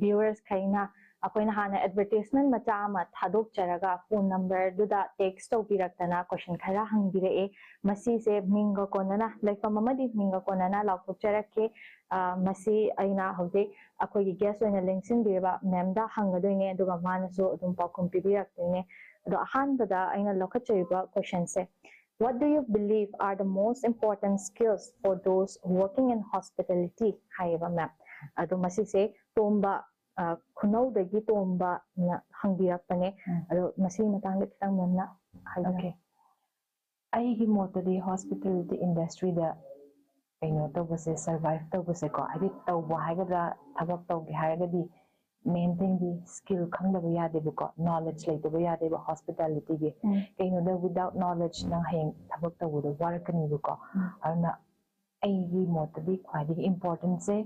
viewers ꯈꯩꯅ ꯑꯩꯈꯣꯏꯅ ꯍꯥꯟꯅ advertisement ꯃꯆꯥ ꯑꯃ ꯊꯥꯗꯣꯛꯆꯔꯒ phone numberꯗꯨꯗ text ꯇꯧꯕꯤꯔꯛꯇꯅ question ꯈꯔ ꯍꯪꯕꯤꯔꯛꯑꯦ꯫ ꯃꯁꯤꯁꯦ ꯃꯤꯡꯒ ꯀꯣꯟꯅꯅ, ꯂꯩꯐꯝ ꯑꯃꯗꯤ ꯃꯤꯡꯒ ꯀꯣꯟꯅꯅ ꯂꯥꯎꯊꯣꯛꯆꯔꯛꯀꯦ꯫ ꯑ, ꯃꯁꯤ ꯑꯩꯅ ꯍꯧꯖꯤꯛ ꯑꯩꯈꯣꯏꯒꯤ guest ꯑꯣꯏꯅ ꯂꯦꯡꯁꯤꯟꯕꯤꯔꯤꯕ ma'amꯗ ꯍꯪꯒꯗꯣꯏꯅꯦ, ꯑꯗꯨꯒ ꯃꯥꯅꯁꯨ ꯑꯗꯨꯝ ꯄꯥꯎꯈꯨꯝ ꯄꯤꯕꯤꯔꯛꯇꯣꯏꯅꯦ꯫ ꯑꯗꯣ ꯑꯍꯥꯟꯕꯗ ꯑꯩꯅ ꯂꯧꯈꯠꯆꯔꯤꯕ questionꯁꯦ, "What do you believe are the most important skills for those working in hospitality?" ꯍꯥꯏꯌꯦꯕ ma'am꯫ ꯑꯗꯣ ꯃꯁꯤꯁꯦ ꯇꯣꯝꯕ, ꯑ, ꯈꯨꯅꯧꯗꯒꯤ ꯇꯣꯝꯕꯅ ꯍꯪꯕꯤꯔꯛꯄꯅꯦ꯫ ꯑꯗꯣ ꯃꯁꯤꯒꯤ ꯃꯇꯥꯡꯗ ꯈꯤꯇꯪ ma'amꯅ ꯍꯥꯏꯕꯤꯌꯨ꯫ Okay꯫ ꯑꯩꯒꯤ ꯃꯣꯠꯇꯗꯤ hospitality industryꯗ ꯀꯩꯅꯣ ꯇꯧꯕꯁꯦ, survive ꯇꯧꯕꯁꯦꯀꯣ, ꯍꯥꯏꯗꯤ ꯇꯧꯕ ꯍꯥꯏꯒꯗ꯭ꯔꯥ, ꯊꯕꯛ ꯇꯧꯒꯦ ꯍꯥꯏꯔꯒꯗꯤ main thingꯗꯤ skill ꯈꯪꯗꯕ ꯌꯥꯗꯦꯕꯀꯣ, knowledge ꯂꯩꯇꯕ ꯌꯥꯗꯦꯕ hospitalityꯒꯤ꯫ ꯀꯩꯅꯣꯗ without knowledge ꯅꯪ ꯍꯌꯦꯡ ꯊꯕꯛ ꯇꯧꯕꯗ ꯋꯥꯔꯛꯀꯅꯤꯕꯀꯣ꯫ ꯑꯗꯨꯅ ꯑꯩꯒꯤ ꯃꯣꯠꯇꯗꯤ ꯈ꯭ꯋꯥꯏꯗꯒꯤ importantꯁꯦ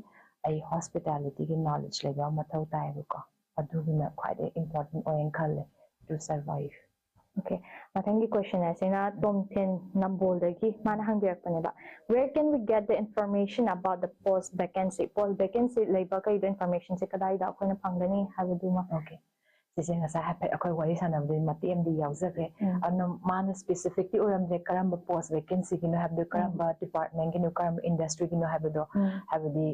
ꯑꯩ hospitalityꯒꯤ knowledge ꯂꯩꯕ ꯑꯃ ꯃꯊꯧ ꯇꯥꯏꯌꯦꯕꯀꯣ꯫ ꯑꯗꯨꯒꯤꯅ ꯈ꯭ꯋꯥꯏꯗꯒꯤ important ꯑꯣꯏꯅ ꯈꯜꯂꯦ to survive꯫ Okay, ꯃꯊꯪꯒꯤ question ꯑꯁꯤꯅ ꯇꯣꯝꯊꯤꯟ ꯅꯝꯕꯣꯜꯗꯒꯤ ꯃꯥꯅ ꯍꯪꯕꯤꯔꯛꯄꯅꯦꯕ, "Where can we get the information about the post vacancy?" Post vacancy ꯂꯩꯕ ꯀꯩꯗꯣ informationꯁꯦ ꯀꯗꯥꯏꯗ ꯑꯩꯈꯣꯏꯅ ꯐꯪꯒꯅꯤ ꯍꯥꯏꯕꯗꯨꯃ꯫ Okay꯫ ꯁꯤꯁꯦ ꯉꯁꯥꯏ ꯍꯥꯏꯐꯦꯠ ꯑꯩꯈꯣꯏ ꯋꯥꯔꯤ ꯁꯥꯟꯅꯕꯗꯒꯤ ꯃꯇꯦꯛ ꯑꯃꯗꯤ ꯌꯥꯎꯖꯈ꯭ꯔꯦ꯫ ꯑꯗꯨꯅ ꯃꯥꯅ specificꯇꯤ ꯑꯣꯏꯔꯝꯗ꯭ꯔꯦ ꯀꯔꯝꯕ post vacancyꯒꯤꯅꯣ ꯍꯥꯏꯕꯗꯣ, ꯀꯔꯝꯕ departmentꯒꯤꯅꯣ, ꯀꯔꯝꯕ industryꯒꯤꯅꯣ ꯍꯥꯏꯕꯗꯣ꯫ ꯍꯥꯏꯕꯗꯤ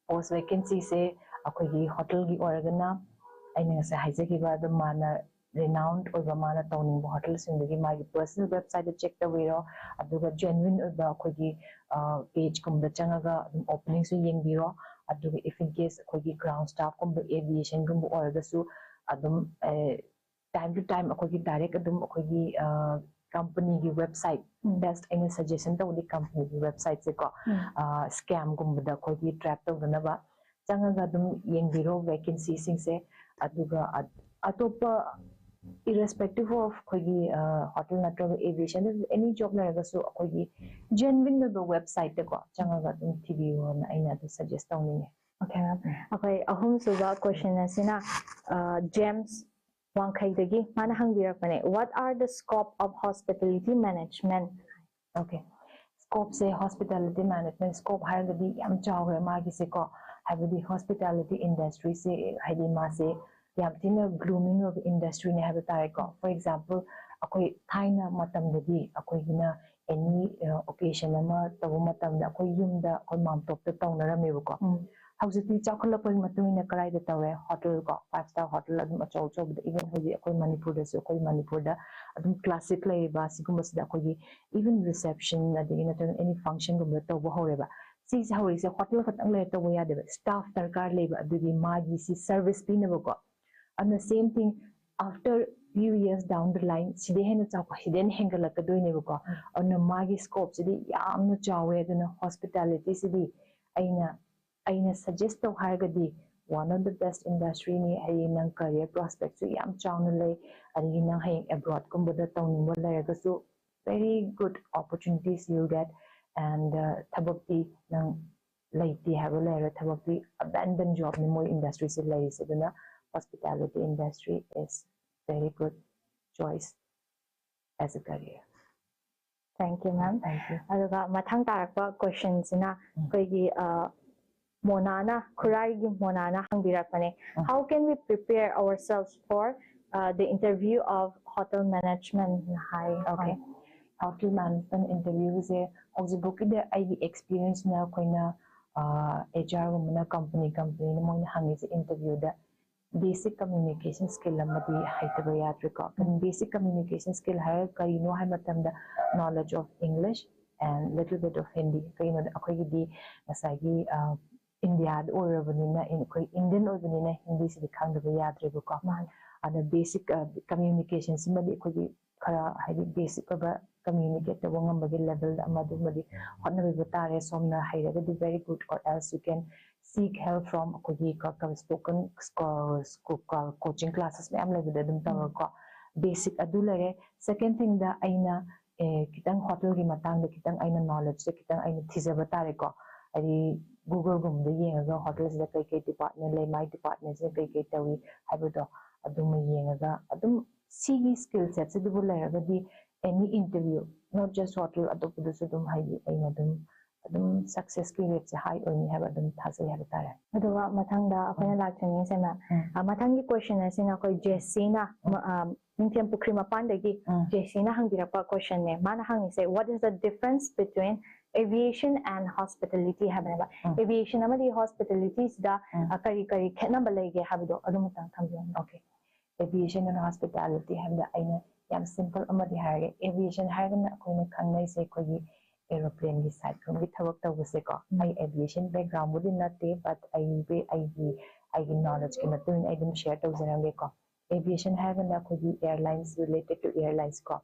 post vacancyꯁꯦ ꯑꯩꯈꯣꯏꯒꯤ hotelꯒꯤ ꯑꯣꯏꯔꯒꯅ ꯑꯩꯅ ꯉꯁꯥꯏ ꯍꯥꯏꯖꯈꯤꯕ ꯑꯗꯨꯝ ꯃꯥꯅ renowned ꯑꯣꯏꯕ ꯃꯥꯅ ꯇꯧꯅꯤꯡꯕ hotelꯁꯤꯡꯗꯨꯒꯤ ꯃꯥꯒꯤ personal websiteꯇ check ꯇꯧꯕꯤꯔꯣ꯫ ꯑꯗꯨꯒ genuine ꯑꯣꯏꯕ ꯑꯩꯈꯣꯏꯒꯤ pageꯀꯨꯝꯕꯗ ꯆꯪꯉꯒ ꯑꯗꯨꯝ openingꯁꯨ ꯌꯦꯡꯕꯤꯔꯣ꯫ ꯑꯗꯨꯒ if in case ꯑꯩꯈꯣꯏꯒꯤ ground staffꯀꯨꯝꯕ aviationꯒꯨꯝꯕ ꯑꯣꯏꯔꯒꯁꯨ ꯑꯗꯨꯝ time to time ꯑꯩꯈꯣꯏꯒꯤ direct ꯑꯗꯨꯝ ꯑꯩꯈꯣꯏꯒꯤ company ꯒꯤ website, best ꯑꯩꯅ suggestion ꯇꯧꯕꯗꯤ company ꯒꯤ website ꯁꯦꯀꯣ, scam ꯒꯨꯝꯕꯗ ꯑꯩꯈꯣꯏꯒꯤ trap ꯇꯧꯗꯅꯕ ꯆꯪꯉꯒ ꯑꯗꯨꯝ ꯌꯦꯡꯕꯤꯔꯣ vacancy ꯁꯤꯡꯁꯦ꯫ ꯑꯗꯨꯒ ꯑꯇꯣꯞꯄ irrespective of ꯑꯩꯈꯣꯏꯒꯤ hotel ꯅꯠꯇ꯭ꯔꯒ aviation, any job ꯂꯩꯔꯒꯁꯨ ꯑꯩꯈꯣꯏꯒꯤ genuine ꯑꯣꯏꯕ website ꯇꯀꯣ ꯆꯪꯉꯒ ꯑꯗꯨꯝ ꯊꯤꯕꯤꯌꯣꯅ ꯑꯩꯅ ꯑꯗꯨ suggest ꯇꯧꯅꯤꯡꯉꯦ꯫ Okay, ma'am. ꯑꯩꯈꯣꯏ ꯑꯍꯨꯝꯁꯨꯕ question ꯑꯁꯤꯅ ꯖꯦꯝꯁ ꯋꯥꯡꯈꯩꯗꯒꯤ ꯃꯥꯅ ꯍꯪꯕꯤꯔꯛꯄꯅꯦ, "What are the scope of hospitality management?" Okay, scope say hospitality management scope ꯍꯥꯏꯔꯒꯗꯤ ꯌꯥꯝ ꯆꯥꯎꯈ꯭ꯔꯦ ꯃꯥꯒꯤꯁꯦꯀꯣ꯫ ꯍꯥꯏꯕꯗꯤ hospitality industry ꯁꯦ ꯍꯥꯏꯗꯤ ꯃꯥꯁꯦ ꯌꯥꯝ ꯊꯤꯅ gloomy ꯑꯣꯏꯕ industry ꯅꯦ ꯍꯥꯏꯕ ꯇꯥꯔꯦꯀꯣ꯫ For example, ꯑꯩꯈꯣꯏ ꯊꯥꯏꯅ ꯃꯇꯝꯗꯗꯤ ꯑꯩꯈꯣꯏꯒꯤꯅ any occasion ꯑꯃ ꯇꯧꯕ ꯃꯇꯝꯗ ꯑꯩꯈꯣꯏ ꯌꯨꯝꯗ ꯑꯩꯈꯣꯏ ꯃꯥꯝꯇꯣꯞꯇ ꯇꯧꯅꯔꯝꯃꯦꯕꯀꯣ꯫ ꯍꯧꯖꯤꯛꯇꯤ ꯆꯥꯎꯈꯠꯂꯛꯄꯒꯤ ꯃꯇꯨꯡ ꯏꯟꯅ ꯀꯗꯥꯏꯗ ꯇꯧꯔꯦ? Hotel ꯀꯣ, five star hotel ꯑꯗꯨꯝ ꯑꯆꯧ ꯑꯆꯧꯕꯗ, even ꯍꯧꯖꯤꯛ ꯑꯩꯈꯣꯏ ꯃꯅꯤꯄꯨꯔꯗꯁꯨ, ꯑꯩꯈꯣꯏ ꯃꯅꯤꯄꯨꯔꯗ ꯑꯗꯨꯝ classic ꯂꯩꯔꯤꯕ ꯁꯤꯒꯨꯝꯕꯁꯤꯗ ꯑꯩꯈꯣꯏꯒꯤ even reception ꯑꯗꯒꯤ ꯅꯠꯇ꯭ꯔꯒ any function ꯒꯨꯝꯕꯗ ꯇꯧꯕ ꯍꯧꯔꯦꯕ꯫ ꯁꯤꯁꯦ ꯍꯧꯔꯛꯏꯁꯦ hotel ꯈꯛꯇꯪ ꯂꯩꯔ ꯇꯧꯕ ꯌꯥꯗꯦꯕ, staff ꯗꯔꯀꯥꯔ ꯂꯩꯕ꯫ ꯑꯗꯨꯒꯤ ꯃꯥꯒꯤ ꯁꯤ service ꯄꯤꯅꯕꯀꯣ꯫ ꯑꯗꯨꯅ same thing, after few years down the line ꯁꯤꯗꯩ ꯍꯦꯟꯅ ꯆꯥꯎꯈꯠ, ꯁꯤꯗꯩ ꯍꯦꯟꯅ ꯍꯦꯟꯒꯠꯂꯛꯀꯗꯣꯏꯅꯦꯕꯀꯣ꯫ ꯑꯗꯨꯅ ꯃꯥꯒꯤ scope ꯁꯤꯗꯤ ꯌꯥꯝꯅ ꯆꯥꯎꯋꯦ꯫ ꯑꯗꯨꯅ hospitality ꯁꯤꯗꯤ ꯑꯩꯅ ꯑꯩꯅ suggest ꯇꯧ ꯍꯥꯏꯔꯒꯗꯤ one of the best industry ꯅꯤ꯫ ꯍꯌꯦꯡ ꯅꯪ career prospect ꯁꯨ ꯌꯥꯝ ꯆꯥꯎꯅ ꯂꯩ꯫ ꯑꯗꯒꯤ ꯅꯪ ꯍꯌꯦꯡ abroad ꯀꯨꯝꯕꯗ ꯇꯧꯅꯤꯡꯕ ꯂꯩꯔꯒꯁꯨ very good opportunities you get, and ꯊꯕꯛꯇꯤ ꯅꯪ ꯂꯩꯇꯦ ꯍꯥꯏꯕ ꯂꯩꯔꯣꯏ꯫ ꯊꯕꯛꯇꯤ abandon job ꯅꯤ ꯃꯣꯏ industry ꯁꯦ ꯂꯩꯔꯤꯁꯦ꯫ ꯑꯗꯨꯅ hospitality industry is very good choice as a career. Thank you, ma'am. Thank you. ꯑꯗꯨꯒ ꯃꯊꯪ ꯇꯥꯔꯛꯄ question ꯁꯤꯅ ꯑꯩꯈꯣꯏꯒꯤ ꯃꯣꯅꯥꯅ, ꯈꯨꯔꯥꯏꯒꯤ ꯃꯣꯅꯥꯅ ꯍꯪꯕꯤꯔꯛꯄꯅꯦ, "How can we prepare ourselves for the interview of hotel management?" High. Okay. Hotel management interview ꯁꯦ ꯍꯧꯖꯤꯛꯐꯥꯎꯒꯤꯗꯤ ꯑꯩꯒꯤ experience ꯅ ꯑꯩꯈꯣꯏꯅ HR ꯒꯨꯝꯕꯅ company company ꯅ ꯃꯣꯏꯅ ꯍꯪꯉꯤꯁꯦ interview ꯗ basic communication skill ꯑꯃꯗꯤ ꯍꯩꯇꯕ ꯌꯥꯗ꯭ꯔꯦꯀꯣ꯫ Basic communication skill ꯍꯥꯏꯔꯒ ꯀꯔꯤꯅꯣ ꯍꯥꯏꯕ ꯃꯇꯝꯗ knowledge of English and little bit of Hindi꯫ ꯀꯩꯒꯤꯅꯣꯗ ꯑꯩꯈꯣꯏꯒꯤꯗꯤ ꯉꯁꯥꯏꯒꯤ India ꯗ ꯑꯣꯏꯔꯕꯅꯤꯅ, ꯑꯩꯈꯣꯏ Indian ꯑꯣꯏꯕꯅꯤꯅ ꯍꯤꯟꯗꯤꯁꯤꯗꯤ ꯈꯪꯗꯕ ꯌꯥꯗ꯭ꯔꯦꯕꯀꯣ꯫ ꯃꯥꯅꯦ꯫ ꯑꯗ basic communication ꯁꯤꯃꯗꯤ ꯑꯩꯈꯣꯏꯒꯤ ꯈꯔ ꯍꯥꯏꯗꯤ basic ꯑꯣꯏꯕ communicate ꯇꯧꯕ ꯉꯝꯕꯒꯤ level ꯗ ꯑꯃ ꯑꯗꯨꯃꯗꯤ ꯍꯣꯠꯅꯕꯤꯕ ꯇꯥꯔꯦ꯫ ꯁꯣꯝꯅ ꯍꯩꯔꯒꯗꯤ very good, or else you can seek help from ꯑꯩꯈꯣꯏꯒꯤ spoken coaching classes ꯃꯌꯥꯝ ꯂꯩꯕꯗ ꯑꯗꯨꯝ ꯇꯧꯔꯒꯀꯣ꯫ Basic ꯑꯗꯨ ꯂꯩꯔꯦ꯫ Second thing ꯗ ꯑꯩꯅ ꯑꯦ, ꯈꯤꯇꯪ ꯍꯣꯇꯦꯜꯒꯤ ꯃꯇꯥꯡꯗ ꯈꯤꯇꯪ ꯑꯩꯅ knowledge ꯁꯦ ꯈꯤꯇꯪ ꯑꯩꯅ ꯊꯤꯖꯕ ꯇꯥꯔꯦꯀꯣ꯫ ꯍꯥꯏꯗꯤ Google ꯒꯨꯝꯕꯗ ꯌꯦꯡꯉꯒ ꯍꯣꯇꯦꯜꯁꯤꯗ ꯀꯩ ꯀꯩ department ꯂꯩ, ꯃꯥꯏ department ꯁꯤꯅ ꯀꯩ ꯀꯩ ꯇꯧꯏ ꯍꯥꯏꯕꯗꯣ ꯑꯗꯨꯃ ꯌꯦꯡꯉꯒ ꯑꯗꯨꯝ ꯁꯤꯒꯤ skill set ꯁꯤꯗꯕꯨ ꯂꯩꯔꯒꯗꯤ any interview, not just hotel, ꯑꯇꯣꯞꯄꯗꯁꯨ ꯑꯗꯨꯝ ꯍꯥꯏꯗꯤ ꯑꯩꯅ ꯑꯗꯨꯝ ꯑꯗꯨꯝ success ꯀꯤ rate ꯁꯦ high ꯑꯣꯏꯅꯤ ꯍꯥꯏꯕ ꯑꯗꯨꯝ ꯊꯥꯖꯩ ꯍꯥꯏꯕ ꯇꯥꯔꯦ꯫ ꯑꯗꯨꯒ ꯃꯊꯪꯗ ꯑꯩꯈꯣꯏꯅ ꯎꯝ꯫ ꯂꯥꯛꯆꯅꯤꯡꯉꯤꯁꯦ, ꯃꯦꯝ, ꯎꯝ꯫ ꯑ, ꯃꯊꯪꯒꯤ question ꯑꯁꯤꯅ ꯑꯩꯈꯣꯏ ꯖꯦꯁꯤꯅ, ꯎꯝ꯫ ꯃ-, ꯑ, ꯅꯤꯡꯊꯦꯝ ꯄꯨꯈ꯭ꯔꯤ ꯃꯄꯥꯟꯗꯒꯤ ꯎꯝ꯫ ꯖꯦꯁꯤꯅ ꯍꯪꯕꯤꯔꯛꯄ question ꯅꯦ꯫ ꯃꯥꯅ ꯍꯪꯉꯤꯁꯦ, "What is the difference between aviation and hospitality?" ꯍꯥꯏꯕꯅꯦꯕ꯫ ꯎꯝ꯫ Aviation ꯑꯃꯗꯤ hospitality ꯁꯤꯗ, ꯎꯝ꯫ ꯑ, ꯀꯔꯤ ꯀꯔꯤ ꯈꯦꯠꯅꯕ ꯂꯩꯒꯦ ꯍꯥꯏꯕꯗꯣ ꯑꯗꯨꯃꯇꯪ ꯊꯝꯕꯤꯌꯨ꯫ Okay. Aviation and hospitality ꯍꯥꯏꯕꯗ ꯑꯩꯅ ꯌꯥꯝ simple ꯑꯃꯗꯤ ꯍꯥꯏꯔꯒꯦ꯫ Aviation ꯍꯥꯏꯔꯒꯅ ꯑꯩꯈꯣꯏꯅ ꯈꯪꯅꯩꯁꯦ ꯑꯩꯈꯣꯏꯒꯤ aeroplane ꯒꯤ side ꯔꯣꯝꯒꯤ ꯊꯕꯛ ꯇꯧꯕꯁꯦꯀꯣ꯫ ꯎꯝ꯫ ꯑꯩ aviation background ꯕꯨꯗꯤ ꯅꯠꯇꯦ, but ꯑꯩ, ꯑꯩꯒꯤ, ꯑꯩꯒꯤ knowledge ꯀꯤ ꯃꯇꯨꯡ ꯏꯟꯅ ꯑꯩ ꯑꯗꯨꯝ share ꯇꯧꯖꯔꯝꯒꯦꯀꯣ꯫ Aviation ꯍꯥꯏꯔꯒꯅ ꯑꯩꯈꯣꯏꯒꯤ airlines, related to airlines ꯀꯣ꯫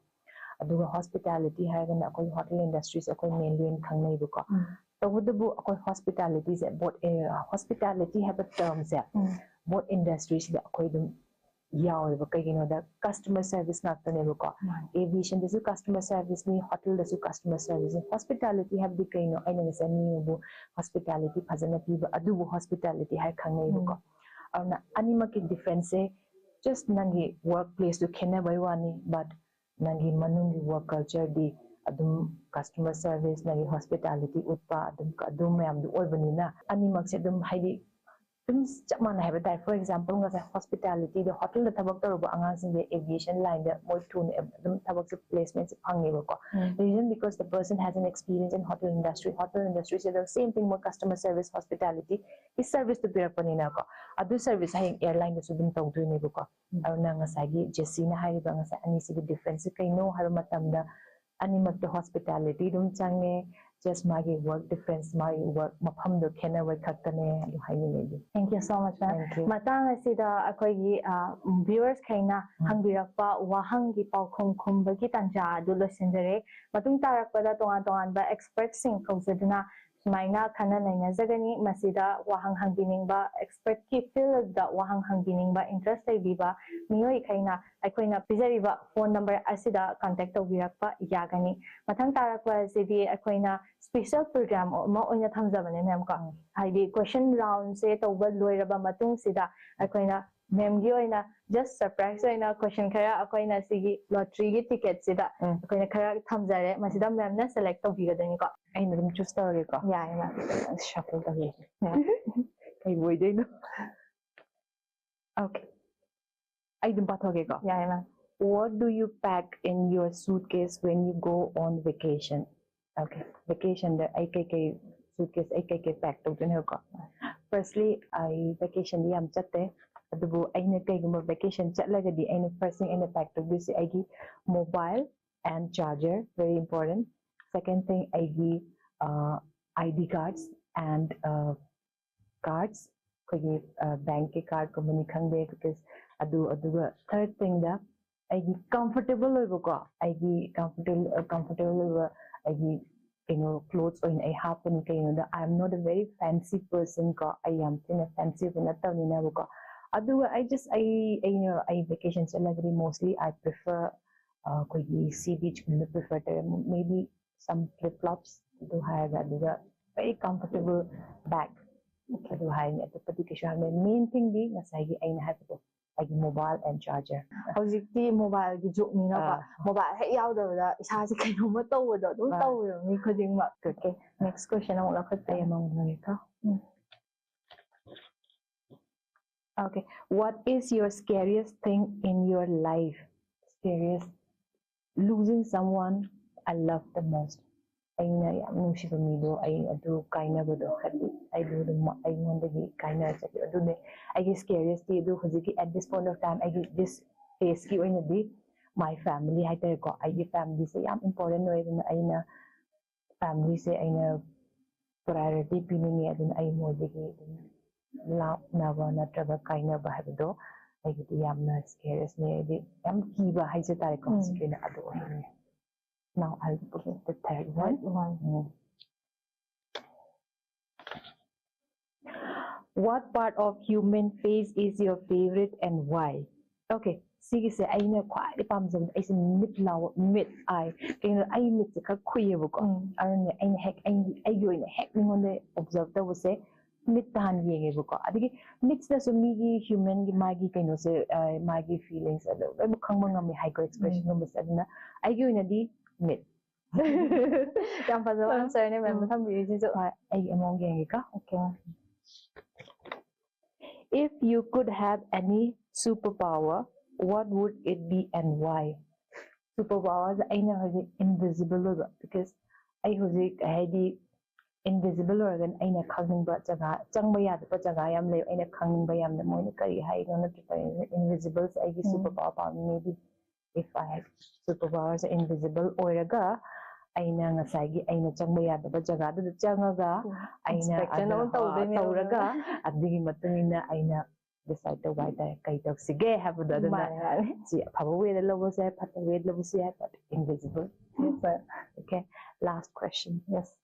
ꯑꯗꯨꯒ hospitality ꯍꯥꯏꯔꯒꯅ ꯑꯩꯈꯣꯏ hotel industry ꯁꯦ ꯑꯩꯈꯣꯏ mainly ꯑꯣꯏꯅ ꯈꯪꯅꯩꯕꯀꯣ꯫ ꯎꯝ꯫ ꯇꯧꯕꯇꯕꯨ ꯑꯩꯈꯣꯏ hospitality ꯁꯦ both, ꯑꯦ, hospitality ꯍꯥꯏꯕ term ꯁꯦ ꯎꯝ꯫ Both industry ꯁꯤꯗ ꯑꯩꯈꯣꯏ ꯑꯗꯨꯝ ꯌꯥꯎꯋꯦꯕ꯫ ꯀꯩꯒꯤꯅꯣꯗ customer service ꯉꯥꯛꯇꯅꯦꯕꯀꯣ꯫ ꯃꯥꯅꯤ꯫ Aviation ꯗꯁꯨ customer service ꯅꯤ, hotel ꯗꯁꯨ customer service ꯅꯤ꯫ Hospitality ꯍꯥꯏꯕꯗꯤ ꯀꯩꯅꯣ? ꯑꯩꯅ ꯉꯁꯥꯏ ꯃꯤ ꯑꯃꯕꯨ hospitality ꯐꯖꯅ ꯄꯤꯕ, ꯑꯗꯨꯕꯨ hospitality ꯍꯥꯏ ꯈꯪꯅꯩꯕꯀꯣ꯫ ꯎꯝ꯫ ꯑꯗꯨꯅ ꯑꯅꯤꯃꯛꯀꯤ difference ꯁꯦ just ꯅꯪꯒꯤ work place ꯇꯨ ꯈꯦꯠꯅꯕꯩ ꯋꯥꯅꯤ, but ꯅꯪꯒꯤ ꯃꯅꯨꯡꯒꯤ work culture ꯗꯤ ꯑꯗꯨꯝ customer service, ꯅꯪꯒꯤ hospitality ꯎꯠꯄ, ꯑꯗꯨꯝ ꯑꯗꯨ ꯃꯌꯥꯝꯗꯨ ꯑꯣꯏꯕꯅꯤꯅ ꯑꯅꯤꯃꯛꯁꯦ ꯑꯗꯨꯝ ꯍꯥꯏꯗꯤ ꯑꯗꯨꯝ ꯆꯞ ꯃꯥꯟꯅꯩ ꯍꯥꯏꯕ ꯇꯥꯔꯦ꯫ For example, ꯉꯁꯥꯏ hospitality ꯗ, hotel ꯗ ꯊꯕꯛ ꯇꯧꯔꯨꯕ ꯑꯉꯥꯡꯁꯤꯡꯁꯦ aviation line ꯗ ꯃꯣꯏ ꯊꯨꯅ ꯑꯗꯨꯝ ꯊꯕꯛꯁꯦ, placement ꯁꯦ ꯐꯪꯉꯦꯕꯀꯣ꯫ ꯎꯝ꯫ Reason because the person has an experience in hotel industry, hotel industry ꯁꯤꯗ same thing ꯃꯣꯏ customer service, hospitality ꯒꯤ service ꯇꯨ ꯄꯤꯔꯛꯄꯅꯤꯅꯀꯣ꯫ ꯑꯗꯨ service ꯍꯌꯦꯡ airline ꯗꯁꯨ ꯑꯗꯨꯝ ꯇꯧꯗꯣꯏꯅꯦꯕꯀꯣ꯫ ꯎꯝ꯫ ꯑꯗꯨꯅ ꯉꯁꯥꯏꯒꯤ ꯖꯦꯁꯤꯅ ꯍꯥꯏꯔꯤꯕ ꯉꯁꯥꯏ ꯑꯅꯤꯁꯤꯒꯤ difference ꯁꯦ ꯀꯩꯅꯣ ꯍꯥꯏꯕ ꯃꯇꯝꯗ ꯑꯅꯤꯃꯛꯇ hospitality ꯑꯗꯨꯝ ꯆꯪꯉꯦ꯫ Just ꯃꯥꯒꯤ work difference, ꯃꯥꯒꯤ work ꯃꯐꯝꯗꯣ ꯈꯦꯠꯅꯕ ꯈꯛꯇꯅꯦ ꯑꯗꯨ ꯍꯥꯏꯅꯤꯡꯉꯦ ꯑꯩꯗꯤ꯫ Thank you so much, ma'am. Thank you. ꯃꯇꯥꯡ ꯑꯁꯤꯗ ꯑꯩꯈꯣꯏꯒꯤ viewers ꯈꯩꯅ ꯎꯝ. ꯍꯪꯕꯤꯔꯛꯄ ꯋꯥꯍꯪꯒꯤ ꯄꯥꯎꯈꯨꯝ ꯈꯨꯝꯕꯒꯤ ꯇꯥꯟꯖꯥ ꯑꯗꯨ ꯂꯣꯏꯁꯤꯟꯖꯔꯦ꯫ ꯃꯇꯨꯡ ꯇꯥꯔꯛꯄꯗ ꯇꯣꯉꯥꯟ ꯇꯣꯉꯥꯟꯕ expertꯁꯤꯡ ꯀꯧꯖꯗꯨꯅ ꯁꯨꯃꯥꯏꯅ ꯈꯟꯅ ꯅꯩꯅꯖꯒꯅꯤ꯫ ꯃꯁꯤꯗ ꯋꯥꯍꯪ ꯍꯪꯕꯤꯅꯤꯡꯕ expertꯀꯤ fieldꯗ ꯋꯥꯍꯪ ꯍꯪꯕꯤꯅꯤꯡꯕ interest ꯂꯩꯕꯤꯕ ꯃꯤꯑꯣꯏꯈꯩꯅ ꯑꯩꯈꯣꯏꯅ ꯄꯤꯖꯔꯤꯕ phone number ꯑꯁꯤꯗ contact ꯇꯧꯕꯤꯔꯛꯄ ꯌꯥꯒꯅꯤ꯫ ꯃꯊꯪ ꯇꯥꯔꯛꯄ ꯑꯁꯤꯗꯤ ꯑꯩꯈꯣꯏꯅ special program ꯑꯃ ꯑꯣꯏꯅ ꯊꯝꯖꯕꯅꯦ ma'am ꯀꯣ꯫ ꯎꯝ. ꯍꯥꯏꯗꯤ question roundꯁꯦ ꯇꯧꯕ ꯂꯣꯏꯔꯕ ꯃꯇꯨꯡꯁꯤꯗ ꯑꯩꯈꯣꯏꯅ ma'amꯒꯤ ꯑꯣꯏꯅ just surprise ꯑꯣꯏꯅ question ꯈꯔ ꯑꯩꯈꯣꯏꯅ ꯁꯤꯒꯤ lotteryꯒꯤ ticketꯁꯤꯗ ꯎꯝ. ꯑꯩꯈꯣꯏꯅ ꯈꯔ ꯊꯝꯖꯔꯦ꯫ ꯃꯁꯤꯗ ma'amꯅ select ꯇꯧꯕꯤꯒꯗꯣꯏꯅꯤꯀꯣ꯫ ꯑꯩꯅ ꯑꯗꯨꯝ choose ꯇꯧꯔꯒꯦꯀꯣ꯫ ꯌꯥꯏ ma'am. Shuffle ꯇꯧꯒꯦ꯫ ꯌꯥꯏ. ꯀꯩ ꯑꯣꯏꯗꯣꯏꯅꯣ? Okay. ꯑꯩ ꯑꯗꯨꯝ ꯄꯥꯊꯣꯛꯀꯦꯀꯣ꯫ ꯌꯥꯏ ma'am. What do you pack in your suitcase when you go on vacation? Okay. Vacationꯗ ꯑꯩ ꯀꯩꯀꯩ suitcase ꯑꯩ ꯀꯩꯀꯩ pack ꯇꯧꯗꯣꯏꯅꯣꯀꯣ꯫ Firstly, ꯑꯩ vacationꯗꯤ ꯌꯥꯝ ꯆꯠꯇꯦ꯫ ꯑꯗꯨꯕꯨ ꯑꯩꯅ ꯀꯩꯒꯨꯝꯕ vacation ꯆꯠꯂꯒꯗꯤ ꯑꯩꯅ first thing ꯑꯩꯅ pack ꯇꯧꯗꯣꯏꯁꯦ ꯑꯩꯒꯤ mobile and charger, very important. Second thing, ꯑꯩꯒꯤ ID cards and cards, ꯑꯩꯈꯣꯏꯒꯤ bankꯀꯤ cardꯀꯨꯝꯕꯅꯤ ꯈꯪꯗꯦ, because ꯑꯗꯨ, ꯑꯗꯨꯒ third thingꯗ ꯑꯩꯒꯤ comfortable ꯑꯣꯏꯕꯀꯣ, ꯑꯩꯒꯤ comfortable comfortable ꯑꯣꯏꯕ ꯑꯩꯒꯤ ꯀꯩꯅꯣ clothes ꯑꯣꯏꯅ ꯑꯩ ꯍꯥꯞꯄꯅꯤ꯫ ꯀꯩꯒꯤꯅꯣꯗ I am not a very fancy person ꯀꯣ, ꯑꯩ ꯌꯥꯝ ꯊꯤꯅ fancy ꯑꯣꯏꯕ ꯅꯠꯇꯕꯅꯤꯅꯕꯀꯣ꯫ ꯑꯗꯨꯒ I just ꯑꯩ ꯑꯩꯅ ꯑꯩ vacation ꯆꯠꯂꯒꯗꯤ mostly I prefer ꯑꯩꯈꯣꯏꯒꯤ sea beachꯀꯨꯝꯕ prefer ꯇꯧꯋꯦ꯫ Maybe some flip flops ꯑꯗꯨ ꯍꯥꯏꯔꯒ, ꯑꯗꯨꯒ very comfortable bag ꯑꯗꯨ ꯍꯥꯏꯔꯅꯤ꯫ ꯑꯇꯣꯞꯄꯗꯤ ꯀꯩꯁꯨ ꯍꯥꯏꯕ ꯂꯩ꯫ Main thingꯗꯤ ꯉꯁꯥꯏꯒꯤ ꯑꯩꯅ ꯍꯥꯏꯕꯗꯣ ꯑꯩꯒꯤ mobile and charger꯫ ꯍꯧꯖꯤꯛꯇꯤ mobileꯒꯤ ꯖꯨꯛꯅꯤꯅꯀꯣ꯫ ꯑꯥ. Mobile ꯍꯦꯛ ꯌꯥꯎꯗꯕꯗ ꯏꯁꯥꯁꯦ ꯀꯩꯅꯣꯝꯃ ꯇꯧꯕꯗꯣ ꯑꯗꯨꯝ ꯑꯥ. ꯇꯧꯋꯦꯕ ꯃꯤ ꯈꯨꯗꯤꯡꯃꯛ꯫ Okay. Next question ꯑꯃꯨꯛ ꯂꯧꯈꯠꯆꯩ ꯑꯃꯃꯝ ꯂꯣꯏꯔꯦꯀꯣ꯫ ꯎꯝ. Okay. What is your scariest thing in your life? Scariest. Losing someone I love the most. ꯑꯩꯅ ꯌꯥꯝ ꯅꯨꯡꯁꯤꯕ ꯃꯤꯗꯣ ꯑꯩ ꯑꯗꯨ ꯀꯥꯏꯅꯕꯗꯣ, ꯍꯥꯏꯗꯤ ꯑꯩꯗꯣ ꯑꯗꯨꯝ ꯑꯩꯉꯣꯟꯗꯒꯤ ꯀꯥꯏꯅꯔ ꯆꯠꯈꯤꯕ ꯑꯗꯨꯅꯦ ꯑꯩꯒꯤ scariestꯇꯤ꯫ ꯑꯗꯨ ꯍꯧꯖꯤꯛꯀꯤ at this point of time ꯑꯩꯒꯤ this phaseꯀꯤ ꯑꯣꯏꯅꯗꯤ my family ꯍꯥꯏꯇꯥꯔꯦꯀꯣ, ꯑꯩꯒꯤ familyꯁꯦ ꯌꯥꯝ important ꯑꯣꯏ꯫ ꯑꯗꯨꯅ ꯑꯩꯅ ꯐꯦꯃꯤꯂꯤꯁꯦ ꯑꯩꯅ ꯄ꯭ꯔꯥꯏꯌꯣꯔꯤꯇꯤ ꯄꯤꯅꯤꯡꯉꯦ꯫ ꯑꯗꯨꯅ ꯑꯩ ꯃꯣꯏꯗꯒꯤ ꯑꯗꯨꯝ ꯂꯥꯞꯅꯕ ꯅꯠꯇ꯭ꯔꯒ ꯀꯥꯏꯅꯕ ꯍꯥꯏꯕꯗꯣ ꯑꯩꯒꯤꯗꯤ ꯌꯥꯝꯅ ꯁ꯭ꯀꯦꯔꯤꯁꯅꯦ, ꯍꯥꯏꯗꯤ ꯌꯥꯝ ꯀꯤꯕ ꯍꯥꯏꯖ ꯇꯥꯔꯦꯀꯣ꯫ ꯎꯝ꯫ ꯍꯧꯖꯤꯛꯀꯤ ꯑꯣꯏꯅ ꯑꯗꯨ ꯑꯣꯏꯍꯟꯅꯤꯡꯉꯦ꯫ Now I'll put the third one. Third one. Mm. What part of human face is your favorite and why? Okay, ꯁꯤꯒꯤꯁꯦ ꯑꯩꯅ ꯈ꯭ꯋꯥꯏꯗꯒꯤ ꯄꯥꯝꯖꯕꯗ ꯑꯩꯁꯦ ꯃꯤꯠ ꯂꯥꯎꯕ, ꯃꯤꯠ, ꯑꯥꯏ꯫ ꯀꯩꯅꯣ, ꯑꯩ ꯃꯤꯠꯁꯦ ꯈꯔ ꯈꯨꯏꯌꯦꯕꯀꯣ꯫ ꯎꯝ꯫ ꯑꯗꯨꯅ ꯑꯩꯅ ꯍꯦꯛ, ꯑꯩ, ꯑꯩꯒꯤ ꯑꯣꯏꯅ ꯍꯦꯛ ꯃꯤꯉꯣꯟꯗ ꯑꯣꯕꯖꯔꯕ ꯇꯧꯕꯁꯦ ꯃꯤꯠꯇ ꯍꯥꯟꯅ ꯌꯦꯡꯉꯦꯕꯀꯣ꯫ ꯑꯗꯒꯤ ꯃꯤꯠꯁꯤꯗꯁꯨ ꯃꯤꯒꯤ ꯍ꯭ꯌꯨꯃꯦꯟꯒꯤ ꯃꯥꯒꯤ ꯀꯩꯅꯣꯁꯦ, ꯑ, ꯃꯥꯒꯤ ꯐꯤꯂꯤꯡꯁ ꯑꯗꯨ ꯂꯣꯏꯅꯃꯛ ꯈꯪꯕ ꯉꯝꯃꯦ, ꯍꯥꯏꯀꯣ, ꯎꯝ꯫ ꯑꯦꯛꯁꯄ꯭ꯔꯦꯁꯟꯒꯨꯝꯕꯁꯦ꯫ ꯑꯗꯨꯅ ꯑꯩꯒꯤ ꯑꯣꯏꯅꯗꯤ ꯃꯤꯠ꯫ ꯌꯥꯝ ꯐꯖꯕ ꯑ, ꯑꯟꯁꯔꯅꯦ, ꯃꯦꯝꯅ ꯎꯝ꯫ ꯊꯝꯕꯤꯔꯤꯁꯤꯁꯨ꯫ ꯍꯣꯏ, ꯑꯩꯒꯤ ꯑꯃꯨꯛ ꯌꯦꯡꯒꯦꯀꯣ꯫ Okay. If you could have any superpower, what would it be and why? Superpower ꯁꯦ ꯑꯩꯅ ꯍꯧꯖꯤꯛ invisible ꯑꯣꯏꯕ, because ꯑꯩ ꯍꯧꯖꯤꯛ ꯍꯥꯏꯗꯤ invisible ꯑꯣꯏꯔꯒꯅ ꯑꯩꯅ ꯈꯪꯅꯤꯡꯕ ꯖꯒꯥ, ꯆꯪꯕ ꯌꯥꯗꯕ ꯖꯒꯥ ꯌꯥꯝ ꯂꯩ꯫ ꯑꯩꯅ ꯈꯪꯅꯤꯡꯕ ꯌꯥꯝꯅ, ꯃꯣꯏꯅ ꯀꯔꯤ ꯍꯥꯏꯅꯣ ꯅꯠꯇ꯭ꯔꯒ invisible ꯁꯦ ꯑꯩꯒꯤ ꯎꯝ꯫ Superpower ꯄꯥꯝꯃꯤ꯫ Maybe if I had superpower say invisible ꯑꯣꯏꯔꯒ ꯑꯩꯅ ꯉꯁꯥꯏꯒꯤ ꯑꯩꯅ ꯆꯪꯕ ꯌꯥꯗꯕ ꯖꯒꯥꯗꯨꯗ ꯆꯪꯉꯒ ꯎꯝ꯫ ꯑꯩꯅ Inspection ꯑꯗꯨ ꯑꯃ ꯇꯧꯗꯣꯏꯅꯦ ꯇꯧꯔꯒ ꯑꯗꯨꯒ꯫ ꯑꯗꯨꯒꯤ ꯃꯇꯨꯡ ꯏꯟꯅ ꯑꯩꯅ decide ꯇꯧꯕ ꯍꯥꯏꯇꯥꯔꯦ, ꯀꯩ ꯇꯧꯁꯤꯒꯦ ꯍꯥꯏꯕꯗꯣ꯫ ꯑꯗꯨꯅ ꯃꯥꯅꯦ, ꯃꯥꯅꯦ꯫ ꯁꯤ ꯑꯐꯕ way ꯗ ꯂꯧꯕꯁꯨ ꯌꯥꯏ, ꯐꯠꯇꯕ way ꯗ ꯂꯧꯕꯁꯨ ꯌꯥꯏ, but invisible. Yes, sir. Okay, last question. Yes.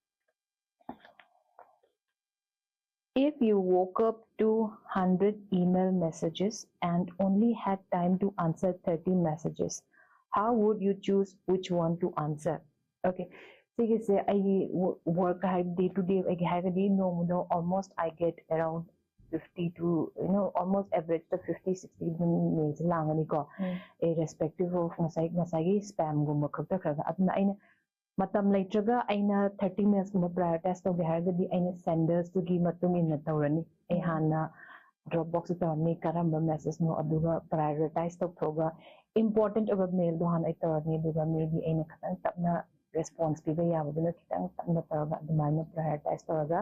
If you woke up to hundred email messages and only had time to answer thirty messages, how would you choose which one to answer? Okay, ꯁꯤꯒꯤꯁꯦ ꯑꯩꯒꯤ work high, day to day ꯑꯩꯒꯤ ꯍꯥꯏꯔꯒꯗꯤ ꯅꯣꯡꯃꯗ almost I get around fifty to, you know, almost average ꯇ fifty, sixty ꯑꯗꯨꯝ ꯃꯦꯜꯁꯦ ꯂꯥꯡꯒꯅꯤꯀꯣ꯫ ꯎꯝ꯫ Irrespective of ꯉꯁꯥꯏ, ꯉꯁꯥꯏꯒꯤ spam ꯒꯨꯝꯕ ꯈꯛꯇ ꯈꯔ ꯈꯔ꯫ ꯑꯗꯨꯅ ꯑꯩꯅ ꯃꯇꯝ ꯂꯩꯇ꯭ꯔꯒ ꯑꯩꯅ thirty minutes ꯀꯨꯝꯕ prioritize ꯇꯧꯒꯦ ꯍꯥꯏꯔꯒꯗꯤ ꯑꯩꯅ senders ꯇꯨꯒꯤ ꯃꯇꯨꯡ ꯏꯟꯅ ꯇꯧꯔꯅꯤ꯫ ꯑꯩ ꯎꯝ꯫ ꯍꯥꯟꯅ Dropbox ꯇ ꯇꯧꯔꯅꯤ, ꯀꯔꯝꯕ message ꯅꯣ ꯑꯗꯨꯒ prioritize ꯇꯧꯊꯣꯛꯑꯒ important ꯑꯣꯏꯕ mail ꯗꯣ ꯍꯥꯟꯅ ꯑꯩ ꯇꯧꯔꯅꯤ, ꯑꯗꯨꯒ maybe ꯑꯩꯅ ꯈꯤꯇꯪ ꯇꯞꯅ response ꯄꯤꯕ ꯌꯥꯕꯗꯨꯅ ꯈꯤꯇꯪ ꯇꯞꯅ ꯇꯧꯔꯒ ꯑꯗꯨꯃꯥꯏꯅ prioritize ꯇꯧꯔꯒ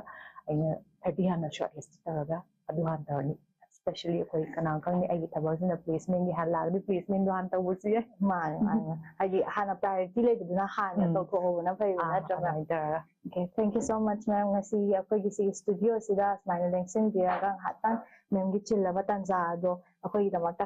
ꯑꯩꯅ thirty ꯍꯥꯟꯅ shortlist ꯇꯧꯔꯒ ꯑꯗꯨ ꯍꯥꯟꯅ ꯇꯧꯔꯅꯤ꯫ especially ꯑꯩꯈꯣꯏ ꯀꯅꯥ ꯈꯪꯅꯤ, ꯑꯩꯒꯤ ꯊꯕꯛꯁꯤꯅ placement ꯒꯤ ꯍꯥꯟꯅ ꯂꯥꯛꯑꯗꯤ placement ꯗꯣ ꯍꯥꯟꯅ ꯇꯧꯕꯁꯨ ꯌꯥꯏ꯫ ꯃꯥꯅꯦ ꯃꯥꯅꯦ꯫ ꯍꯥꯏꯗꯤ ꯍꯥꯟꯅ priority ꯂꯩꯕꯗꯨꯅ ꯍꯥꯟꯅ ꯎꯝ. ꯇꯧꯊꯣꯛꯍꯧꯕꯅ ꯐꯩꯕ, ꯑꯥ, ꯅꯠꯇ꯭ꯔꯥ ꯃꯦꯝ? ꯑꯗꯨꯃꯥꯏꯅ ꯇꯧꯔꯒ Okay, thank you so much, ma'am. ꯉꯁꯤ ꯑꯩꯈꯣꯏꯒꯤ ꯁꯤꯒꯤ studio ꯁꯤꯗ ꯁꯨꯃꯥꯏꯅ ꯂꯦꯡꯁꯤꯟꯕꯤꯔꯒ ꯉꯥꯏꯍꯥꯛꯇꯪ ꯃꯦꯝꯒꯤ ꯆꯤꯜꯂꯕ ꯇꯥꯟꯖꯥ ꯑꯗꯣ ꯑꯩꯈꯣꯏꯒꯤꯗꯃꯛꯇ